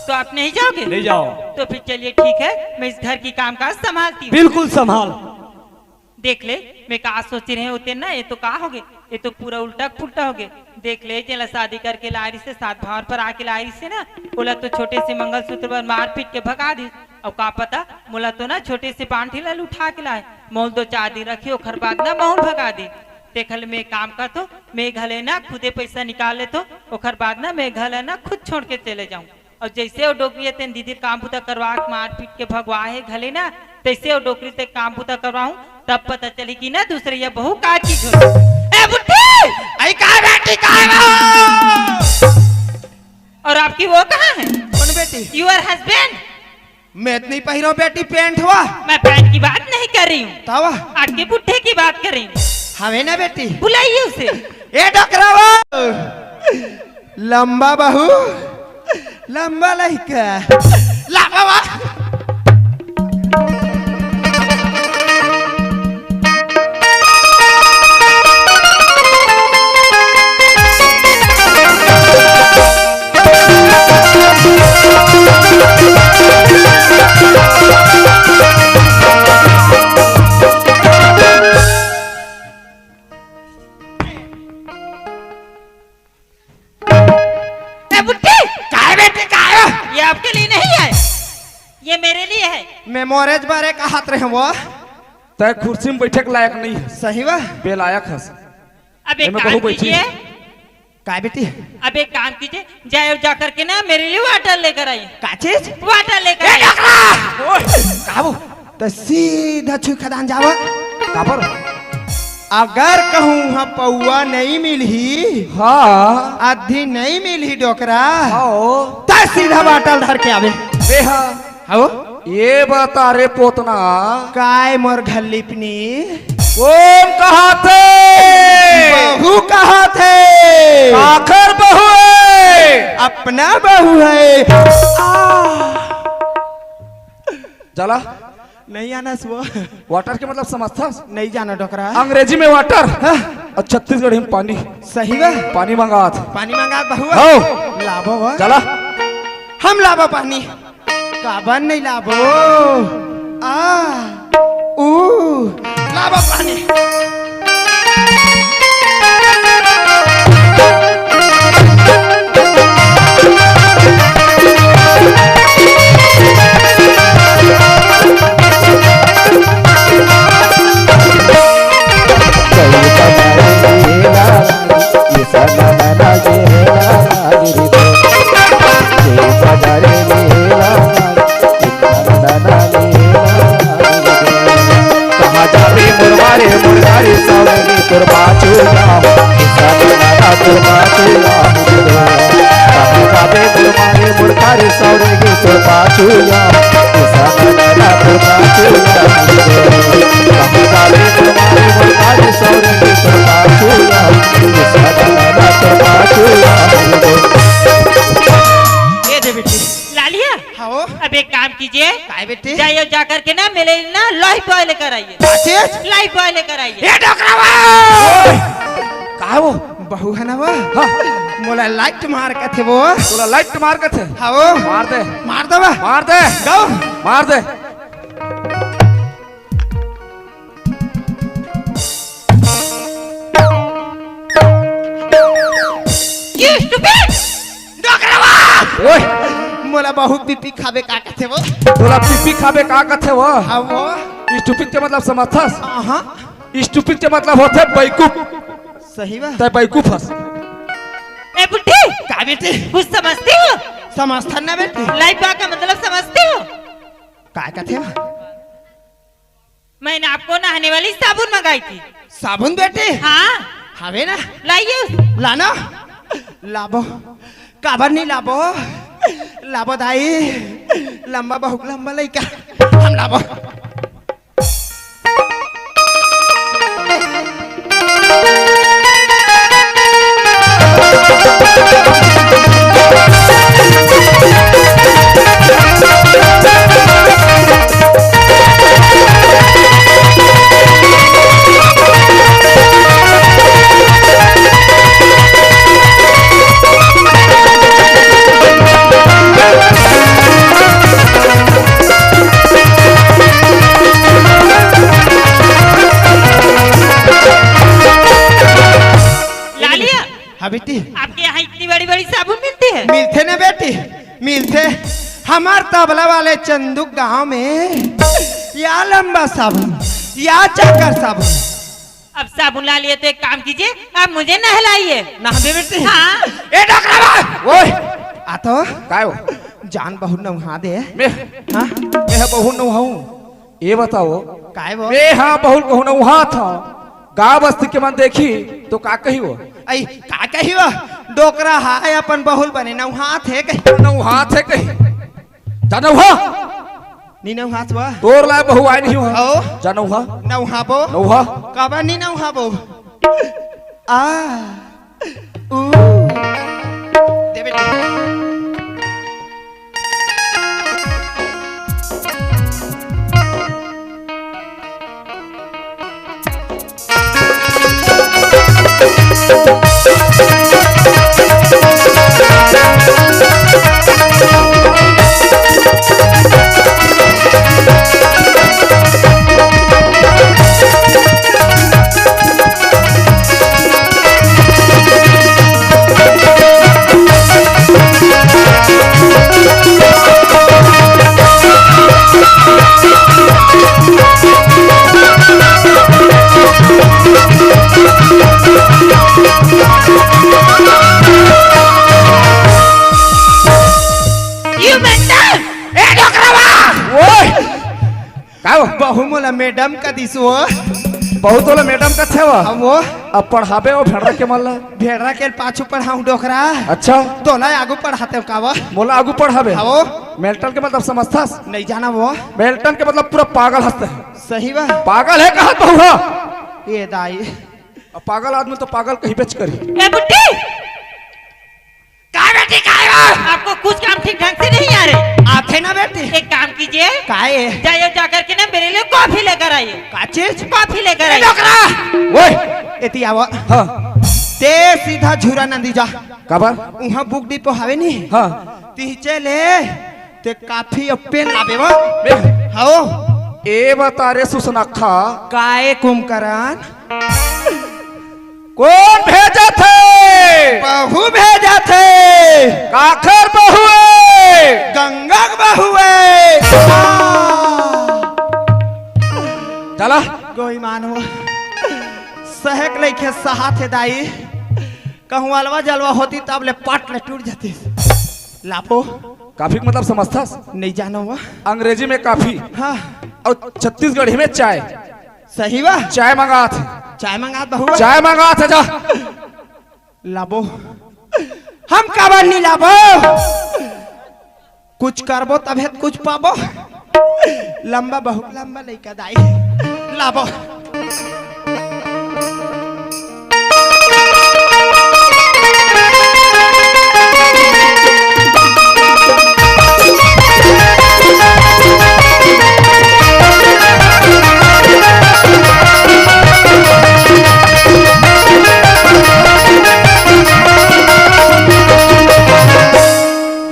तो आप नहीं जाओगे? नहीं जाओ। तो फिर चलिए ठीक है, मैं इस घर की कामकाज संभालती हूँ। बिल्कुल संभाल। देख ले, मैं का सोच रहे होते ना, ये तो का हो गए, ये तो पूरा उल्टा पुल्टा हो गए। देख ले, जेला शादी करके ला रही से, सात भावर पर आके ला रही से ना, ओला तो छोटे से मंगलसूत्र पर मार पीट के भगा दी। अब का पता, मोला तो ना छोटे से पांठी ला उठा के लाए, मौल दो चार दिन रखी, ओखर बाद ना मौल भगा दी। देख ले, मैं काम कर तो, मैं घले ना खुदे पैसा निकाल लेतो, ओखर बाद ना मैं घले ना खुद छोड़ के चले जाऊं। अउ जइसे ओ डोकरी तेन दीदी काम बुता करवा के मार पीट के भगवा हे घले ना, तइसे ओ डोकरी ते काम बुता करवाहूं, तब पता चली कि ना दूसरे ये बहू का चीज होथे। ए बुट्टी! आई का बेटी, का बहू? और आपकी वो कहाँ है? कौन बेटी? Your husband। मैं तो नहीं पहिरो बेटी पैंट हुआ। मैं पैंट की बात नहीं कर रही हूँ। तवा? आपके बुट्टे की बात कर रही हूँ। हवे ना बेटी। बुलाइए उसे। ए डोकरा वो। लंबा बहू, लंबा लइका। ला बाबा। ए बुट्टी! काय बेटी, काय? ये आपके लिए नहीं मैं मोरेज बारे का हाथ रहे वो। तय कुर्सी में बैठे के लायक नहीं है। सही बा। बेलायक हस। अब एक एमे काम बहू बैठी। कीजिए। काय बेटी? अब एक काम कीजिए, जाए जा करके ना मेरे लिए वाटर लेकर आइए। का चीज? वाटर लेकर ए आइए। डोकरा! ओए, का वो? तो सीधा छुई खदान जावा। काबर? अगर कहूँ हाँ पौआ नहीं मिलही, हाँ। अद्धी नहीं मिलही डोकरा, हाँ। तो सीधा बाटल धर के आवे। ए हाँ। हव? ये बता रे पोतना। काय मोर घल्लिपनी? कोन कहाथे? बहू कहाथे। काखर बहू है? अपना बहू है। आ। चला। नहीं आना सुआ। वाटर के मतलब समझथस? नहीं जाना डोकरा। अंग्रेजी में वाटर। हाँ। और छत्तीसगढ़ी में पानी। सही बा। पानी मंगात। पानी मंगात बहू। हव। लाबो बा। चला। हम लाबो पानी। काबर नहीं लाबो? आ, ऊ, लाबो पानी। कहाँ जाबे मोर मारे मोर गारी सावरे तोर बाचू जाम, किसान नाना तोर बाचू जाम। कहाँ जाबे मोर मारे मोर गारी सावरे तोर बाचू जाम, किसान नाना तोर बाचू जाम। कहाँ जाबे मोर मारे मोर गारी सावरे तोर बाचू जाम, किसान नाना तोर बाचू जाम। ए दे बेटी। लालिया। हाँ। अब एक काम कीजिए। काय बेटी? जाइए, जा करके ना मेरे लिए ना लाइफ बॉय लेकर आइए। का चीज? लाइफ बॉय लेकर आइए। ए डोकरा बा! ओए! का वो? बहू है ना वो? हाँ। मोला लाइट मार के थे वो। तोला लाइट मार के थे? हाँ वो। मार दे। मार दे बा। मार दे। गौ। मार दे। You stupid! डोकरा बा! ओए! मोला बहू पीपी खाबे का कथे वो? तोला पीपी खाबे का कथे वो? हाँ वो। स्टूपिड के मतलब समझथस? हाँ। स्टूपिड के मतलब होथे बैकूफ। सही बा। तय बैकूफ हस। ए बुड्ढी! का बेटी? कुछ समझती हो? समझथन ना बेटी। लाइफ बॉय का मतलब समझती हो? का कथे वो? मैंने आपको नहाने वाली साबुन मंगाई थी। साबुन बेटी? हाँ। हवे ना? लाइए उस- लाना। लाबो। काबर नहीं लाबो? लाबो दाई। लंबा बहुत लंबा लइका। हम लाबो। लालिया, हाँ बेटी। आपके यहाँ इतनी बड़ी बड़ी साबुन मिलती है? मिलथे ना बेटी, मिलथे। हमार तबला वाले चंदू गांव में या लंबा साबुन, या चक्कर साबुन। अब साबुन ला लिए तो एक काम कीजिए, आप मुझे नहलाइए। नहा दे बेटी। हाँ। ए डोकरा बा! ओए! आ तो। काय हो? जान बहुत नहा दे। मैं? हाँ? मैं बहुत नहाऊं। ये बताओ। काय वो? मैं हाँ बहुत कहूँ नहात हूँ। गाँव बस्ती के मन देखी तो का कही वो? अई, का कही वो? डोकरा हाय अपन बहुल बने नहात हे कही। नहात हे कही। जा नहा। नी नहात वा। तोर लाय बहू आय नहीं हुआ। हो। जा नहा। नहाबो। नहा। काबर नी नहाबो? आ। ऊ। दे बेटी। त मैडम का दिस वो। बहुत वाला मैडम का थे वो। अब वो अब पढ़ाबे वो भेड़रा के मन ला। भेड़रा के पाछू पढ़ाऊं डोकरा। अच्छा। तोला आगू पढ़ाते हो का वो? मोला आगू पढ़ाबे? हाँ वो। मेल्टन के मतलब समझथस? नहीं जाना वो। मेल्टन के मतलब पूरा पागल हंसते हैं। सही बा। पागल है कहा तो हुआ। ये दाई। अब पागल आदमी तो पागल कहीं बेच करी। ए बुड्ढी, काय बेटी, काय बा? आपको कुछ काम ठीक ढंग से नहीं आ रहे। आथे ना बेटी। एक काम कीजिए। काय? जाइए, जा करके ना मेरे लिए कॉफी लेकर आइए। का चीज? कॉफी लेकर ए आइए। डोकरा। ओए। एती आवा। हाँ। ते सीधा झूरा नंदी जा। काबर? उहाँ बुक डिपो हवे नी। हाँ। तिहचे ले ते काफी अउ पेन लाबे वा। बे। हाओ। ए बता रे सुसनखा। काय कुंभकरन? कोन भेजथे? बहू भेजथे। काखर बहू ए? गंगा के बहू ए। चला। गोई मानो। सहक लइके सहाथे दाई। कहूँ अलवा जलवा होती तब ले पट ले टूट जाती। लापो। काफी के मतलब समझथस? नहीं जानो वो। अंग्रेजी में काफी। हाँ। अउ छत्तीसगढ़ी में चाय। सही बा। चाय मंगात हे। चाय मंगात बहू। चाय मंगात हे, जा। लाबो। हम काबर नहीं लाबो? कुछ करबो तभे त कुछ पाबो। लंबा, बहुत लंबा लइका दाई। लाबो।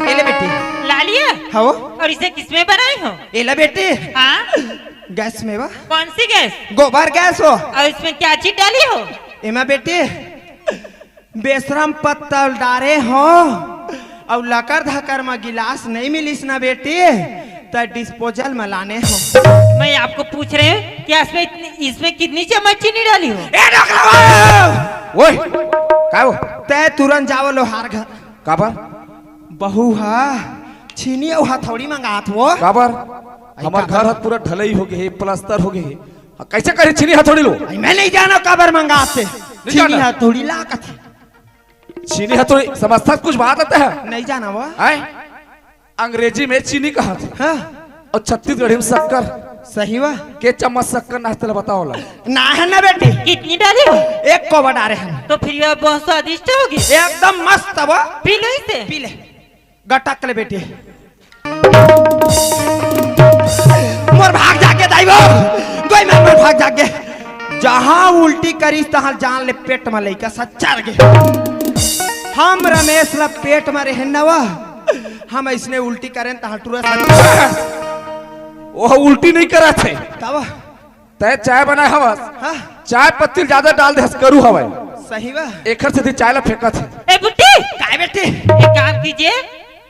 ये ले बेटी। ला लिया? हाँ। और इसे किसमें बनाई हो? ये ले बेटी। हाँ। गैस में बा। कौन सी गैस? गोबर गैस हो। और इसमें क्या चीज डाली हो? एमा बेटी, बेसरम पत्तल डारे हो अउ लकर धकर म गिलास नहीं मिलिस ना बेटी, त डिस्पोजल म लाने हो। मैं आपको पूछ रही हूँ कि इसमें इतनी, इसमें कितनी चम्मच चीनी डाली हो? ए डोकरा बाबू! ओए, काय हो? तै तुरंत जावो लोहार घर। काबर? बहू हा छीनी अउ हथौड़ी मंगात वो। काबर? आई हमर काबर? घर ह पूरा ढलई हो गे हे, प्लास्टर हो गे हे। कैसे करे छीनी हथौड़ी लो? आई मैं नहीं जाना काबर मंगात हे। नहीं छीनी जाना? हथौड़ी ला कथे। छीनी हथौड़ी समझता कुछ बात आता है? नहीं जाना वो। आय? अंग्रेजी में चीनी कहा था। हाँ। अउ छत्तीसगढ़ी में शक्कर। सही बा। के चम्मच शक्कर नाश्ते ला बताओ ला। ना है ना बेटी। कितनी डाली हो? एक कोबा डारे हैं। तो फिर यह बहुत स्वादिष्ट होगी। एकदम मस्त बा। पी लो इसे। पी ले। गटक ले बेटी। मोर भाग जागे दाई वो। गोई मार मोर भाग जागे। जहाँ उल्टी करिस तहाँ जान ले पेट म लइका सच्चर गे। हम रमेश ला पेट म रहेन न वा। हम अइसने उल्टी करेन तहाँ टूरा सच्चर। ओह उल्टी नहीं करत हे। तब? तै चाय बनाए हवस। हाँ। चाय पत्ती ल जादा डाल दे हस करू हवय। सही बा। एखर सेती चाय ला फेंकत हे। ए बुड्ढी! काय बेटी? एक काम कीजिए,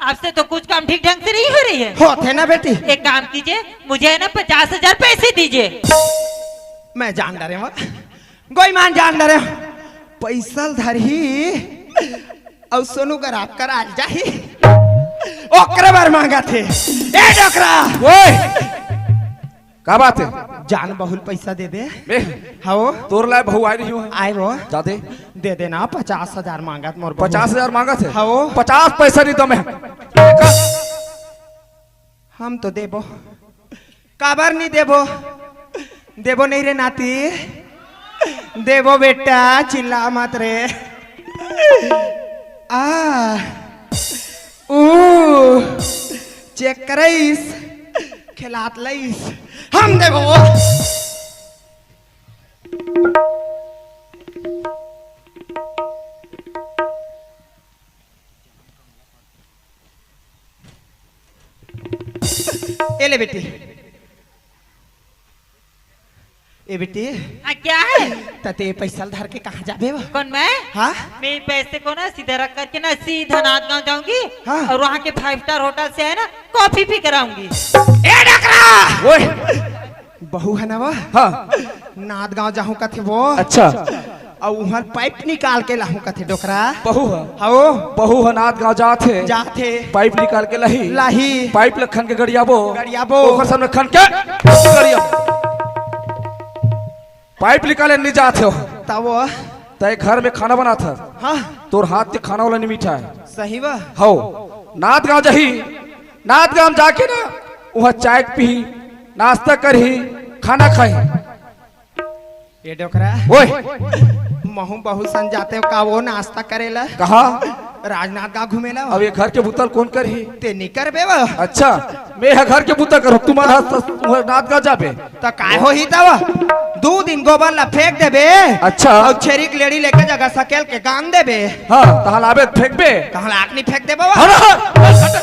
आपसे तो कुछ काम ठीक ढंग से नहीं हो रही है। होथे ना बेटी। एक काम कीजिए, मुझे है ना पचास हजार पैसे दीजिए। मैं जान डरे हूँ। गोई मान जान डरे हूँ। पैसा ल धरही अउ सोनू गराब करा जाही। ओकरे बर मांगत हे। ए डोकरा। ओए! का बात हे? जान बहुल पैसा दे दे। बे, हाओ। तोर लाय बहू आय रही हूँ। आय वो। जा दे। दे देना, पचास हजार मांगत मोर बहू। पचास हजार मांगत हे? हाओ। पचास पैसा नहीं तो मैं। हम तो देबो। काबर नहीं देबो? देबो नहीं रे नाती। देबो बेटा, चिल्ला मत रे। आ। ऊ। चेक करइस, खेलात लइस, हम देबो। ए ले बेटी, ए बेटी। हाँ, क्या है? त ते पैसा ल धर के कहाँ जाबे वो? कौन, मैं? हाँ? मैं पैसे को ना सीधा रख करके ना सीधा नांदगांव जाऊंगी। हाँ। और वहाँ के फाइव स्टार होटल से है ना कॉफी पी कराऊंगी। ए डकरा! ओए! बहू है ना वो? हाँ। नांदगांव जाहूँ कथे वो। अच्छा। अउ उहाँ पाइप निकाल के लाहूँ कथे डोकरा। बहू ह। हओ। बहू ह नांदगांव जात हे। जात हे। पाइप निकाल के लाही। लाही। पाइप ल खन के गड़ियाबो। गड़ियाबो। ओकर सामने खन के गड़ियाबो। पाइप निकाले नहीं जात हो। तब वो? तय घर में खाना बनात हस। हाँ। तोर हाथ के खाना वाला नहीं मीठा है। सही बा। हो, नात गांव जाही, नात गांव जाके ना, वहाँ चाय पी, नाश्ता करही, खाना खाही। ये डोकरा। ओए। महू बहुत सन जाते हो का वो नाश्ता करेला? कहाँ? राजनांदगांव घूमेला। अब ये घर के बुता ल कोन करही? ते नहीं करबे वो। अच्छा, मैं ह घर के बुता करूँ, तुम्हारा हाथ से तुम्हारा नांदगांव जाबे। तो काय होही तब? दू दिन गोबर ला फेंक देबे। अच्छा। अउ छेरी के लेड़ी लेके जगह सकेल के गांग देबे। हाँ, तहाँ लाबे फेंकबे। तहाँ लाक नहीं फेंक देबे वो। हट, हट, हट।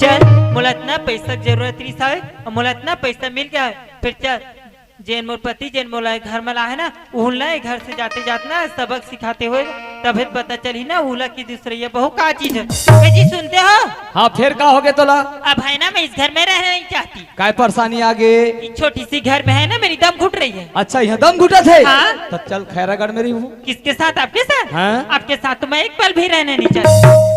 चल, मोला इतना पैसा के जरूरत रहिस हवे, अउ मोला इतना पैसा मिल गया है, फिर चल, जेन मोर पति, जेन मोला ए घर में लाहे ना, उहुन ला ए घर से जाते जात ना सबक सिखाते हुए, तभे तो पता चलही ना, उहुला की दूसरैया बहू का चीज है। ए जी, सुनते हो? हाँ, फिर का हो गया तोला? अब है ना, मैं इस घर में रहना नहीं चाहती। काय परेशानी आ गे? इस छोटी सी घर में है ना, मेरी दम घुट रही है। अच्छा, यहाँ दम घुटत हे? हाँ। तो चल खैरागढ़ में रही हूँ। किसके साथ? आपके साथ? हाँ। आपके साथ तो मैं एक पल भी रहना नहीं चाहती।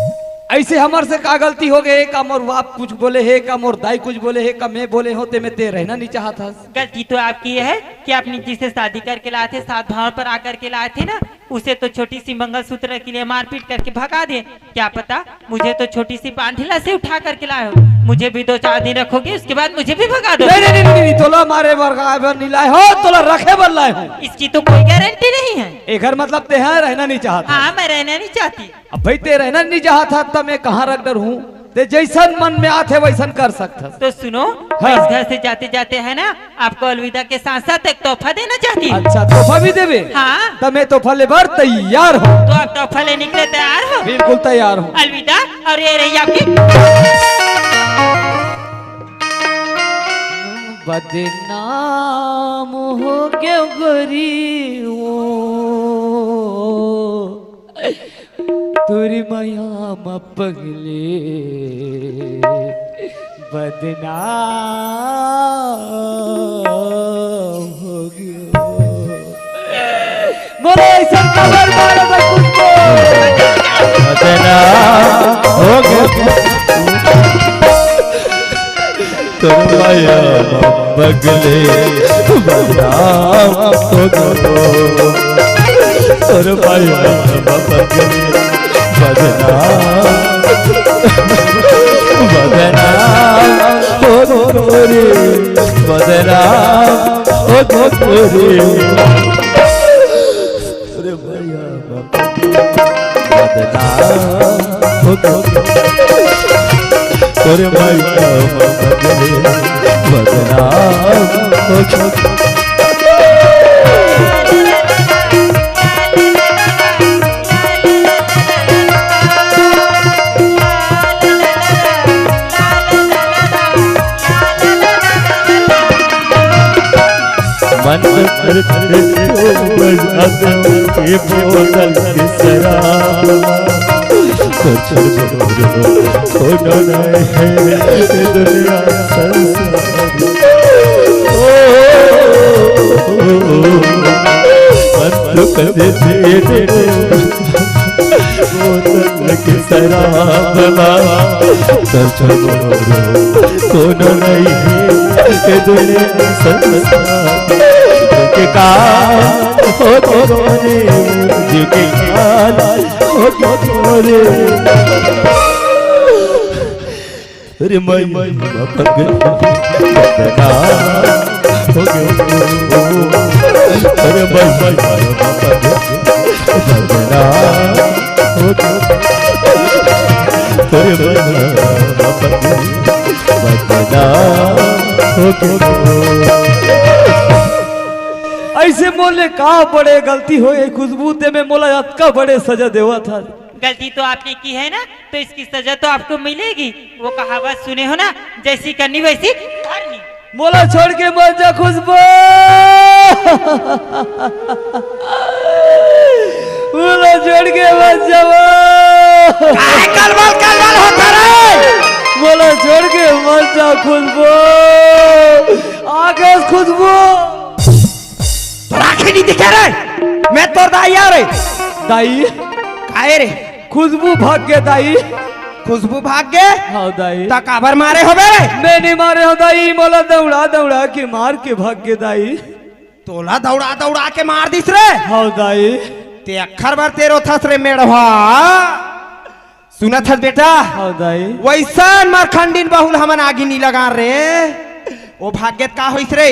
ऐसे हमर से का गलती हो गई? का मोर बाप कुछ बोले हे, का मोर दाई कुछ बोले हे, का मैं बोले हो ते में ते रहना नहीं चाहत हस? गलती तो आपकी ये है कि आपने जिसे शादी करके लाए थे, सात भाव पर आकर के लाए थे ना, उसे तो छोटी सी मंगलसूत्र के लिए मारपीट करके भगा दिए। क्या पता, मुझे तो छोटी सी पांढिला से उठा करके लाए हो, मुझे भी दो चार दिन रखोगे, उसके बाद मुझे भी भगा दो। नहीं, नहीं, नहीं, नहीं, नहीं, तोला मारे बर का बर नहीं लाए हो, तोला रखे बर लाए हो। इसकी तो कोई गारंटी नहीं है। एकर मतलब ते यहाँ रहना नहीं चाहत। हाँ, मैं रहना नहीं चाहती। अब भाई, ते रहना नहीं चाहत था, तब मैं कहाँ रख डर हूँ? ते जैसन मन में आथे, वैसन कर सकत हस। तो सुनो, हाँ। मैं इस घर से जाते जाते है ना, आपको अलविदा के साथ साथ एक तोहफा देना चाहती हूँ। अच्छा, तोहफा भी देबे? हाँ। तो मैं तोहफा ले बर तैयार हूँ। तो आप तोहफा लेने के लिए तैयार हो? बिल्कुल तैयार हूँ। अलविदा। और ये रही आपकी। बदनाम हो गयो गोरी वो। तोरी मया म पगले बदनाम हो गयो। मोरे ऐसा कबर मारो तो कुछ को। बदनाम हो गयो। तोर माया म पगले बदनाम हो गयो। तोर माया म पगले बदनाम, बदनाम हो गयो रे, बदनाम हो गयो रे। तोर माया म बदनाम हो गयो। तोर माया म बदनाम हो गयो। मन करते तो बजा दो ये बोतल की शराब। कुछ बोलो, कोनो नहीं है ये दुनिया संसार। ओ, ओ, ओ, ओ, मन तो कर दे दे दे। बोतल के शराब ला, दर्शन कोनो नहीं है, ये दुनिया संसार। के का हो गोरे, के का हो गोरे। अरे मैं, मैं, मैं पगला बदनाम हो गयो। अरे मैं, मैं, मैं पगला बदनाम हो गयो। अरे मैं, मैं, मैं पगला बदनाम हो गयो। ऐसे मोले का बड़े गलती होए खुशबू, ते में मोला अतका बड़े सजा देवत हस। गलती तो आपने की है ना, तो इसकी सजा तो आपको मिलेगी। वो कहावत सुने हो ना, जैसी करनी वैसी भरनी। मोला छोड़ के मत जा खुशबू, मोला छोड़ के मत जा। काहे कलबल कलबल होता रे? मोला छोड़ के मत जा खुशबू, आकाश खुशबू। तोर आँखें नहीं दिखे रे? मैं तोर दाई आ रे। दाई? काहे रे? खुशबू भाग के दाई। खुशबू भाग गे? हव दाई। त काबर मारे होबे रे? मैं नहीं मारे हव दाई, मोला दौड़ा दौड़ा के मार के भाग गे दाई। तोला दौड़ा दौड़ा के मार दिस रे? हव दाई। ते अखर बर ते रोथस रे मेड़वा। सुनत हस बेटा? हव दाई। वैसन मरखंडिन बहू ल हमन आगी नी लगान रे। ओ भाग्य त का होइस रे?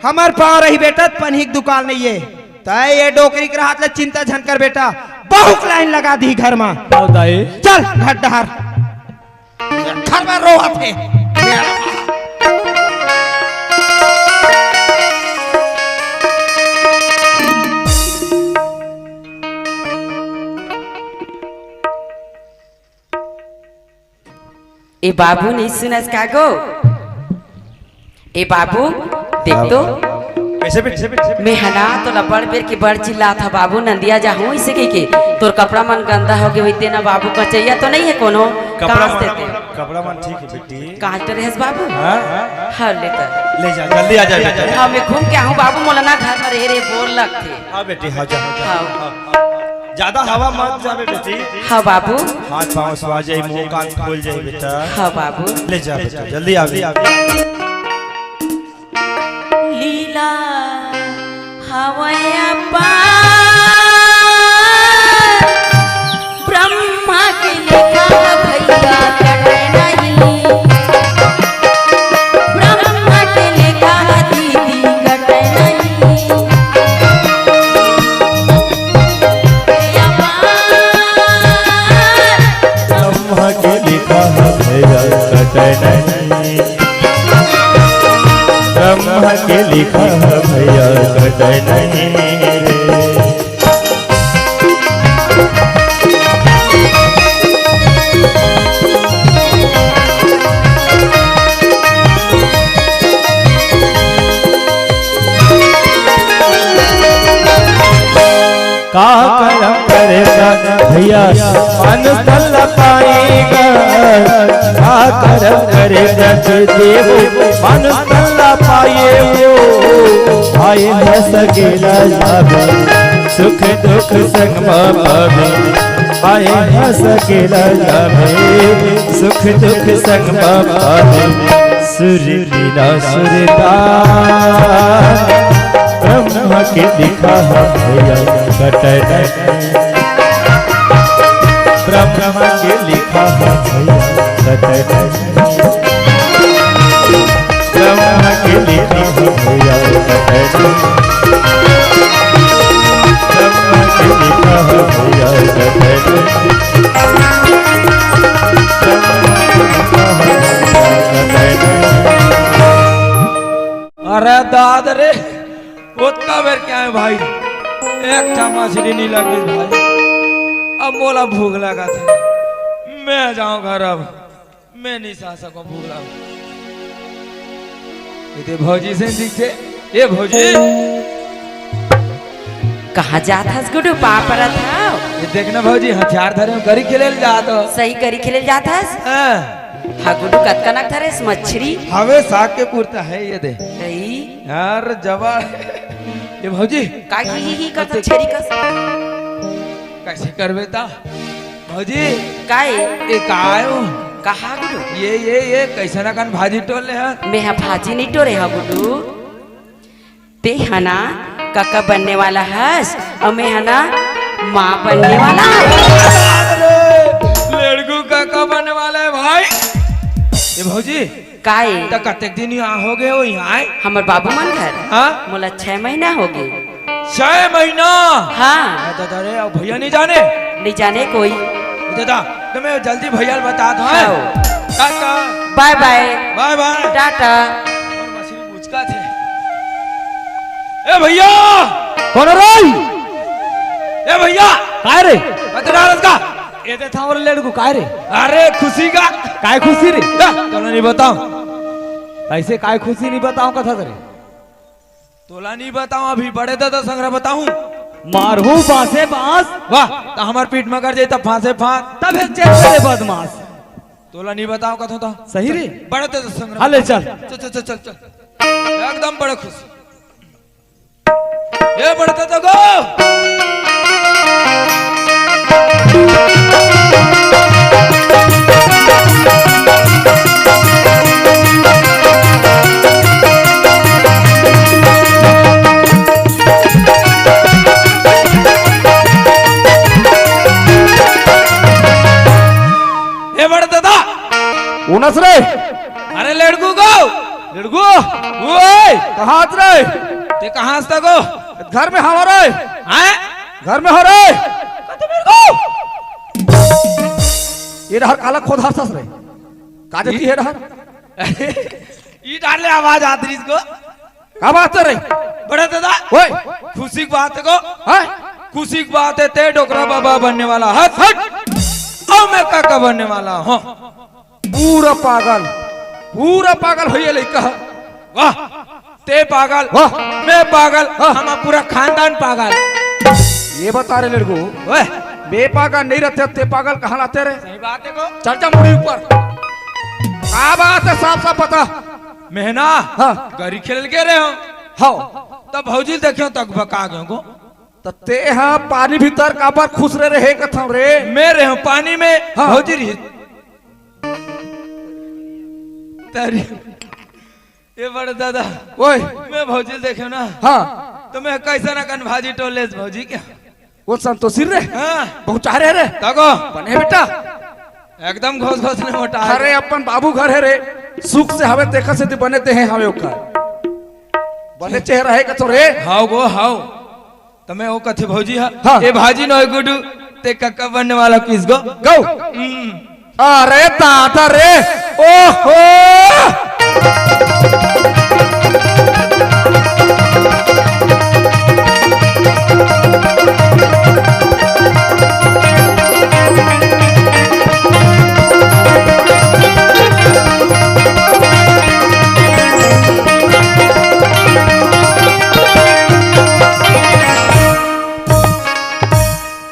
हमर पाँव रही बेटा, त पनही के दुकाल नइये। तैं ये डोकरी के रहत ले चिंता झन कर बेटा, बहू के लाइन लगा दी घर मा। हव दाई। चल घर डहर। घर मा रोवत हे। ए बाबू, नहीं सुनस का गो? ए बाबू, देख तो। कैसे बेटी? मैं हना तोला बड़ बेर के बड़ चिल्लात हँव बाबू, नंदिया जाहूँ इसे कहिके। तोर कपड़ा मन गंदा होगे होही ते ना बाबू, कचैया तो नहीं हे कोनो? कपड़ा कांच मन, देते। कपड़ा मन ठीक हे बेटी। कांच डरे हस बाबू? हाँ, हाँ, हाँ। हाँ, ले त। ले जा, जल्दी आ जा बेटा। हाँ, मैं घूम के आहूँ बाबू, मोला ना घर मा रहे रे बोर लगथे। हाँ बेटी, हाँ जा, हाँ जा। हाँ। ज्यादा हवा मत जाबे बेटी। हाँ बाबू। हाथ पाँव सुआ जाही, मुँह कान फूल जाही बेटा। हाँ बाबू। ले जा बेटा, जल्दी आ बेटा। लीला हवय अपार, ब्रह्मा के लेखा भैया कटे नहीं। ब्रह्मा के लेखा दीदी कटे नहीं। हे अपार, ब्रह्मा के लेखा भैया कटे नहीं। ब्रह्मा के लेखा भैया कटे नहीं रे। का करम करे गा भैया, मानुष तन ला पाए गा। का करम करे गा देव, मानुष तन ला पाए वो। आए हँस के लजावे, सुख दुख संग मा पावे। आए हँस के लजावे, सुख दुख संग मा पावे। सुर लीला सुरता, ब्रह्मा के लिखा है भैया कटे नहीं। ब्रह्मा के लिखा है भैया कटे नहीं। ब्रह्मा के लिखा है भैया कटे नहीं। ब्रह्मा के लिखा है भैया कटे नहीं। अरे दाद रे, ओतका बेर के आए भाई, एक ठा मछली नहीं लगी भाई। अब मोला भूख लगा था, मैं जाऊं घर अब, मैं नहीं सह सकूं भूख लगा। ये दे भौजी से दिखते, ये भौजी। कहाँ जात हस गुड्डू, पाँव परत हँव। ये देखना भौजी, हथियार धरे हँव, करी खेले ल जात हँव। सही करी खेले ल जात हस? हाँ। हाँ गुड्डू, कतका नक धरे हस मछरी? हवे साग के पुरता है, ये दे। सही। यार जवान। ये भौजी। का ही ही ही का तो छेरी का। कैसे करबे ता? भौजी। काय? ये का आयो? कहा गुड्डू? ये, ये, ये कैसन अकन भाजी टोर ले हस? मैं हा भाजी नहीं टोरे हा गुड्डू। ते हा ना काका बनने वाला हस, अउ मैं हा ना माँ बनने वाला हस। अरे, लड़कू काका बनने वाला है भाई। ये भौजी, काय? त कतेक दिन यहाँ हो गए हो यहाँ आए? हमर बाबू मन घर? हाँ? मोला छह महीना हो गए। छह महीना? हाँ। अरे दादा रे, अब भैया नहीं जाने? नहीं जाने कोई। दादा, तो मैं जल्दी भैया ल बता दो, हैं? हाँ। टाटा। बाय बाय। बाय बाय। टाटा। और मछली पूछ का थे? ए भैया! कौन रे? ए भैया! काय रे? बता रहा का? ये दे था और लेड़ को काय रे? अरे खुशी का। काय खुशी रे? जा, चलो नहीं बताओ। ऐसे काय खुशी नहीं बताओ कथा तेरे? तोला नहीं बताओ, अभी बड़े दादा संग रा बताऊं। मारहूं बांसे बांस। वाह, तो हमार पीठ में कर जाए तब फांसे फांस। तब है चेत करे बदमाश। तोला नहीं बताओ कथा तो। सही रे? बड़े दादा संग रा हाँ, ले चल। चल, चल, चल, चल, चल। एकदम बड़े खुश। ए बड़े दादा को। ते कहाँ हस तको? घर में हवं रे। हैं? घर में हवं रे। कते मेरे को? ये डहर काला खोदथस रे। का जती हे डहर? ई डहर ले आवाज आत रहिस को। का बात हे रे? बड़े दादा। ओए। खुशी के बात हे को। हैं? खुशी के बात हे, ते डोकरा बाबा बनने वाला हस। हट। अउ मैं काका बनने वाला हंव। पूरा पागल, पूरा पागल होइए लइका। वाह, ते पागल, वाह। मैं पागल, हाँ। हमर पूरा खानदान पागल। ये बता रे लड़को, ओए। मैं पागल नहीं रहते, ते पागल कहाँ लाते रे? सही बात हे को। चल जा मुड़ी ऊपर। का बात हे, साफ साफ बता। मैं ना, हाँ। गरी खेल के रहे हंव। हाँ। तब भौजी ल देखेंव, तक बका गेंव को। त ते हा पानी भीतर काबर खुसरे रहे कथंव रे? मैं रहे हंव पानी में, हाँ। भौजी रही। तारी, ये बड़े दादा, ओए। मैं भौजी ल देखेंव ना, हाँ। त मैं कइसे ना कन भाजी टोलेस भौजी के। वो संतोषी रे? हाँ। बहुत चाह रहे रे। तको। बने बेटा। एकदम घोस घोस ने मोटा। अरे अपन बाबू घर हे रे, सुख से हवे तेखर सेती बने ते हे हवे ओकर। बने चेहरा हे कथंव रे। हाव गो, हाव। त मैं ओ कथे भौजी हा, हाँ। ए भाजी नोहे गुडू, ते कका बनने वाला किस गो? गो। हम्म। अरे दादा रे, ओहो।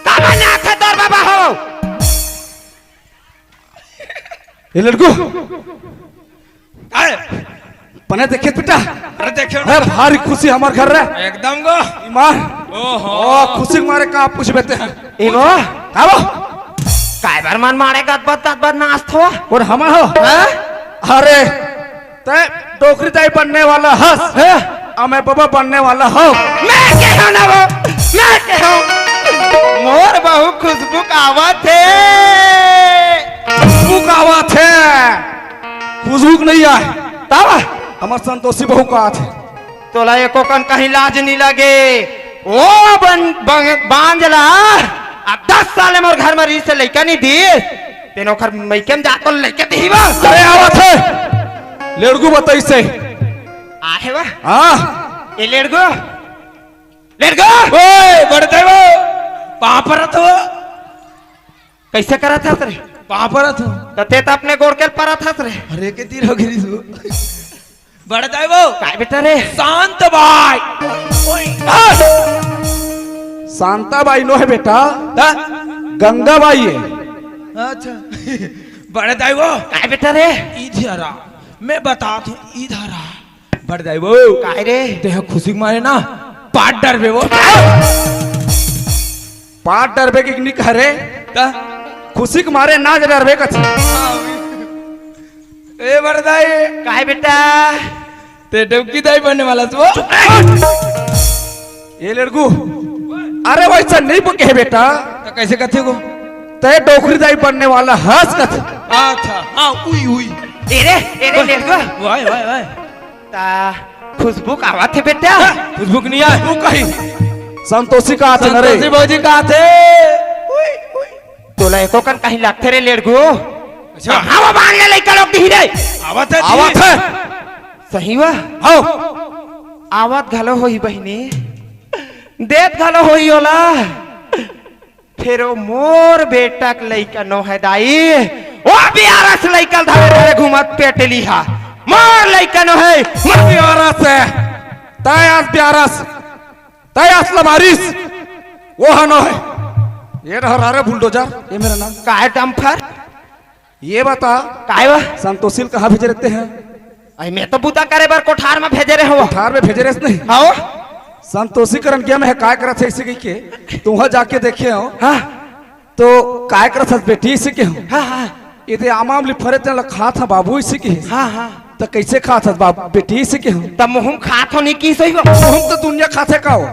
काबर ना आथे तोर बाबा हो? ए लड़को। काय? बने देखे बेटा। अरे देखे ना। अरे भारी खुशी हमर घर रे। एकदम गो। ईमान। ओहो। ओ, खुशी के मारे का पूछ बेटे हैं। ए गो। का वो? काय बर मन मारे गदबद गदबद नाचथो? अउ हमन हो? हाँ? अरे, तैं डोकरी दाई बनने वाला हस, हैं? अउ मैं बबा बनने वाला हंव। मैं के हंव ना वो, मैं के हंव। मोर बहू खुशबू कावत हे। खुशबू कावत हे। खुशबू के नहीं आय। तब? हमर संतोषी बहू कावत हे। तोला एको कन कहीं लाज नहीं लगे। ओ बन-, बन-, बांझ ला, अब दस साल मोर घर में रहिस हे, लइका नहीं दिस। तेन ओखर मइके में जाके लइका दिही बा। अरे आवत हे। लेड़गू बताइस हे। आहे बा। हाँ। ए लेड़गू। लेड़गू। ओए, बड़े दाई वो। पाँव परत हंव। कइसे करत हस रे? पाँव परत हंव। त तें त अपने गोड़ के परत हस रे। अरे के तीर हो गिरी तू। बड़े दाई वो। काय बेटा रे? शांत बाई। ओए। शांता बाई नोहे बेटा। त? गंगा बाई हे। अच्छा। बड़े दाई वो। काय बेटा रे? इधर आ। मैं बताथंव, इधर आ। बड़े दाई वो। काय रे? तें हा खुशी के मारे ना, पाट डरबे वो। पाट डरबे के नहीं कहे रे। त? खुशी के मारे ना डरबे कथे। ए बड़े दाई। काय बेटा? तें डौकी दाई बनने वाला हस वो। ए लेड़गू, अरे वइसन नहीं कहे बेटा। त कइसे कथे गो? तें डोकरी दाई बनने वाला हस कथे। अच्छा, हाँ, उई, उई। ए रे, ए रे, लेड़गू। वाह, वाह, वाह। त खुशबू कावत हे बेटा। खुशबू के नहीं आय। खुशबू कहीं। संतोषी कावत हे ना रे। संतोषी भौजी कावत हे। उई, उई। तोला एको कन कहीं लगथे रे लेड़गू। अच्छा। हाँ, वो बांध ले लइका लोग दिही रे। आवत हे जी। आवत हे। सही वा? हव। आवत घलो होही बहिनी। देत घलो होही ओला। फेर ओ मोर बेटा के लइका नोहे दाई। ओ बियारस लइका ल धरे धरे घूमत पेटली हा। मोर लइका नोहे। मोर बियारस हे। तैं अस बियारस। तैं अस लबारिस, वो ह नोहे। ये डहर आ रे बुलडोजर, ये मेर ना। काय डंपर? ये बता, काय बा? संतोषी ल कहाँ भेजे रहे ते हैं? अरे मैं तो बुता करे बर कोठार में भेजे रहे हंव। कोठार में भेजे रहे नहीं? हाँ। संतोषी करन गेंव हे, काय करत हे अइसे कहिके, तुंहर जाके देखे हंव। हाँ। तो काय करत हस बेटी, अइसे केहेंव। हाँ, हाँ। एदे आमा अमली फरे तेला खात हंव बाबू, अइसे केहेंव। हाँ, हाँ। त कइसे खात हस बाबू, बेटी, अइसे केहेंव। त महूं खात हंव नहीं किहिस होही वो। महूं तो दुनिया खाथे का वो।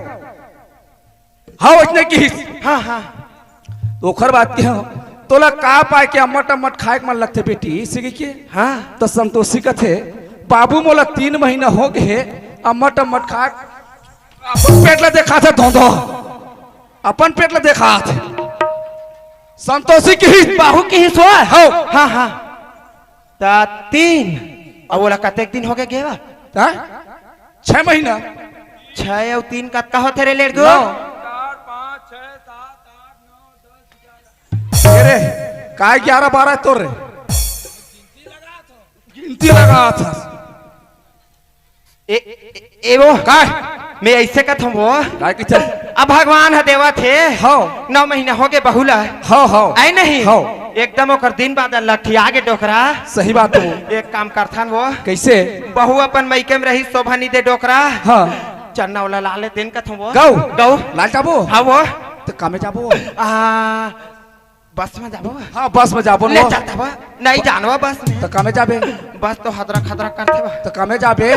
हाँ, वइसने किहिस। हाँ, हाँ। त ओखर बाद केहेंव, तोला का पाय के अम्मट अम्मट खाय के मन लगथे बेटी, अइसे कहिके। हाँ। त संतोषी कथे, बाबू मोला तीन महीना हो गे हे, अम्मट अम्मट खाय अपन पेट ला देखाथे धोंधो, अपन पेट ला देखाथे। संतोषी किहिस। बहू किहिस वो? हव। हाँ, हाँ। त तीन। अउ ओला कतेक दिन होगे गे हवय? हाँ? छह महीना। छह अउ तीन कतका होथे रे लेड़गू? नौ। ए रे, काय ग्यारह बारह तोर रे? गिनती लगावत हस। ए, ए, ए वो। काय? मैं अइसे कथंव वो। काय कहिथे? अब भगवान ह देवत हे। हव। नौ महीना होगे बहू ला। हव, हव। आय नहीं? हव। एकदम ओकर दिन बादर लठिया गे डोकरा। सही बात हे। एक काम करथन वो। कइसे? बहू अपन मइके म रही, शोभा नइ दे डोकरा। हाँ। चन्ना ओला ला ले तेन कथंव वो। गऊ? गऊ। लाल जाबो? हाँ वो। त कामे जाबो? आ, बस में जाबो? हाँ, बस में जाबो ले वो। चलता बा। नहीं जानवा बस में। त कामे जाबे? बस तो हदरा खदरा करथे बा। त कामे जाबे?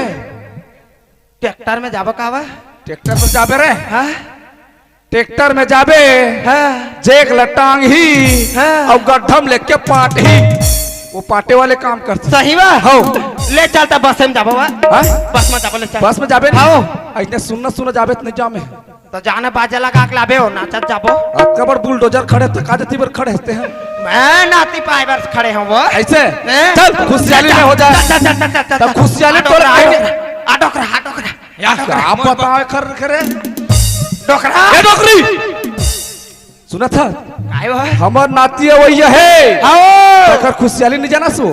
ट्रैक्टर में जाबो का बा? ट्रैक्टर में जाबे रे? हाँ? ट्रैक्टर में जाबे? हाँ। जेक ल टांगही हाँ। अउ गड्ढा म लेके पाटही। वो पाटे वाले काम करथे। सही बा? हव। ले चलता बस में जाबो बा। हाँ? बस में जाबो ले चल। बस में जाबे? हव। अइसने सुन्ना सुन्ना जाबे त नइ जामे। त जाने बाजा लगा के लाबे हो, नाचत जाबो। अतका बड़ बुलडोजर खड़े, थका जती बर खड़े हंसते हैं। मैं नाती पाए बर खड़े हंव वो। अइसे? हैं? चल, खुशियाली में हो जाए। चल, चल, चल, चल, चल, तब चल। खुशियाली आ डोकरा, तोरे आ डोकरा, आ डोकरा, आ डोकरा। या क्या बतावे खर खरे? डोकरा। ए डोकरी! सुनत हस? काय वो? हमर नाती अवइया हे। आओ। तकर खुशियाली नइ जानस वो।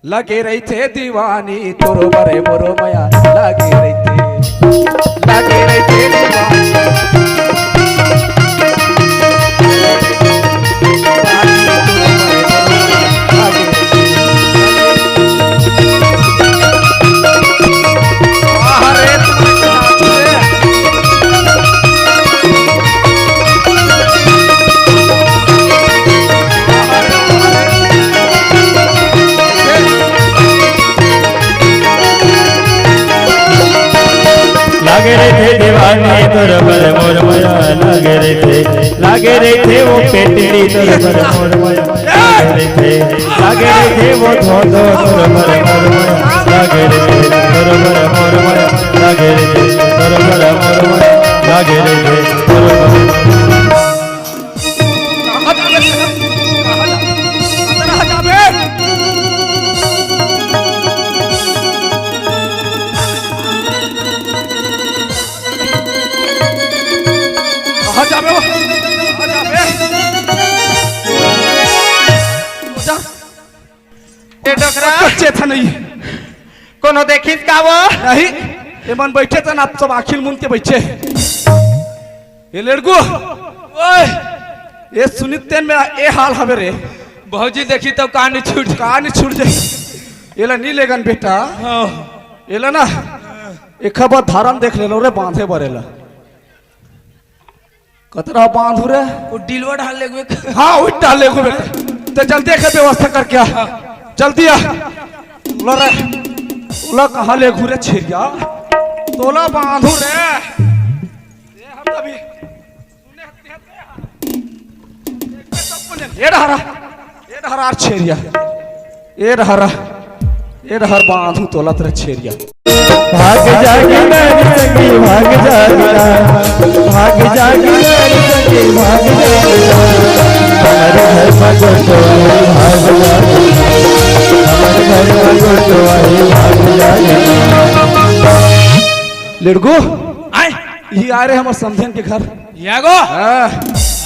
लगे रहिथे दीवानी तोरो बरे मोरो मया लगे रहिथे, लगे रहिथे दीवानी। लागे रहिथे दीवानी तोर बर मोर मया लागे रहिथे, लागे रहिथे वो पेटली तोर बर मोर मया लागे रहिथे, लागे रहिथे वो धोधो तोर बर मोर मया लागे रहिथे, तोर बर मोर मया लागे रहिथे, तोर बर मोर मया लागे रहिथे, तोर बर कहाँ जाबे? कहाँ जाबे? कहाँ जाबे वो? कहाँ जाबे? जा। ए डोकरा। चेता नहीं। कोनो देखिस का वो? नहीं, एमन बइठे तन आप सब आँखी ल मूंद के बइठे। ए लड़कू, ओए, ए सुनित तेन में ए हाल हवे रे। भौजी देखी तब कान छूट। कान छूट जाई। एला नी लेगन बेटा। हाँ। एला ना, एक बार धारन देख ले लो रे, बांधे बर एला। कतरा बांधू रे? वो डिलवा डाल ले गुए। हाँ, वो डाल ले गुए बेटा। ते जल्दी एक व्यवस्था करके आ। हाँ। जल्दी आ। लो रे। लो कहाँ ले घूरे छेरिया? तोला बांधू रे। ये हम अभी। ये डहरा। ये डहरा छेरिया। ए डहरा, ए डहर बांधू तोला तेरा छेरिया। भाग जागी नारी संगी, भाग जागी ना। भाग जागी नारी संगी, भाग जागी ना। हमारे घर में गोटो आई, भाग जागी ना। हमारे घर में गोटो आई, भाग जागी ना। लड़को, आए। ये आ रहे हमारे समधियन के घर। या गो? हाँ।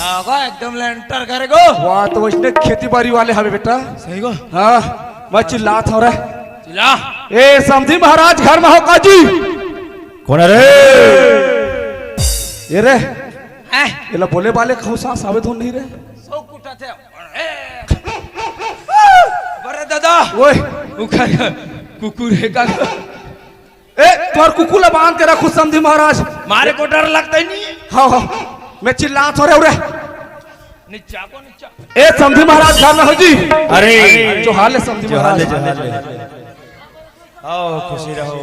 आ गो, एकदम लेंटर करे गो। वाह, तो वैसने खेती बारी वाले हवे बेटा। सही गो। हाँ, मैं चिल्लात हंव रे। चिल्ला। ए, समधी महाराज घर में हो का जी? कोन रे? ये रे। हैं? एला बोले वाले कहूँ सास आवे धुन नहीं रे। सो कुटा थे। बरे दादा। ओए। उखर कुकुर हे का? ए, तोर कुकुर ला बांध के रखू समधी महाराज। मारे को डर लगता ही नहीं। हाँ, हाँ। मैं चिल्लात हंव रे, उरे। नीचा को नीचा। ए, समधी महाराज, घर में हो जी। अरे। जोहार ले समधी जोहार ले, महाराज। जोहार ले। आओ, खुशी रहो।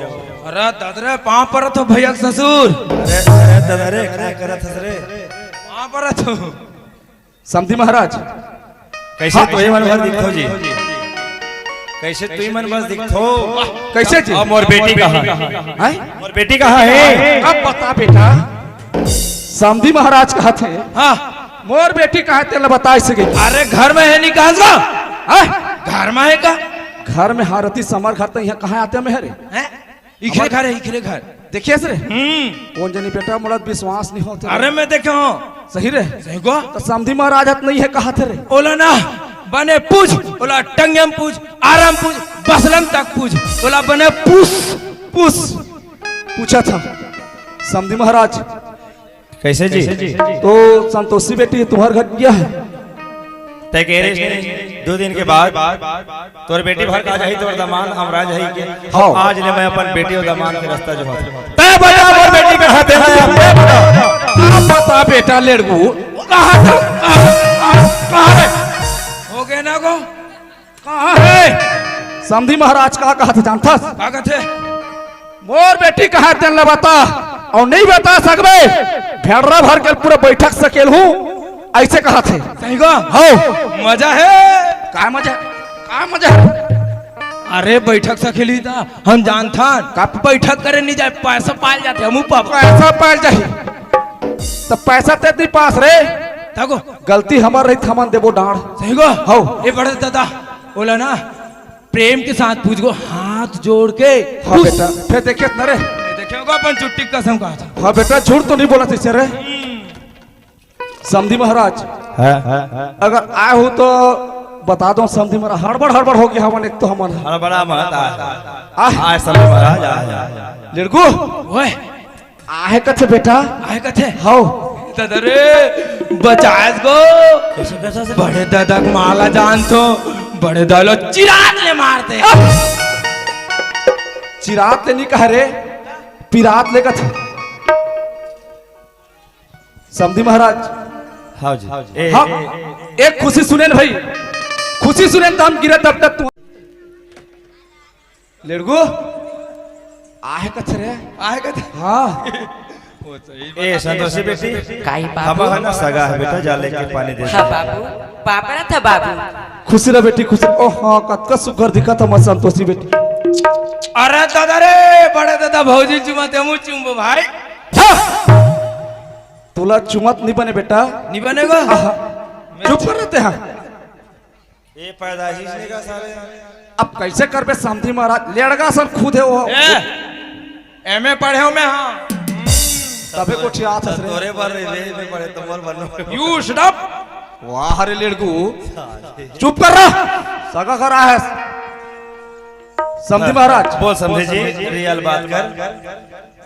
अरे दादा रे, पाँव परत हंव भैया के ससुर। अरे, अरे दादा रे, का करत हस रे? पाँव परत हंव। समधी महाराज। कैसे हाँ। तो ये मन भर दिखो जी। कइसे तुमन बस दिखथो? कइसे जी? अब मोर बेटी कहाँ हे? हैं? मोर बेटी कहाँ हे? अब बता बेटा, समधी महाराज कहत हे। हाँ। मोर बेटी कहाँ हे तेला बताय सके। अरे घर में हे नहीं कहाँ से? हैं? घर में हे का? घर में हारती समर घर त इहाँ कहाँ आते में हे रे? हैं? इखरे घर हे, इखरे घर। देखेस रे? हम्म। कोन जनी बेटा, मोला विश्वास नहीं होत हे। अरे मैं देखे हँव। सही रे? सही को? त समधी महाराज ह त नहीं हे कहत हे रे। ओला ना, बने पूछ, ओला टंगिया म पूछ, आरा म पूछ, बसला म तक पूछ, ओला बने पूछ, पूछ। पूछत हँव, समधी महाराज, कइसे जी? तो संतोषी बेटी तुम्हर घर गे हे? तय कहे रहे दू दिन के बाद तोर बेटी भर का जाही, तोर दमांद अमरा जाही के। हाँ। आज ले मैं अपन बेटी अउ दमांद के रस्ता जोहत हँव। तय बता मोर बेटी कहाँ हे, तय बता। का पता बेटा लेड़गू, कहाँ हे? कहाँ हे? हो गे ना गो? कहाँ हे? समधी महाराज का कहत हे जानथस? का कहत हे? मोर बेटी कहाँ हे तेन ल बता, अउ नहीं बता सकबे, भेड़रा भर के पूरा बइठक सकेलहूँ, अइसे कहत हे। सही का? हव। मजा हे। का मजा? का मजा हे? अरे बइठक सकेलही त हम जानथन। का? बइठक करे नहीं जाय, पइसा पाय ल जाथे, हमू पाबो। पइसा पाय ल जाही। त पइसा ते नहीं पास रे। तको। गलती हमर रही त हमन देबो डाँड़। सही का? हव। ए बड़े ददा, ओला ना प्रेम के साथ पूछ गो, हाथ जोड़ के। हाँ पूछ। बेटा, फेर देखे न रे। देखे होगा अपन चुट्टी कसम का था। हाँ बेटा, झूठ तो नहीं बोलत हे रे। समधी महाराज, हाँ, हाँ, हाँ। अगर आय हो तो बता दो समधी महाराज, हड़बड़ हड़बड़ हो गे हमन, एक तो हमन हड़बड़ा मत आय। आय। आय समधी महाराज, आय, आय, आय। लेड़गू। ओए। आहे कथे बेटा। आहे कथे? हव। ददा रे, बचायस गो। कइसे, कइसे, कइसे? बड़े ददा के माला जानथो, बड़े ददा ल चिरात ले मार दे। चिरात ले नहीं कहे रे, पिरात ले कथे। समधी महाराज। हाँ जी। ए, हाँ, ए, ए। एक खुशी सुनेन भाई, खुशी सुनेन त हम गिरे तब तक तू लेड़गू, आहे कथे रे? आहे कथे? हाँ। वो सही ए, बात है। संतोषी बेटी, काई बाबू? हमर ह ना सगा हे बेटा, जा लेके पानी दे हाँ दे। बाबू, पापड़ा था बाबू। खुशी रह बेटी, खुशी। ओ हाँ, कतका सुघर दिखत हे हमर संतोषी बेटी। अरे ददा रे, बड़े ददा भौजी चुमा ते मुँह चुमबो भाई। हाँ। तोला चुमत नहीं बने बेटा। नहीं बनेगा? आहा। चुप कर रहते हैं। ए पैदाइशी से का सारे। अब कइसे करबे समधी महाराज, लेड़गा सन खुद हे वो। ए, एमे पढ़े हँव मैं, हाँ। तभे गोठियाथस रे। तोरे बर रे, एमे पढ़े, तुम्हर बर नो। You shut up। वाह रे लेड़गू, चुप कर रहा। सगा करा हे। समधी महाराज। बोल समधी जी, रियल बात कर।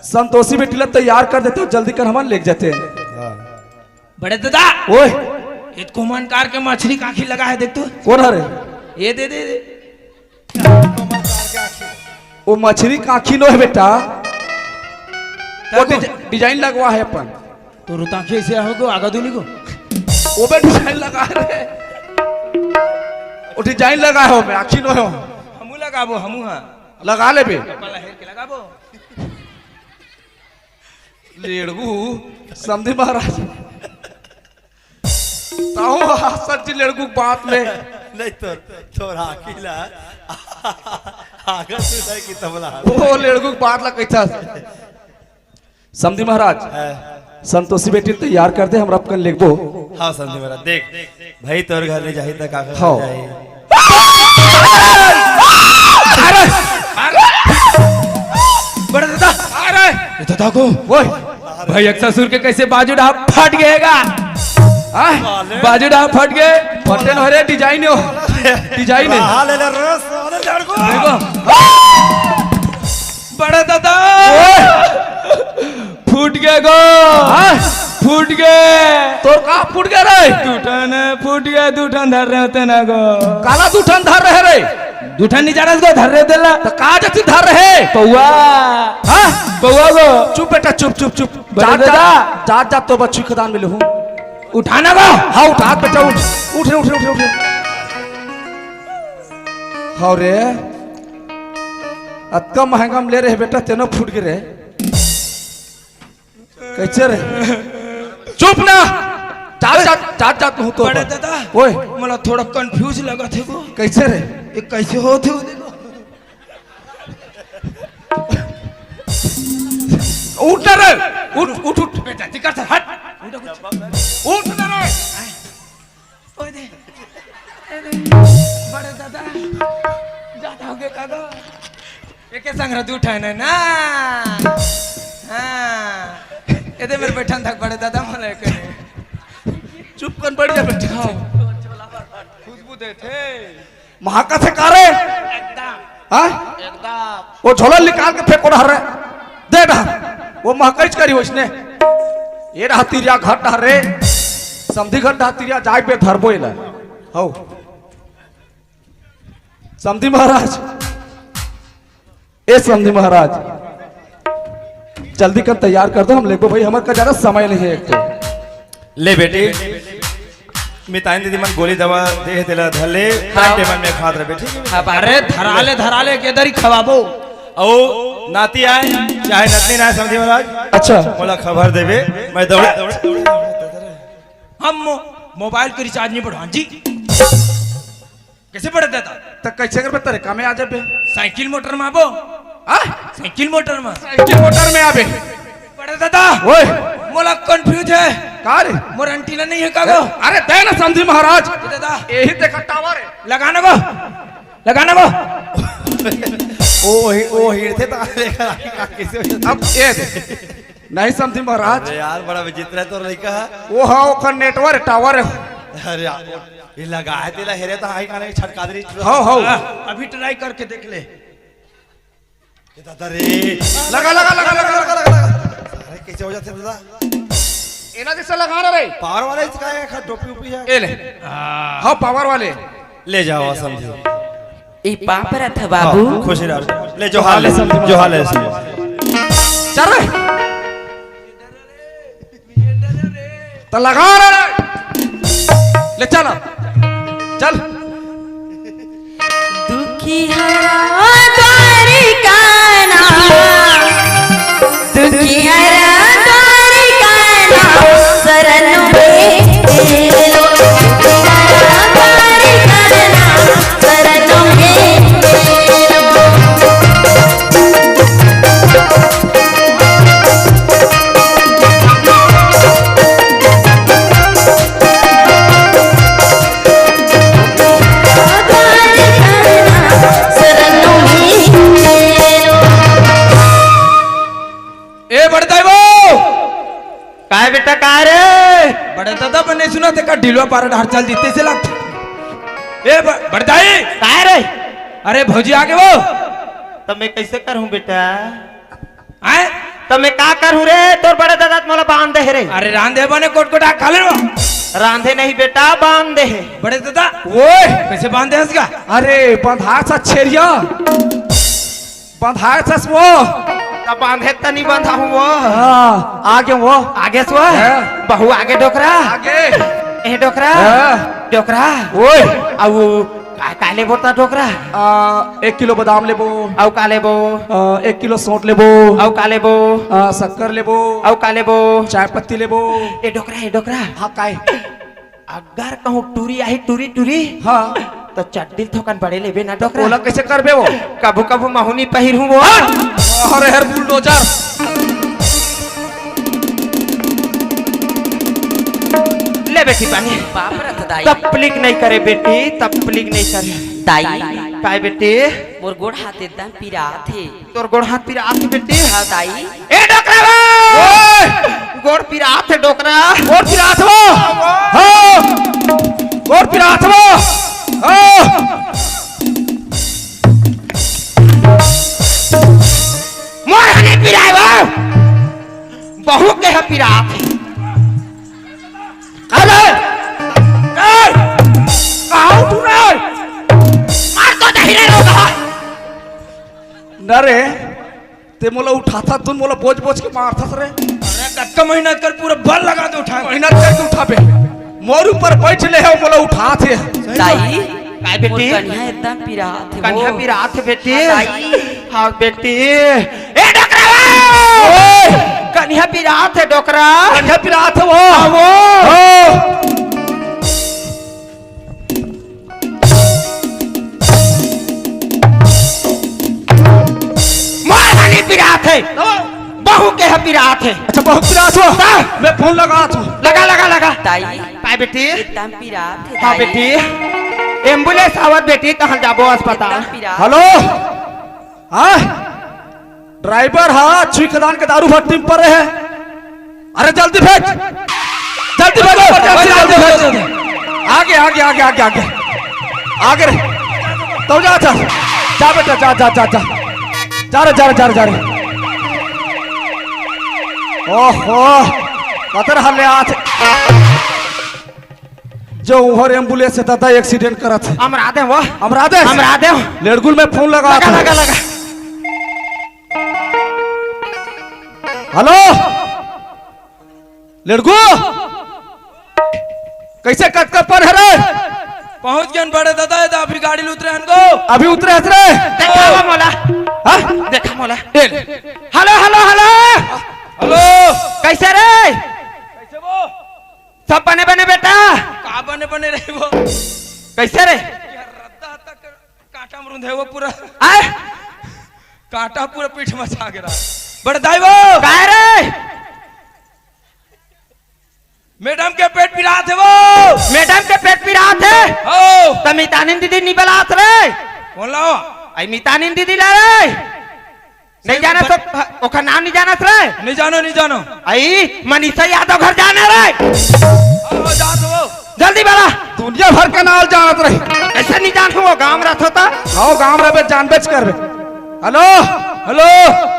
संतोषी बेटी ला तैयार कर देते हो, जल्दी कर, हमन लेके जाते हैं। हाँ। बड़े ददा। ओए। ये कोमन कार के मछरी काखी लगा हे, देख तो। कोन हरे? ये दे, दे, दे। वो मछरी काखी नो हे बेटा। वो देखो। डिज-, डिजाइन लगवा हे अपन। तो रुताखी से हो गो, आगा दूनी को। वो बे डिजाइन लगा हे रे। वो डिजाइन लगा हे, वो में आखी नो हे। हमू लगाबो, हमू हाँ। लगा ले बे। कपड़ा हेर के लगाबो। लेड़गू, समधी महाराज। ताहू हासत जी लेड़गू बात में। नहीं तो, तोर आँखी ला। आगर तू नहीं की तबला। ओ लेड़गू बात ला कइथस। समधी महाराज, हाँ। संतोषी बेटी तैयार कर दे, हमरा अपन लेगबो। हाँ, समधी महाराज, देख, भाई तोर घर नहीं जाही त का हाँ। जाही? अरे, अरे, बड़े दादा, अरे, ये तो देखो, ओए, भाई एक ससुर के कैसे बाजू डाल फट गएगा। हाँ? बाजू डाल फट गए। फटे न हो रे, डिजाइन हो, डिजाइन है। हाँ, ले ले रे, साले लड़को। देखो, बड़े दादा, ओए। फूट गे गो। हाँ? फूट गे। तोर का फूट गे रे? दू ठन फूट गे, दू ठन धर रहे होते ना गो। काला दू ठन धर रहे रे? दू ठन नहीं जानस गो, धर रहे तेला। तो का जति धर रहे? पौआ। हाँ? पौआ गो। चुप बेटा, चुप, चुप, चुप। बड़े जात, दादा। जात, जात, जात तो बच्चू खदान में लेहूं। उठाना गो। हाँ, उठा बेटा, उठ। उठ रे, उठ रे, उठ रे, उठ रे। हाँ रे। अतका महंगा में ले रहे बेटा, तेनो फूट गे रे। कैसे रे? चुप ना। जात जात, जात जात हूँ तो बड़े दादा, ओए। मोला थोड़ा confuse लगत हे वो। कैसे रे? ये कैसे होत हे वो, देखो। उठ ना रे, उठ, उठ, उठ। बेटा, टिकट से हट। उठ, उठ। उठ ना रे। ओए दे। ए दे। बड़े दादा, जात होगे का गो? एके संग रह दू ठन हे ना। हाँ। ए दे मेर बैठन थक बड़े दादा, मोला एके। चुप कर बैठ जा बेटा। हाँ। खुशबू देथे। महकथे का रे? एकदम। हाँ? एकदम। वो झोला निकाल के फेंको डहर रे। दे डहर। वो महकइच करी वइसने। ए डहर तिरिया घर डहर रे। समधी घर डहर तिरिया जाय बे धरबो एला। हौ। समधी महाराज। ए समधी महाराज, जल्दी कर, तैयार कर दो, हम लेबो भाई, हमर का ज्यादा समय नहीं है एक तो। ले बेटी, मिताइन दीदी मन गोली दवा दे हे, तेला धर ले, हाँ। टाइम टेबल में खात रहे, ठीक है? अब अरे धरा ले, धरा ले, के दरी खवाबो। अउ नाती आय, चाहे नतनी आय, समधी महाराज। अच्छा। मोला खबर देबे, मैं दौड़े, दौड़े, दौड़े, दौड़े। हम मो-, मोबाइल के रिचार्ज नहीं बढ़ान जी। कैसे बढ़े दादा? त कैसे करबे, तरे कामे आ जाबे। साइकिल मोटर में आबो। हाँ? साइकिल मोटर में। साइकिल मोटर में आबे। बड़े दादा। ओए। मोला confuse हे। का रे? मोर एंटीना नहीं हे का गो? अरे दे ना समधी महाराज। ए दादा। यही देखा टावर हे। लगा ना गो। लगा ना गो। ओ, ओ, हिड़थे त कैसे हो जाता? अब ये दे। नहीं समधी महाराज। अरे यार, बड़ा विचित्र हे तोर लइका ह। वो हाँ, ओकर नेटवर्क टावर हे। अरे यार, ये लगा हे तेला हेरे त हाई काने छटका दे रही। हाँ, हाँ। हाँ, अभी try करके देख ले। ये दादा रे। लगा, लगा, लगा, लगा, लगा, लगा। अरे कैसे हो जाते दादा? एना जैसे लगा ना रे। पावर वाले इसका है, खा टोपी उपी है। ए ले। हाँ, पावर वाले। ले जाओ समधी। ए पाँव परत हँव बाबू। हाँ, खुशी रह। ले जोहार ले, जोहार ले समधी। चल रे। त लगा रे। ले चल। चल। दुखी हरा द्वारिका ना, दुखी हरा द्वारिका ना, शरण में लो। दुखी हरा द्वारिका ना, शरण में लो। ए बड़दाई वो! काय बेटा, काय रे? बड़े दादा, बने सुना थे का ढिलवा पारा डहर चल जीते से लगता। ए ब-, बड़दाई! काय रे? अरे भौजी आगे वो। त मैं कैसे करूं बेटा? आय? त मैं का करूं रे? तोर बड़े दादा त मोला बांध दे हे रे। अरे रांधे बने कोट कोट आ खा ले वो। रांधे नहीं बेटा, बांध दे हे। बड़े दादा। ओए! कैसे बांध दे हंस का? अरे बंधा सा छेरिया। बंधाए थस वो। त बांधे त नहीं बंधा हूँ वो। हाँ, आगे वो। आगे सो। हाँ। बहू आगे डोकरा। आगे। ए डोकरा। हाँ। डोकरा। ओए। अउ का, का लेबो त डोकरा? आ, एक किलो बादाम लेबो। अउ का लेबो? आ, एक किलो सौंठ लेबो। अउ का लेबो? आ, शक्कर लेबो। अउ का लेबो? चाय पत्ती लेबो। ए डोकरा, ए डोकरा। हाँ, काय? अगर कहूँ टूरी आही, टूरी, टूरी, हाँ। त चड्डी थोकन बड़े लेबे ना डोकरा। ओला कैसे करबे वो? कभू कभू महूँ नी पहिर हूँ वो। हट! अरे हर बुलडोजर। ले बेटी पानी। बाप रे, त दाई। तकलीफ नहीं करे बेटी, तकलीफ नहीं करे। दाई। काय बेटी? मोर गोड़ हाथ एकदम पिरात हे। तोर गोड़ हाथ पिरात हे बेटी। हाँ दाई। ए डोकरा बा! ओए! गोड़ पिरात हे डोकरा। गोड़ पिरात हे वो। हाँ। गोड़ पिरात हे वो। हाँ। मोर हने पिराए वो। बहू के ह पिरात हे। अरे! ए! कहाँ उठू रे? मार तो दही रे लोग। न रे, ते मोला उठाथा, तुम मोला बोझ बोझ के मारथस रे। अरे कतका मेहनत कर, पूरा बल लगा दे उठाए। मेहनत करके उठाबे। मोर ऊपर बैठ ले हे, मोला उठाथे। दाई, काय बेटी? मोर कनिहा एकदम पिरात हे कनिहा वो। पिरात हे बेटी। हाँ, दाई। हाँ बेटी। ए डोकरा बा! ओए! कनिहा पिरात हे डोकरा। कनिहा पिरात हे वो। हाँ, वो। हाँ। अच्छा, बहुत पिरात हो। मैं फोन लगात हो। लगा, लगा, लगा। दाई, काय बेटी? एकदम पिरात हे, हाँ दाई। बेटी, एम्बुलेंस आवत बेटी, तहन जाबो अस्पताल। एकदम पिरात। हेलो, हाँ, ड्राइवर हा छुई खदान के दारू भट्टी में पड़े हे। अरे जल्दी भेज, जल्दी भेज, जल्दी, जल्दी भेज। आगे, आगे, आगे, आगे, आगे, आगे रे। तो जा, जा, जा बेटा, जा, जा, जा, जा, जा रे, जा रे, जा रे, जा रे। ओहो, कतर हल्ले आज। जो उहर एम्बुलेंस हे दादा, एक्सीडेंट करत हे। अमरा दे वो। अमरा दे। अमरा दे। लेड़गुल में फोन लगा लगा, था। लगा, लगा। हेलो, लेड़गु, कैसे कतका पर हे रे? पहुंच गेन बड़े दादा, ये तो अभी गाड़ी ले उतरे हन गो। अभी उतरे हस रे? देखावा मोला। हाँ? देखा मोला। ए ले। Hello, hello, hello. हेलो। कैसे रे? कैसे वो? सब बने बने बेटा? का बने बने रहे वो? कैसे रे? यार, रद्दा तक कांटा में रुंधे वो पूरा। आय? कांटा पूरा पीठ में छा गिरा। बड़े दाई वो। काय रे? मैडम के पेट पिरात हे वो। मैडम के पेट पिरात हे? हो। त मितानिन दीदी नी बलात रे। बोलो। आई मितानिन दीदी ला रे। नहीं सही जानस बात। तो, ओखर नाम नहीं जानस रे। नहीं जानो, नहीं जानो। आई मनीषा यादव घर जाना रे। हाँ, हाँ, जात हो। जल्दी बला। दुनिया भर के नाम जानत रही। कैसे नहीं जानहूँ, वो गांव रहत होता। हाँ, गांव रहबे, जान बेच करबे। हेलो। हेलो।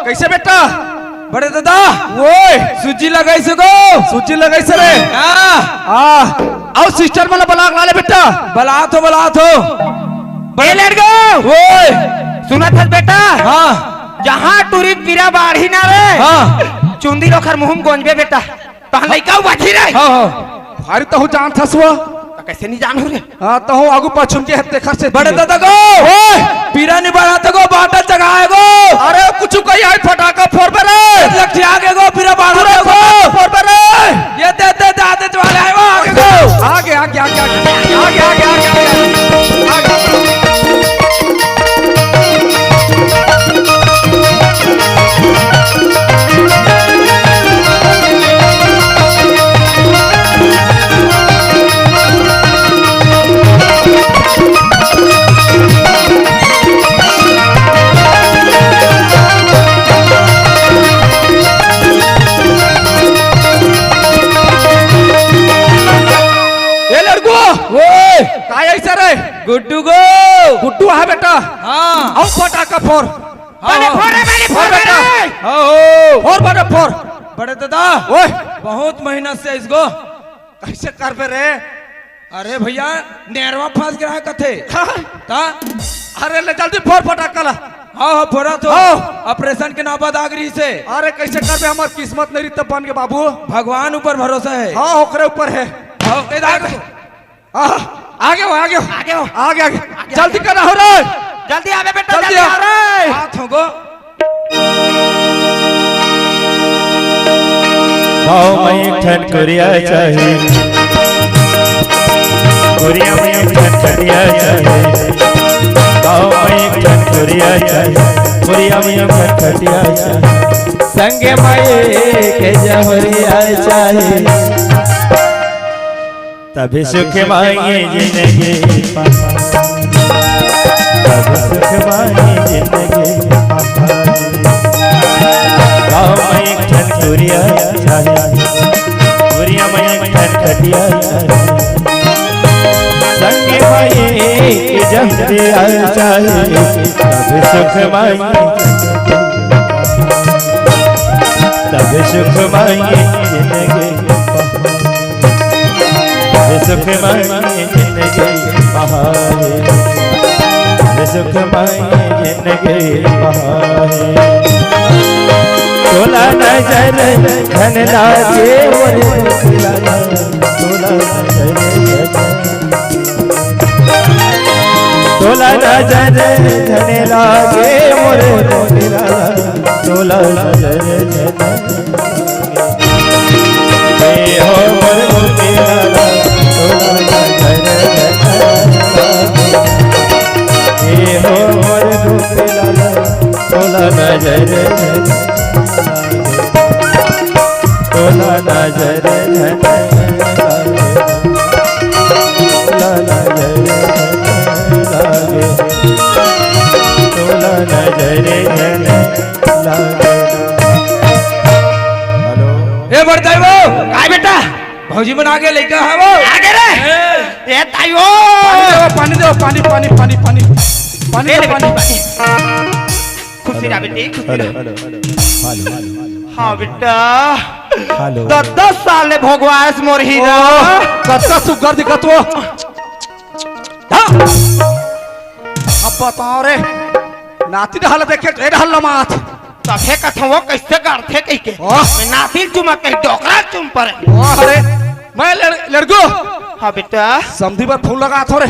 कैसे बेटा? बड़े दादा। ओए। सूजी लगाइस गो। सूजी लगाइस रे। हाँ। हाँ। आओ सिस्टर मन ला बला के ला ले बेटा। बलात हो, बलात हो। ए लड़को। ओए। सुनत हस बेटा? हाँ। जहाँ टूरी पीरा बाढ़ी ना रे। हाँ। चुंदी ल ओखर मुँह में गोंजबे बेटा। तहाँ लइका उबाजी रे। हाँ, हाँ। भारी तहूँ जानत हस वो। त कैसे नहीं जानहूँ रे? हाँ, तहूँ आगू पाछू के हत्ते खर्चे बड़े दिए। दादा गो। ओए! पीरा नहीं बढ़ाते गो, बाटल जगाए गो। अरे, कुछ कही आई फटाका फोड़बे रे। लठिया के गो, पीरा बढ़ाते गो। फोड़बे रे। ये दे, दे, दे, आते वाले आए वो, आगे गो। आगे, आगे, आगे, आगे। आगे, आगे, आगे, आगे। आगे। ए लड़को, ओए। काय ऐसा रे? गुड्डू गो। गुड्डू हा बेटा। हाँ। आओ फटाका फोड़। हाँ, बने हाँ। फोड़ रे, बने फोड़ फोड़ बेटा। रे। हाँ, हो। फोड़ बने फोड़। बड़े दादा। ओए। बहुत मेहनत से इसको। कैसे करबे रे? अरे भैया, नेरवा फंस गया है कथे। हाँ। ता? अरे ले जल्दी फोड़ फटाका ला। हाँ, हाँ, फोड़ा तो। हाँ। ऑपरेशन के नौबत आ गई से। अरे कैसे करबे, हमार किस्मत नहीं रही तब बन के बाबू। भगवान ऊपर भरोसा है। हाँ, ओकरे ऊपर है। हाँ, ए दादा। आह, आगे हो, आगे हो। आगे हो। आगे, आगे। आगे, जल्दी आगे। करा हो रे। जल्दी आवे बेटा, जल्दी जल्दी आ। आ रे। हाथ हो गो। गाँव में एक ठन कुरिया चाही। कुरिया में एक ठन खटिया चाही। गाँव में एक ठन कुरिया चाही। कुरिया में एक ठन खटिया चाही। संगे माई के जहुरिया चाही। तभी सुख मांगे जिंदगी पहाड़, तभी सुख मांगे जिंदगी पहाड़। गाँव में एक ठन कुरिया चाही, कुरिया में एक ठन खटिया चाही। संग भाई की जहरिया चाही, तभी सुख मांगे, तभी सुख मांगे जिंदगी पहाड़। सुख मांगे जिंदगी पहाड़, सुख मांगे जिंदगी पहाड़। तोला नजर धन लागे मोरे मोतीलाल, तोला नजर धन, तोला नजर धन लागे मोरे मोतीलाल, तोला नजर धन। ए हो मोर गोपी लाला, तोला नजर, ए हो मोर गोपी लाला, तोला नजर। तोला नजर झन लागे, तोला नजर झन लागे, तोला नजर झन लागे। हेलो। ए बड़दाई वो, काय बेटा? भौजी मन आगे, लइका हा वो। आगे रे। ए ताई वो। पानी दे, पानी दे, पानी, पानी, पानी, पानी। पानी दे, पानी। खुशी रह बेटी, खुशी रह। Hello, hello, hello. हाँ बेटा। हेलो। दस दस साल ले भोगवायस मोर हीरा। ओ, कतका सुग्घर दिखत वो। हाँ। अब बताओ रे, नाती डहल देखे, ए डहल लमात। तभे कथो वो कइसे गड़थे कहिके। वाह। मैं नाती चुमा कहीं डोकरा चुम परे। वाह रे, मैं लड़-, लड़गो। हाँ बेटा। समधी बर फोन लगात हों रे।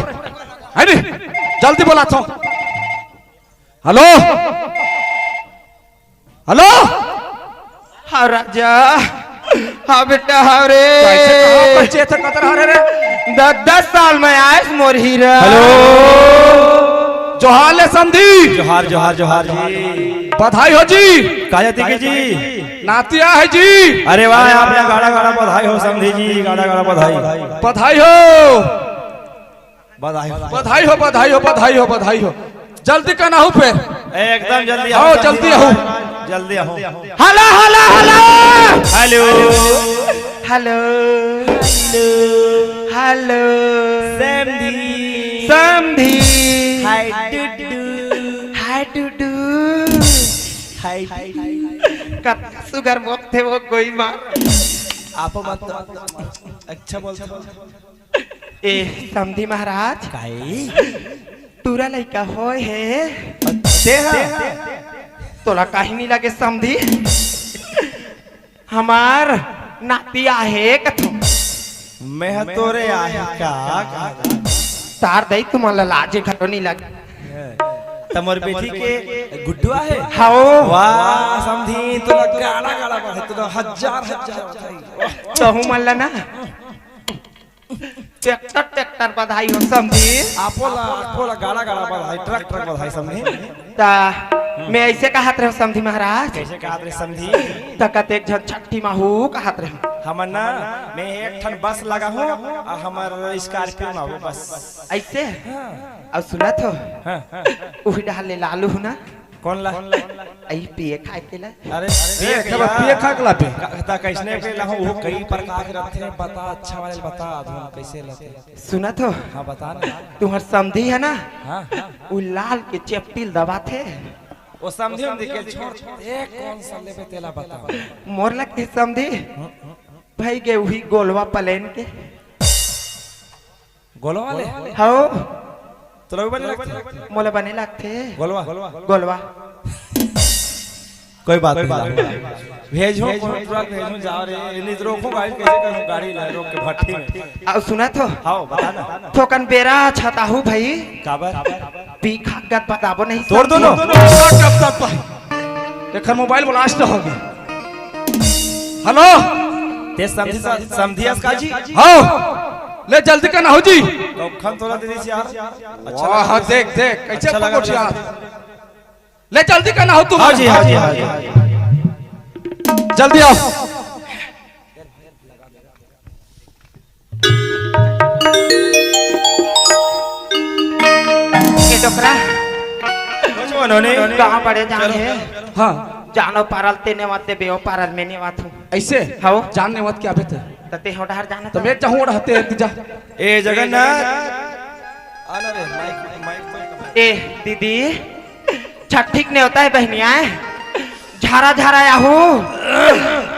है नी? जल्दी बोलात हों। हेलो? हेलो? हाँ राजा। हाँ बेटा, हाँ रे। कइसे कहाँ, कइसे ऐसा कतर हरे रे? दस दस साल में आयस मोर हीरा। हेलो। जोहार ले समधी। जोहार, जोहार, जोहार जी। बधाई हो जी। का जाति के जी? नाती आय हे जी। अरे वाह, आप ला गाड़ा गाड़ा बधाई हो समधी जी, गाड़ा गाड़ा बधाई। बधाई हो। बधाई हो। बधाई हो, बधाई हो, बधाई हो, बधाई हो। जल्दी कना हो फेर। एकदम जल्दी आओ, आओ, जल्दी आओ। जल्दी आओ। Hello, hello, hello. Hello. Hello. Hello. समधी। समधी। हाय टुडू। हाय टुडू। हाय टुडू। कत सुगर मोक थे वो कोई माँ। आप मत अच्छा बोलते हो। ए समधी महाराज, काई? टूरा लइका होय हे। ते हा? तोला काही नी लगे समधी? हमार नाती आहे कथो। मैं हा तोरे आहे का? तार दई तुमन ला लाजे घलो नी लगे। त मोर बेटी के गुड्डू आहे? हाओ। वाह, समधी, तोला गाड़ा गाड़ा बधाई, तोला हजार हजार बधाई। तहू मन ला ना। ट्रैक्टर, ट्रैक्टर बधाई हो समधी। आपो ला, आपो ला गाड़ा, गाड़ा बधाई, ट्रक, ट्रक बधाई समधी। ता मैं ऐसे कहत रहे समधी महाराज। कैसे कहत रहे समधी? त कतेक झन छट्ठी माहू कहत रहे। हमर ना, मैं एक ठन बस लगा हूँ, अउ हमर Scorpio में वो बस। ऐसे? हाँ। अउ सुनत हो? हाँ, हाँ। उही डहर ले लालू हूँ ना। कौन ला? अई पिए खाए के ला। अरे, पिए एक के बार ला। पिए खा के ला पे। का-, ता कैसने के ला हो, वो कई प्रकार के रथे, बता, अच्छा वाले बता, धुन कैसे लते। सुनत हो? हाँ, बता ना। तुम्हर समधी हे ना? हाँ, हाँ। वो लाल के चेपटिल दबाथे। वो समधी हम देखे, छोड़, ए, कौन सा लेबे तेला बता। मोर लग के समधी, हम्म, हम्म। भई गे उही गोलवा प्लेन के। गोलवा ले? हव। तोला बने लगथे? मोला बने लगथे। गोलवा? गोलवा। कोई बात नहीं। भेजो, कौन तुरंत भेजो, जाओ रे। ये नहीं तो रोको गाड़ी, कैसे करूँ गाड़ी ला रोक के भट्टी में? अउ सुनत हो? हाँ, बता ना। थोकन बेरा छताहू भाई। काबर? पी खागत बताबो नहीं तोड़ दो ना। समझी। एकर मोबाइल ब्लास्ट हो गया। हेलो। ते समधी सा-, समधी अस का जी? हाँ। ले जल्दी कना हो जी। तो खन तोला दे दीस यार। अच्छा वाह, लगा। देख, देख, कैसे अच्छा लगा पहुंच यार। ले जल्दी कना हो तुम। हाँ जी, हाँ जी, हाँ जी, हाँ जी। जल्दी आओ। ए डोकरा, कुछ बोलो नहीं। कहाँ बड़े जान चलो। हे? हाँ। जानो पारल ते नेवत दे, बेओ पारल में नेवत हूँ। ऐसे? हाँ। जान नेवत क्या बेते? त ते हो डहर जाना तो त। मैं चाहूँ डहते हैं, तू जा। ए जगन्नाथ। आना रे, माइक, माइक, माइक। ए दीदी, छट्ठी के नेवता हे बहिनी आय। झारा झारा आहू।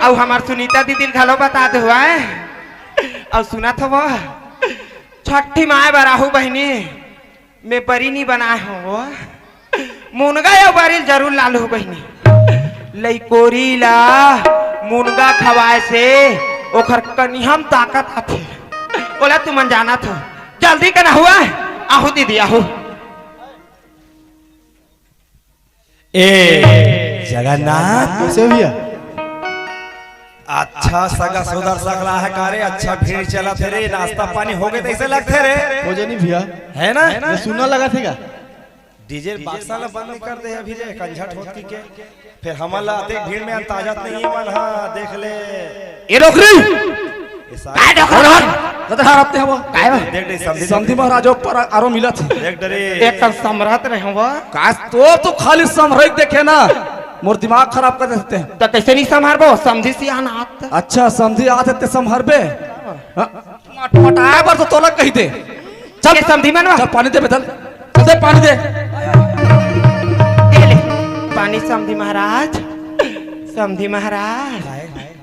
अउ हमार सुनीता दीदी ल घलो बता दे हुआ है। अउ सुनत हव, छट्ठी माय बर आहू बहिनी, मैं बरी नी बनाए हव। मुनगा अउ बरी ल जरूर लालू बहिनी। लइकोरी ला मुनगा खवाए से ओखर कनिहा म ताकत आथे। ओला तुमन जानत हो। जल्दी कना हुआ, आहू दीदी, आहू। ए जगन्नाथ। कैसे भैया? अच्छा सगा सोदर सकला हे का रे, अच्छा भीड़ चलत हे रे, नाश्ता पानी हो गे तइसे लगथे रे। हो जानी भैया। हे ना? ये सुन्ना लगथे का? डीजे बक्सा ला बंद कर दे अभी रे, कंझट होत की के। फिर हमन ला अतेक भीड़ में अंताजत नहीं मन हा, देख ले। ए डोकरी! ए साला। काय डोकरा? कतहार आते हैं वो? काय बा? देख डे, समधी समधी महाराज ऊपर आरो मिलत हे। देख डरे। एक कन समरत रहे वो। काश तो, तो खाली समरत देखे ना, मोर दिमाग खराब कर देते हैं। तो कैसे नहीं संभारबो? समधी सियान आत। अच्छा, समधी आत हे ते संभारबे? हाँ। मटमटाए बर तो तोला कही दे। चल। ये समधी मनवा। चल, पानी दे बे, चल। चल दे, पानी दे। ये ले, पानी समधी महाराज। समधी महाराज।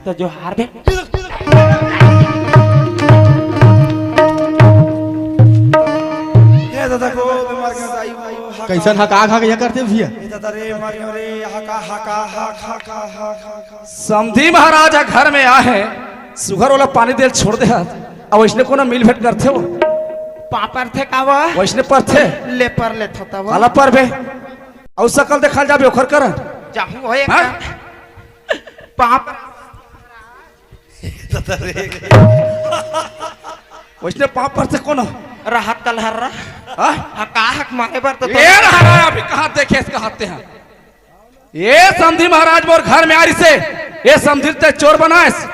तो जोहार बे। ये दादा को बीमार कर दाई वो, हा, कैसन हा, का खा के ये करते भैया? ये दादा रे, मारियो रे, हा, का, हा, का, हा, का, हा, का, हा, का। समधी महाराज ह घर में आहे, सुघर वाला पानी देल छोड़ दे हस। अब वैसने कोनो मिल भेंट करथे वो? पापर थे का वो? वैसने पर थे? ले पर ले थोता वो। काला पर बे? अउ सकल देखाल जाबे ओखर करन? जाहू हो एक हाँ? पाप। वैसने पाप पर से कोनो? राहत कलहर रहा। हाँ? हाँ, का हक मारे बर तो ये रहा, रहा, अभी कहाँ देखे इसका हत्ते हैं? ये समधी महाराज मोर घर में आ रिसे, ये समधी ते चोर बनाएस।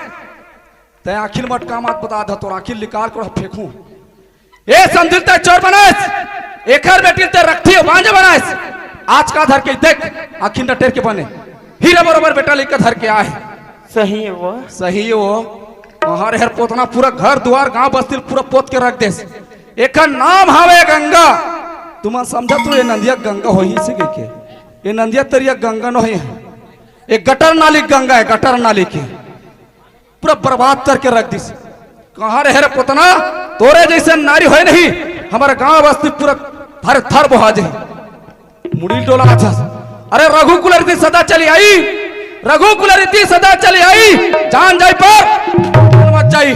तैं आखिर मटका मत बता द, तोर आखिर निकाल के फेंकूं। ए समधिल तैं चोर बनाएस, एकर बेटी तैं रखती हो बांझ बनाएस। आज का धर के देख, आखिर न टेर के बने। हीरे बरोबर बेटा लेकर धर के आए। सही है वो। सही है वो। हमारे हर पोतना पूरा घर दुआर गांव बस्ती पूरा पोत के रख देस। एकर नाम हवे गंगा। तुमन समझत हो ये नंदिया गंगा होही से के? ये नंदिया तरिया गंगा नो है। ये गटर नाली गंगा है, गटर नाली की। पूरा बर्बाद करके रख दिस। कहाँ रहे रे पोतना, तोरे जैसे नारी होय नहीं, हमारे गांव बस्ती पूरा थर थर बोहा जाही। मुड़ी डोला अच्छा। अरे रघुकुल रीति सदा चली आई, रघुकुल रीति सदा चली आई, जान जाई पर मत जाई।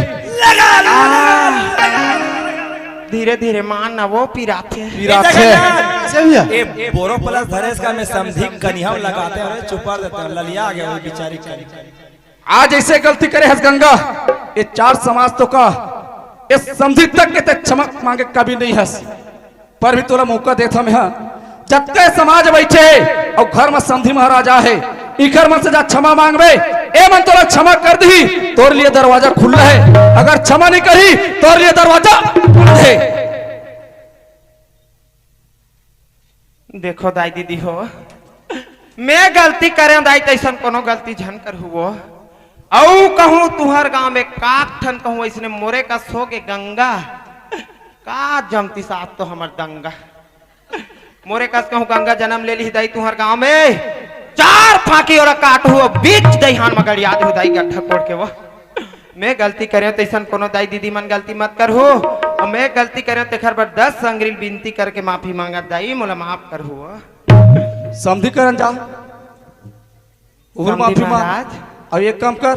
धीरे धीरे मान ना वो पिराथे। पिराथे। ए, बोरो प्लस धरेस का में समधी कनिहा लगाते हैं, अरे चुपा देते हैं, ललिया आ गया वो बेचारी कनिहा। आज ऐसे गलती करे हस गंगा, ये चार समाज तो का, ये समधी तक के ते क्षमा मांगे कभी नहीं हस, पर भी तोला मौका देत हमें हा। जत्ते समाज बैठे हे अउ घर में समधी महाराज आहे, इकर मन से जा क्षमा मांगबे, ए मन तोला क्षमा कर दिही, तोर लिए दरवाजा खुल्ला है। अगर क्षमा नहीं करही, तोर लिए दरवाजा बंद है। देखो दाई दीदी हो, मैं गलती करे दाई, तैसन कोनो गलती झन कर हुओ। अउ कहूँ तुहर गांव में काक ठन कहूँ ऐसने मोरे कस होगे गंगा, का जमती साथ तो हमर दंगा। मोरे कस कहूँ गंगा जन्म ले ली दाई तुहर गांव में, चार फांकी ओला काट हुओ, बीच दईहान में गड़िया दे दाई गड्ढा कोड़ के वो। मैं गलती करे तैसन कोनो दाई दीदी मन गलती मत करहु, अउ मैं गलती करे तेखर बर दस अंगरी विनती करके माफी मांगत दाई, मोला माफ करहु। समधी करन जा, उहर समधी माफी मांग। महाराज। अब एक काम कर,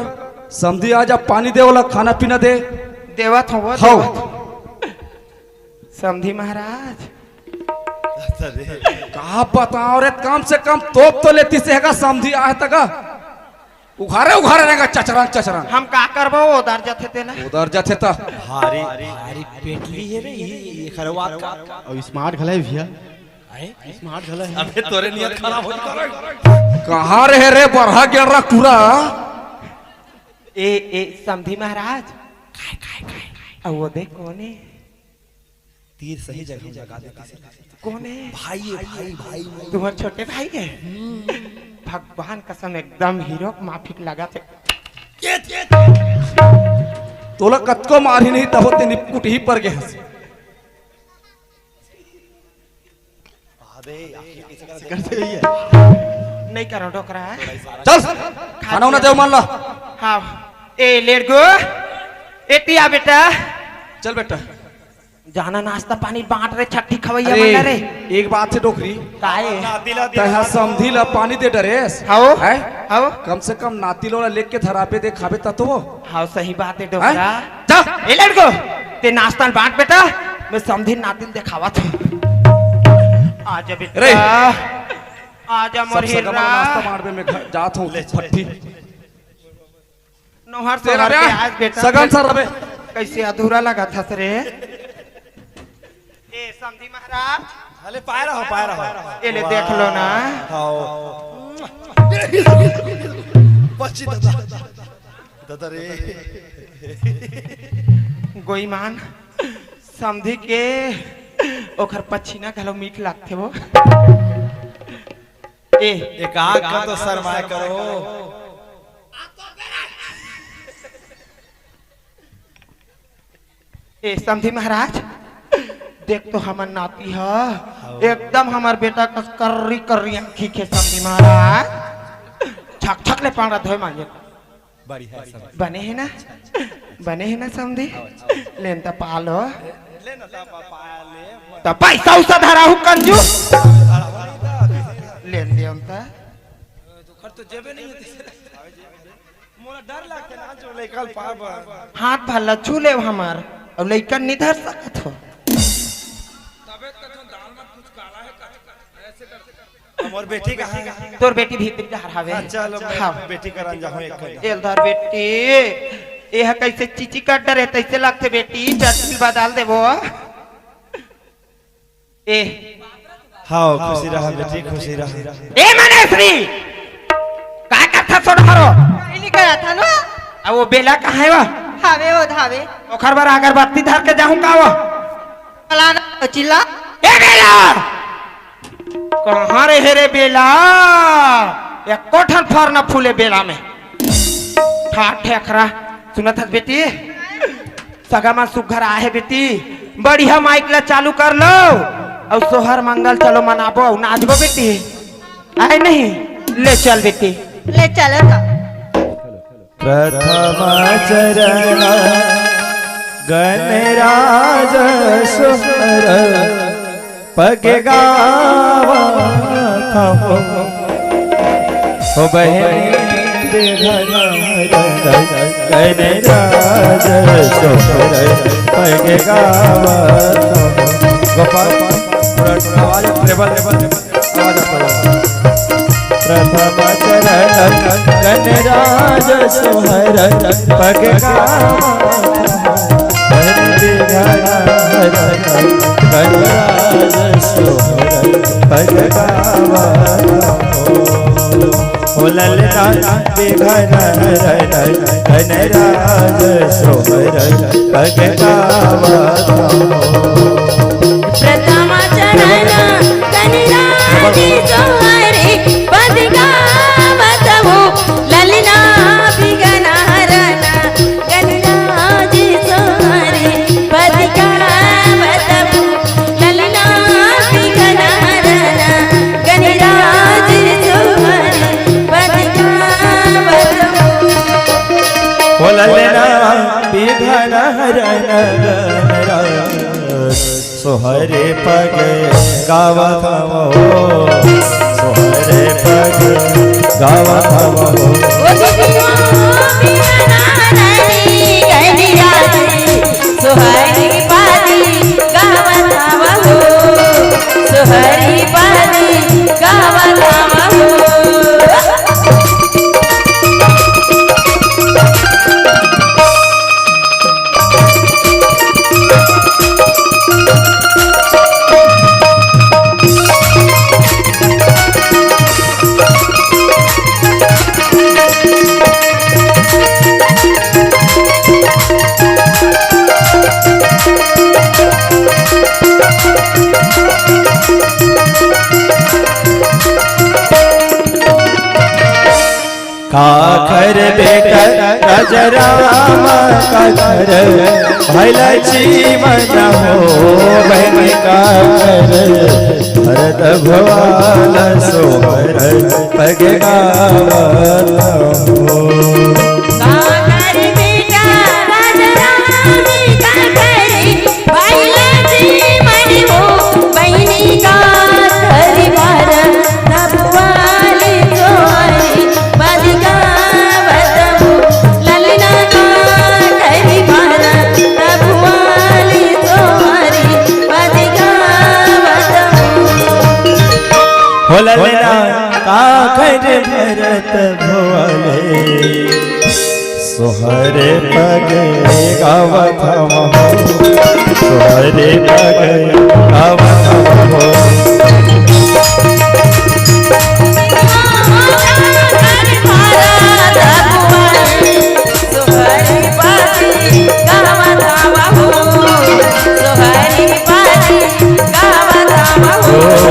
समधी आ जा, पानी दे, ओला खाना पीना दे। देवत हो वो, हव। देवत। समधी महाराज। का बताओ रे, कम से कम तोप तो लेती से हेगा, समधी आए तक। उघारे उघारे रहेगा चचरन चचरन। हम का करबो, ओदर जथे तेला। ओदर जथे त। भारी, भारी पेटली है रे, ये, ये खरवात का। अउ स्मार्ट घला है भैया। आए? स्मार्ट घला है। अबे तोरे नियत खराब हो चुका है। कहाँ रहे रे बरहा गेंडरा टूरा? ए, ए, समधी महाराज। काय, काय, काय, काय? अउ वो देख कोन हे? तीर सही जगह में लगा देती से। कोन हे? भाई हे, भाई, भाई। तुम्हर छोटे भाई हे? भगवान कसम एकदम हीरो के माफिक लगा थे। तोला कतको मारही नहीं तब ते निपकुट ही पर गए हंस। करते हुए। नहीं करो डोकरा। चल, खाना उना देव मन ला। हाँ। ए लेड़गो, ए टिया बेटा। चल बेटा। जाना नाश्ता पानी बांट रे, छट्ठी खवैया अरे, मन ला रे। एक बात से डोकरी। काहे? तैं हा समधी ला पानी दे डरेस। हाओ। हैं? हाओ। कम से कम नाती लोला लेके धराबे दे खाबे त तो वो। हाओ, सही बात है हैं? डोकरा। जा। ए लड़को, ते नाश्ता बांट बेटा, मैं समधी नाती ल देखावत हूँ। आजा बेटा। रे। आजा मोर सब सगा मन हीरा। नाश्ता बांटबे, मैं घर जात हूँ, ले, ले। फट्टी। नोहर तेरा सोहर के ब्याह आज बेटा सगन फिर सर अबे। कैसे अधूरा लगा था रे? ए समधी महाराज, अले पाए रहो, पाए रहो। ये ले देख लो ना। हाँ। पच्ची दादा। दादा रे। गोईमान, समधी के ओखर पछीना घलो मीठ लागथे वो। ए, एक आग का तो शर्माए करो। ए, समधी महाराज, देख तो हमर नाती ह, एकदम हमर बेटा कस कर्री कर्री आँखी के समधी महाराज, छक छक ले पांड़ा धोए मांजे। बढ़िया है समधी। बने हे ना? बने हे ना समधी? लेन त पालो। त पैसा उसा धरा हूँ कंजूस। लेन दे त। मोला डर लगथे ना, जो लइका ल पार बर। हाथ भला छू ले हमार, अउ लइका नहीं धर सकत हो। तबे तो दाल में कुछ काला है, ऐसे कर। हमर बेटी कहाँ है? तोर बेटी भीतरी डहर हावे। हाँ, चलो, मैं हाँ। बेटी करन जाहूँ एक घड़ी। एल धर बेटी, ये ह कैसे चीची कट डरे, तैसे लगथे बेटी, चटनी बदल देबो। ए। हाँ, खुशी रहा बेटी, खुशी रहा। ए मनेश्री, का करथा सोनहरो? नहीं करत हन वो। अब वो बेला कहाँ है वो? हावे वो धावे। ओखर बर अगरबत्ती धर के जाहूँ का वो? फलाना चिल्ला। ए बेला, कहाँ रे हे रे बेला? एको ठन फर न फूले बेला में। ठाठ ठेकरा। सुनत हस बेटी? सगा मा सुघर आहे बेटी, बढ़िया माइक ला चालू कर लो, अउ सोहर मंगल चलो मनाबो, अउ नाचबो बेटी, आए नहीं? ले चल बेटी। ले चल तो। प्रथम चरण गणराज सोहर पग गावत हो। हो बहिनी बिघन हरन, गणराज सोहर पग गावत हो। गोपाल, थोड़ा आवाज treble, treble, treble, आवाज आता है। प्रथम चरण गणराज सोहर पग गावत हो। बहिनी बिघन हरन, गणराज सोहर पग गावत हो। हो ललना बिघन हरन, गणराज सोहर पग गावत हो। प्रथम चरण गणराज सोहर पग गावत हो। ललना बिघन हरन गणराज सोहर पग गावत हो। ललना बिघन हरन गणराज सोहर पग गावत हो। हो ललना बिघन हरन गणराज सोहर पग गावत हवं, सोहर पग गावत हवं। ओ दीदी ओ बिघन हरन गणराज, सोहर पग गावत हवं, सोहर पग गावत हवं। काखर बेटा राजा राम, काखर भाई लक्ष्मण हो, बहिनी काखर भरत भुआल सोहर पग गावत हो। काखर बेटा राजा राम, काखर भाई लक्ष्मण हो, बहिनी काखर भरत भुआल सोहर पग गावत हो। ललना काखर भरत भुआल सोहर पग गावत हो। हो ललना काखर भरत भुआल सोहर पग गावत हवं, सोहर पग गावत हवं।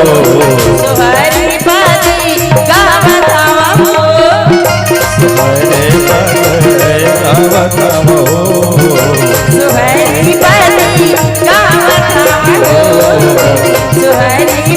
सोहरी पति गावत हवा हो। सोहरी पति गावत हवा हो। सोहरी पति गावत हवा हो। सोहरी